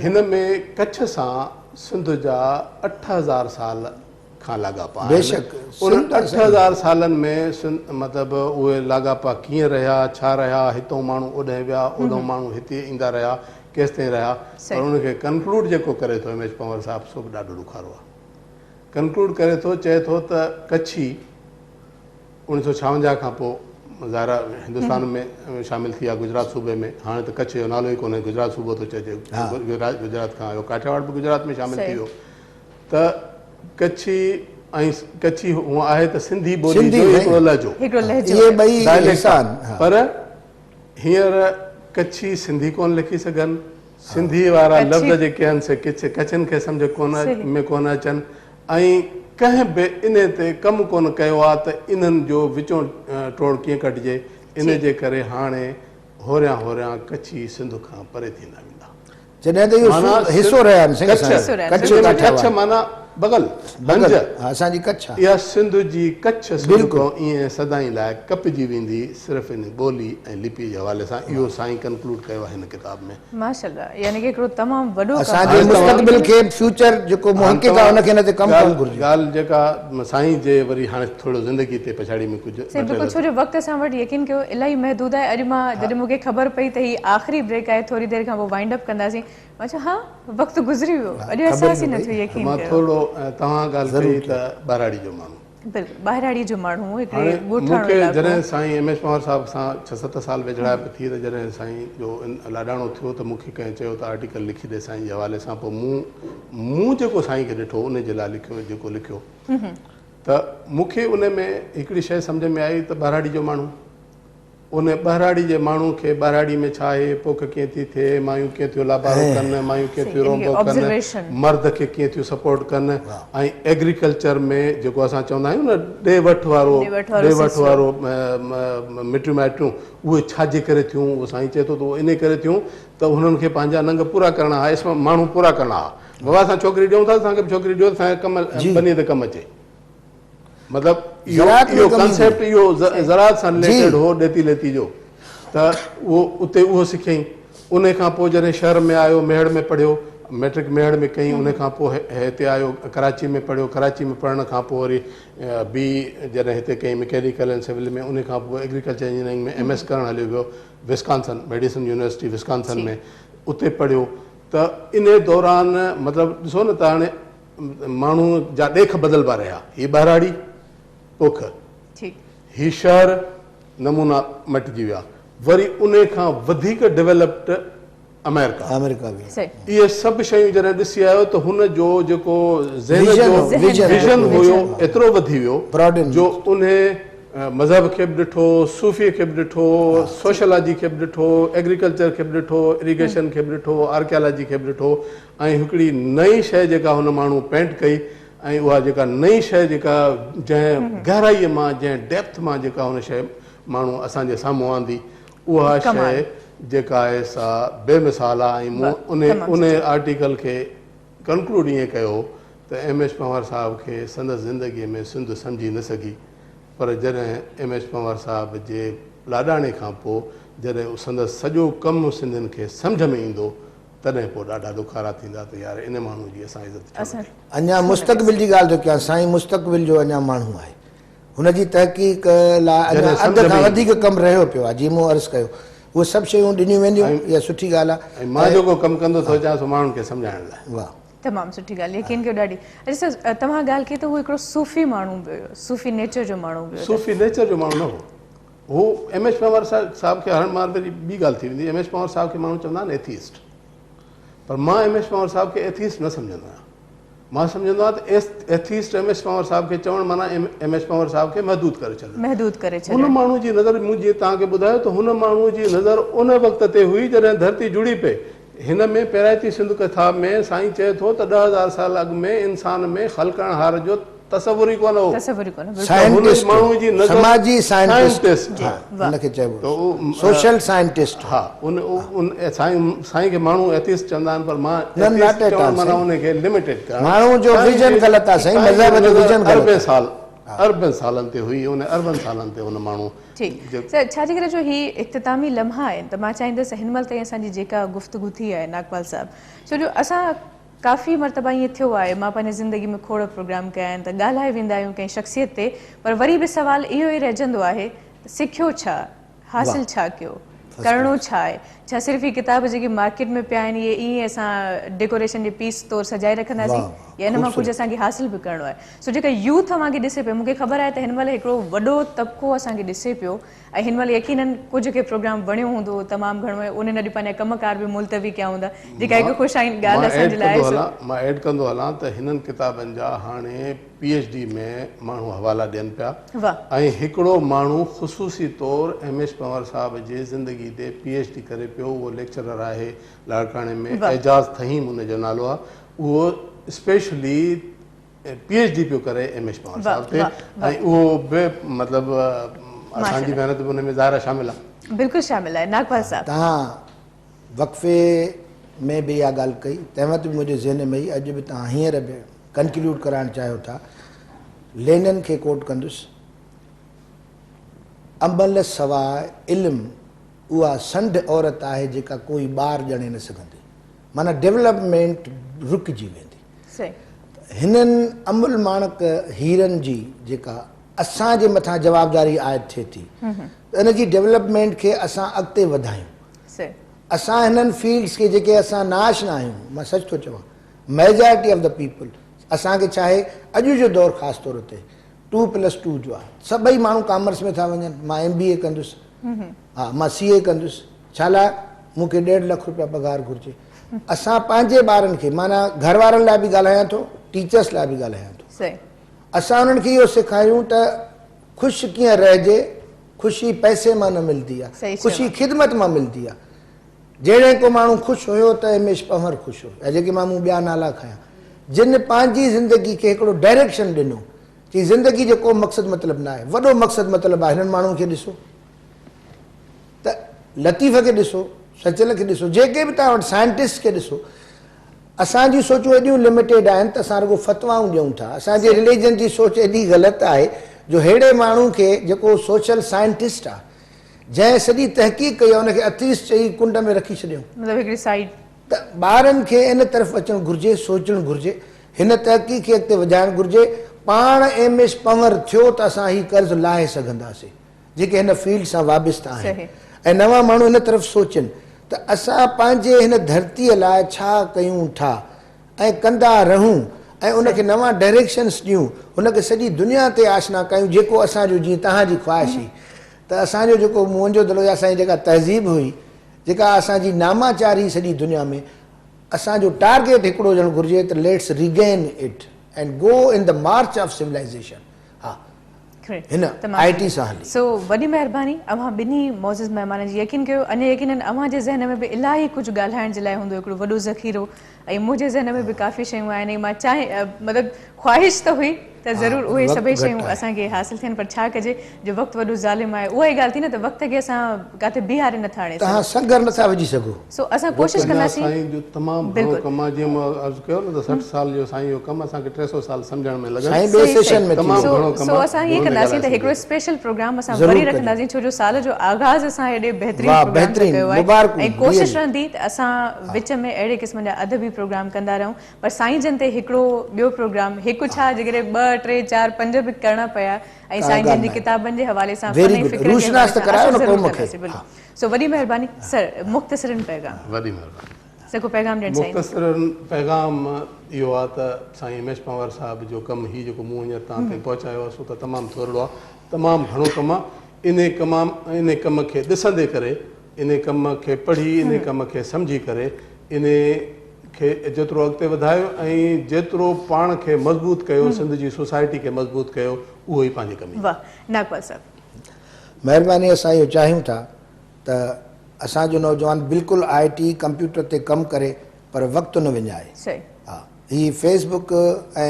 هن ۾ ڪڇ سان سنڌ جا 8000 سال کان لاڳاپا آهن. انهن 8000 سالن ۾ مطلب اهي لاڳاپا ڪيئن رهيا، ڇا رهيا، هتئون ماڻهو اوڏهين ويا، اوڏهون ماڻهو هتي ايندا رهيا، ڪيستائين رهيا، پر ان کي ڪنڪلوڊ جيڪو ڪري ٿو ايم ايڇ پنهور صاحب سو به ڏاڍو ڏکارو آهي. ڪنڪلوڊ ڪري ٿو، چئي ٿو ته ڪڇي 1956 کان پوء ظاهر آهي هندستان ۾ شامل ٿي ويا گجرات صوبي ۾ هاڻي ته ڪڇ جو نالو ئي ڪونهي گجرات صوبو ٿو چئجي گجرات کان آيو ڪاٺياواڙ به گجرات ۾ شامل ٿي ويو ته ڪڇي ۽ ڪڇي هونء آهي ته سنڌي ٻولي جو هڪڙو لهجو اهي ٻئي حصا آهن پر هينئر ڪڇي سنڌي ڪونه لکي سگهن سنڌي وارا لفظ جيڪي آهن سي ڪڇ ڪڇين کي سمجهه ڪونه ۾ ڪونه اچن ۽ ڪنهن به انهي تي ڪم ڪونه ڪيو آ ته انهن جو وچون ٽوڙ ڪيئن ڪڍجي، انهي جي ڪري هاڻي هوريان هوريان ڪڇي سنڌ کان پري ٿيندا ويندا. جڏهن ته اهو حصو رهيا آهن سنڌ سان ڪڇ ڪڇ معنيٰ بغل، هنج، اسان جي ڪڇ آ. اها سنڌ جي ڪڇ سنڌ کان ائين سدائين لاء ڪپجي ويندي صرف انهي ٻولي ۽ لپي جي حوالي سان اهو سائين ڪنڪلوڊ ڪيو آ هن ڪتاب ۾. ماشاءالله يعني ڪه هڪڙو تمام وڏو ڪم اسان جي مستقبل کي فيوچر جيڪو محقق آهي ان کي ان تي ڪم ڪرڻ گهرجي. ڳالهه جيڪا سائين جي وري هاڻي ٿورو زندگي تي پڇاڙي ۾ ڪجهه سائين بلڪل ڇو جو وقت اسان وٽ يقين ڪيو الاهي محدود آهي اڄ مان جڏهن مون کي خبر پئي ته هي آخري بريڪ آهي ٿوري دير کان پوء وائنڊ اپ ڪنداسين مان چيو ها وقت گذري ويو اڄ احساس ئي نه ٿيو يقين ڪيو. مان ٿورڙو توهان ڳالهه ڪئي ته ٻهراڙي جو ماڻهو. بلڪل ٻاهراڙي جو ماڻهو هو هڪڙي هاڻي مون ڳوٺاڻو کي علائقو جڏهن سائين ايم ايڇ پنهور صاحب سان ڇهه ست سال ويجهڙائپ ٿي ته جڏهن سائين جو لاڏاڻو ٿيو ته مون کي ڪنهن چيو ته آرٽيڪل لکي ڏي سائين جي حوالي سان پوء مون مون جيڪو سائين کي ڏٺو ان جي لاء لکيو جيڪو لکيو ته مون کي ان ۾ هڪڙي شيء سمجهه ۾ آئي ته ٻهراڙي جو ماڻهو ان ٻهراڙي جي ماڻهو کي ٻهراڙي ۾ ڇا آهي، پوک ڪيئن ٿي ٿئي، مايون ڪيئن ٿيون لابارو ڪن، مايون ڪيئن ٿيون رونبو ڪن، مرد کي ڪيئن ٿيون سپورٽ ڪن ۽ ايگريڪلچر ۾ جيڪو اسان چوندا آهيون نه ڏي وٺ وارو ڏي وٺ وارو مٽيون مائٽيون اهي ڇا جي ڪري ٿيون اهو سائين چئي ٿو ته اهو انهي ڪري ٿيون ته هنن کي پنهنجا ننگ پورا ڪرڻا ها اسم ماڻهو پورا ڪرڻا ها بابا اسان ڇوڪري ڏيون ٿا اسان کي به ڇوڪري ڏيو ته اسان کي ڪم ٻني تي ڪم اچي. مطلب اهو ڪنسيپٽ اهو زراعت سان رليٽيڊ هو ڏيتي ليتي جو ته اهو اتي اهو سکيائين ان کان پوء جڏهن شهر ۾ آيو ميهڙ ۾ پڙهيو ميٽرڪ ميهڙ ۾ ڪئي ان کان پوء هتي آيو ڪراچي ۾ پڙهيو ڪراچي ۾ پڙهڻ کان پوء وري بي جڏهن هتي ڪئي مڪينيڪل اينڊ سول ۾ ان کان پوء ايگريڪلچر انجنيئرنگ ۾ ايم ايس ڪرڻ هليو ويو وسڪانسن ميڊيسن يونيورسٽي وسڪانسن ۾ اتي پڙهيو ته ان دوران مطلب ڏسو نه ته هاڻي ماڻهو جا ڏيک بدلبا رهيا. هي ٻهراڙي، پوک. هي شهر، نمونا مٽجي ويا. وري انهي کان وڌيڪ ڊولپڊ آمريڪا. اهي سڀ شيون جڏهن ڏسي آيو ته هن جو جيڪو ذهن جو ويزن هيو ايترو وڌي ويو جو انهي مذهب کي به ڏٺو، صوفي کي به ڏٺو، سوشيالاجي کي به ڏٺو، ايگريڪلچر کي به ڏٺو، اريگيشن کي به ڏٺو، آرڪيالاجي کي به ڏٺو ۽ هڪڙي نئين شيء جيڪا هن ماڻهو پينٽ ڪئي ۽ اها جيڪا نئين شيء جيڪا جنهن گهرائيء مان جنهن ڊيپٿ مان جيڪا هن شيء ماڻهو اسان جي سامهون آندي اها شيء جيڪا آهي سا بي مثال آهي ۽ مون ان ان آرٽيڪل کي ڪنڪلوڊ ائين ڪيو هو ته ايم ايڇ پنهور صاحب کي سندس زندگيء ۾ سنڌ سمجهي نه سگهي پر جڏهن ايم ايڇ پنهور صاحب جي لاڏاڻي کان پوء جڏهن سندس سڄو ڪم سنڌين کي سمجهه ۾ ايندو تڏهن پوء ڏاڍا ڏکارا ٿيندا ته يار ان ماڻهوء جي اسان عزت ڇو نه ڪئي. اڃا مستقبل جي ڳالهه ٿو ڪيان سائين مستقبل جو اڃا ماڻهو آهي هن جي تحقيق لاء اڃا اڌ کان وڌيڪ ڪم رهيو پيو آهي جيئن مون عرض ڪيو اهي سڀ شيون ڏنيون وينديون اها سٺي ڳالهه آهي. ۽ مان جيڪو ڪم ڪندو ٿو اچان سو ماڻهن کي سمجهائڻ لاء. واهه. تمام سٺي ڳالهه يقين ڪيو ڏاڍي اچا سر توهان ڳالهه ڪئي ته هو هڪڙو صوفي ماڻهو به هيو صوفي نيچر جو ماڻهو به هيو. صوفي نيچر جو ماڻهو نه هو هو ايم ايڇ پنهور صاحب کي هاڻ مان وري ٻي ڳالهه ٿي ويندي ايم ايڇ پنهور صاحب کي ماڻهو چوندا آهن ايٿيسٽ پر مان ايم ايڇ پنهور صاحب کي ايٿيسٽ نه سمجهندو آهيان مان سمجهندو آهيان ته ايٿيسٽ ايم ايڇ پنهور صاحب کي چوڻ معنيٰ ايم ايڇ پنهور صاحب کي محدود ڪري ڇڏڻ محدود ڪري ڇڏڻ هن ماڻهو جي نظر مون جيئن توهان کي ٻڌايو ته هن ماڻهو جي نظر ان وقت تي هئي جڏهن ڌرتي جڙي پئي هن ۾ پيرائتي سنڌ ڪٿا ۾ سائين چئي ٿو ته 10,000 سال اڳ ۾ انسان ۾ خلقڻهار جو تصور ئي ڪونه هو. تصور ئي ڪونه هو. بلڪل. ماڻهوء جي نظر سماجي سائنٽسٽ ان کي چئبو سوشل سائنٽسٽ. ها ان سائين سائين کي ماڻهو ايٿيسٽ چوندا آهن پر مان ايٿيسٽ چوڻ معنيٰ ان کي لميٽيڊ ڪرڻ. ماڻهو جو ويزن غلط آهي سائين مذهب جو ويزن غلط آهي. اربين سال اربين سالن تي هئي ان اربن سالن تي ان ماڻهو ٺيڪ سر ڇا جي ڪري جو هي اختتامي لمحا آهن ته مان چاهيندس هن مهل تائين اسان جي جيڪا گفتگو ٿي آهي ناگپال صاحب ڇو جو اسان ڪافي مرتبا ائين ٿيو آهي مان پنهنجي زندگي ۾ کوڙ پروگرام ڪيا آهن ته ڳالهائي ويندا آهيون ڪنهن شخصيت تي پر وري به سوال اهو ئي رهجندو آهي ته سکيو ڇا حاصل ڇا ڪيو ڪرڻو ڇا آهي ڇا صرف هي ڪتاب جيڪي مارڪيٽ ۾ پيا آهن اهي ائين اسان ڊيڪوريشن جي پيس طور سجائي رکنداسين يا ان مان ڪجهه اسان کي حاصل به ڪرڻو آهي سو جيڪا يوٿ اوهان کي ڏسي پئي مون کي خبر آهي ته هن مهل هڪڙو وڏو طبقو اسان کي ڏسي پيو ۽ هن مهل يقينن ڪجهه کي پروگرام وڻيو هوندو تمام گهڻو ۽ انهن اڄ پنهنجا ڪم ڪار به ملتوي ڪيا هوندا جيڪا هڪ خوش آئند ڳالهه اسان جي لاء آهي. مان ايڊ ڪندو هلان ته هنن ڪتابن جا هاڻي پي ايڇ ڊي ۾ ماڻهو حوالا ڏين پيا ۽ هڪڙو ماڻهو خصوصي طور ايم ايڇ پنهور صاحب جي زندگي تي پي ايڇ ڊي ڪري پيو اهو ليڪچرر آهي لاڙڪاڻي ۾ اعجاز ٿهيم ان جو نالو آهي اهو اسپيشلي پي ايڇ ڊي پيو ڪري ايم ايڇ پنهور صاحب تي ۽ اهو به مطلب اسان جي محنت به ان ۾ ظاهر آهي شامل آهي. بلڪل شامل آهي ناگپال صاحب. توهان وقفي ۾ به اها ڳالهه ڪئي تنهن وقت به منهنجي ذهن ۾ هئي اڄ به توهان هينئر به ڪنڪلوڊ ڪرائڻ چاهيو ٿا لينن کي ڪوٽ ڪندس عمل سواء علم اها سنڍ عورت آهي جيڪا ڪوئي ٻار ڄڻي نه سگهندي معنيٰ ڊولپمينٽ رڪجي ويندي. هنن امل ماڻڪ هيرن جي جيڪا اسان جي مٿان جوابداري عائد ٿئي ٿي ته ان جي ڊولپمينٽ کي اسان اڳتي وڌايون. اسان هنن فيلڊس کي جيڪي اسان ناآشنا آهيون، مان سچ ٿو چوان ميجارٽي آف the people اسان کي ڇا آهي اڄ جو دور خاص طور تي 2+2 جو آهي. سڀئي ماڻهو ڪامرس ۾ ٿا وڃن، مان ايم بي اي ڪندس، ها مان سي اي ڪندس، ڇا لاء مون کي 1.5 لک روپيا پگهار گهرجي. اسان پنهنجي ٻارن کي، معنيٰ گهر وارن لاء به ڳالهايان ٿو، ٽيچرس لاء به ڳالهايان ٿو، اسان انهن کي اهو سيکاريون ته خوش ڪيئن رهجي. خوشي پئسي مان نه ملندي آهي، خوشي خدمت مان ملندي آهي. جهڙي ڪو ماڻهو خوش هيو ته ايم ايڇ پنهور خوش هو، يا جيڪي مان مون ٻيا نالا کنيا، جن پنهنجي زندگي کي هڪڙو ڊائريڪشن ڏنو چي زندگي جو ڪو مقصد مطلب نه آهي، وڏو مقصد مطلب آهي. هنن ماڻهن کي ڏسو ته لطيف کي ڏسو، سچل کي ڏسو، جيڪي به توهان وٽ سائنٽسٽ کي ڏسو. اسان جون سوچون ايڏيون لميٽيڊ آهن ته اسان رڳو فتوائون ڏيون ٿا. اسان جي رليجن جي سوچ ايڏي غلط آهي جو ههڙي ماڻهو کي جيڪو سوشل سائنٽسٽ آهي، جنهن سڄي تحقيق ڪئي آهي، ان کي اٿيسٽ چئي ڪنڊ ۾ رکي ڇڏيائون. مطلب هڪڙي سائيڊ. ته ٻارن کي ان طرف اچڻ گهرجي، سوچڻ گهرجي، هن تحقيق کي اڳتي وڌائڻ گهرجي. پاڻ ايم ايس پنهور ٿيو ته اسان هي قرض لاهي سگهنداسين. جيڪي هن فيلڊ سان وابسته آهن ۽ نوان ماڻهو ان طرف سوچين ته اسان پنهنجي هن ڌرتيء لاء ڇا ڪيون ٿا ۽ ڪندا رهون ۽ ان کي نوان ڊائريڪشنس ڏيون، هن کي سڄي دنيا تي آشنا ڪيون جيڪو اسان جو جيئن توهان جي خواهش هئي ته اسان جو جيڪو موهن جو دڙو يا اسان جي جيڪا تهذيب هئي جيڪا اسان جي ناماچار هئي سڄي دنيا ۾ اسان جو ٽارگيٽ هڪڙو هجڻ گهرجي ته let's regain it and go in the march of civilization. ها هن آء ٽي سان هلي. سو وڏي مهرباني اوهان ٻنهي معزز مهمانن جي يقين ڪيو اڃا يقينن اوهان جي ذهن ۾ به الاهي ڪجهه ڳالهائڻ جي لاء هوندو هڪڙو وڏو ذخيرو ۽ منهنجي ذهن ۾ به ڪافي شيون آهن ۽ مان چاهي مطلب خواهش ته هئي ته ضرور اهي سڀئي شيون اسان کي حاصل ٿين پر ڇا ڪجي جو وقت وڏو ظالم آهي اها ئي ڳالهه ٿي نه ته وقت کي اسان ڪاٿي بيهاري نٿا آڻي سگهون. توهان سنگر نٿا وجهي سگهو. سو اسان ڪوشش ڪنداسين. سائين جو تمام گهڻو ڪم آهي جيئن مون عرض ڪيو نه ته 60 سال جو سائين جو ڪم اسان کي 300 سال سمجهڻ ۾ لڳن. سائين ٻئي سيشن ۾ تمام گهڻو ڪم سو اسان ائين ڪنداسين ته هڪڙو اسپيشل پروگرام اسان وري رکنداسين ڇو جو سال جو آغاز اسان هيڏي بهترين پروگرام سان ڪيو آهي ۽ ڪوشش رهندي ته اسان وچ ۾ اهڙي قسم جا ادبي پروگرام ڪندا رهون پر سائين جن تي هڪڙو ٻيو پروگرام هڪ ڇا جيڪڏهن 2 3 4 5 به ڪرڻا پيا ۽ سائين جن جي ڪتابن جي حوالي سان فن ۽ فڪر جي حوالي سان اسان ضرور ڪنداسين بلڪل سو وڏي مهرباني سر مختصرن پيغام. وڏي مهرباني. سر ڪو پيغام ڏيڻ چاهيندو. مختصرن پيغام اهو آهي ته سائين ايم ايڇ پنهور صاحب جو ڪم هي جيڪو مون هينئر توهان تائين پهچايو آهي سو ته تمام ٿورڙو آهي تمام گهڻو ڪم آهي انهي ڪم انهي ڪم کي ڏسندي ڪري انهي ڪم کي پڙهي انهي ڪم کي سمجهي ڪري انهي کي جيترو اڳتي وڌايو ۽ جيترو پاڻ کي مضبوط ڪيو سنڌ جي سوسائٽي کي مضبوط ڪيو اهو ئي پنهنجي ڪم ايندو. واھ ناگپال صاحب. مهرباني اسان اهو چاهيون ٿا ته اسان جو نوجوان بلڪل آء ٽي ڪمپيوٽر تي ڪم ڪري پر وقت نه وڃائي. ها هي فيس بڪ ۽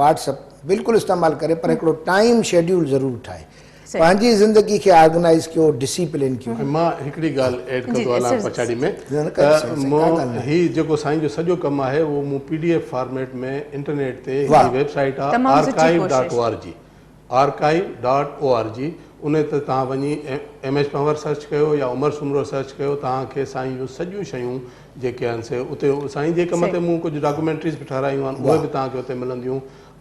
واٽس اپ بلڪل استعمال ڪري پر هڪڙو ٽائيم شيڊيول ضرور ٺاهي. پنهنجي زندگي کي آرگنائيز ڪيو ڊسيپلين ڪيو. ۽ مان هڪڙي ڳالهه ايڊ ڪندو هلان پڇاڙي ۾ ته مون هي جيڪو سائين جو سڄو ڪم آهي اهو مون P D F format ۾ internet تي هڪڙي ويب سائيٽ آهي archive dot O R G archive dot O R G ان تي توهان وڃي ايم ايڇ پنهور سرچ ڪيو يا عمر سومرو سرچ ڪيو توهان کي سائين جون سڄيون شيون جيڪي آهن سي اتي سائين جي ڪم تي مون ڪجهه ڊاڪيومينٽريز به ٺهرايون آهن اهي به توهان کي اتي ملنديون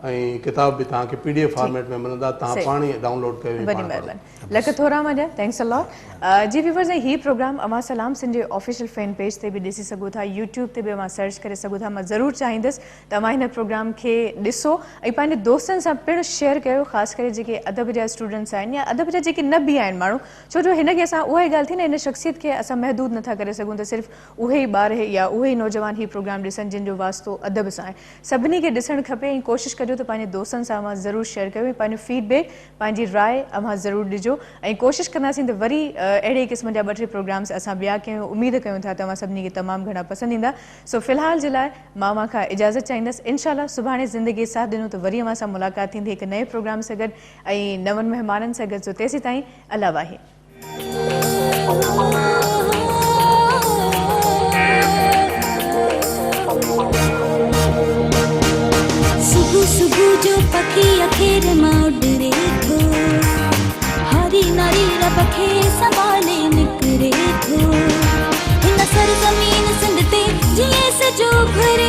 ۽ ڪتاب به توهان کي پي ڊي ايف فارميٽ ۾ ملندا توهان پاڻ ئي ڊائونلوڊ ڪيو ۽ وڏي پاڻ پڙهو. مهرباني لک ٿورا اوهان جا thanks ا لاٽ جي ويورز ۽ هي پروگرام اوهان سلام سنڌ جي آفيشل فين پيج تي به ڏسي سگهو ٿا يوٽيوب تي به اوهان سرچ ڪري سگهو ٿا مان ضرور چاهيندس ته اوهان هن پروگرام کي ڏسو ۽ پنهنجي دوستن سان پڻ شيئر ڪيو خاص ڪري جيڪي ادب جا اسٽوڊنٽس آهن يا ادب جا جيڪي نه به آهن ماڻهو ڇو جو هن کي اسان اها ئي ڳالهه ٿي نه هن شخصيت کي اسان محدود نٿا ڪري سگهون ته صرف اهي ئي ٻار يا اهي ئي نوجوان هي پروگرام ڏسن جن جو واسطو ادب سان آهي سڀني کي ڏسڻ کپي ۽ ڪوشش ڪجو ته پنهنجي دوستن سان اوهان ضرور شيئر ڪيو ۽ پنهنجو فيڊ بيڪ پنهنجي راء اوهان ضرور ڏجو ۽ ڪوشش ڪنداسين ته وري اهڙي ئي قسم جا ٻه ٽي پروگرامس اسان ٻيا ڪيون اميد ڪيون ٿا ته اوهان سڀني کي تمام گهڻا پسند ايندا سو في الحال جي لاء مان اوهان کان اجازت چاهيندس انشاء الله سڀاڻي زندگي ساٿ ڏنو ته وري اوهان سان ملاقات ٿيندي هڪ نئين پروگرام سان گڏ ۽ نون مهمانن سان گڏ سو تيسيتائين الله واهي. صبح صبح جو پکي اکير مان اڏري ٿو، هاري ناري رب کي سنڀالي نڪري ٿو. هن سرزمين سنڌ تي جيئن سج اڀري.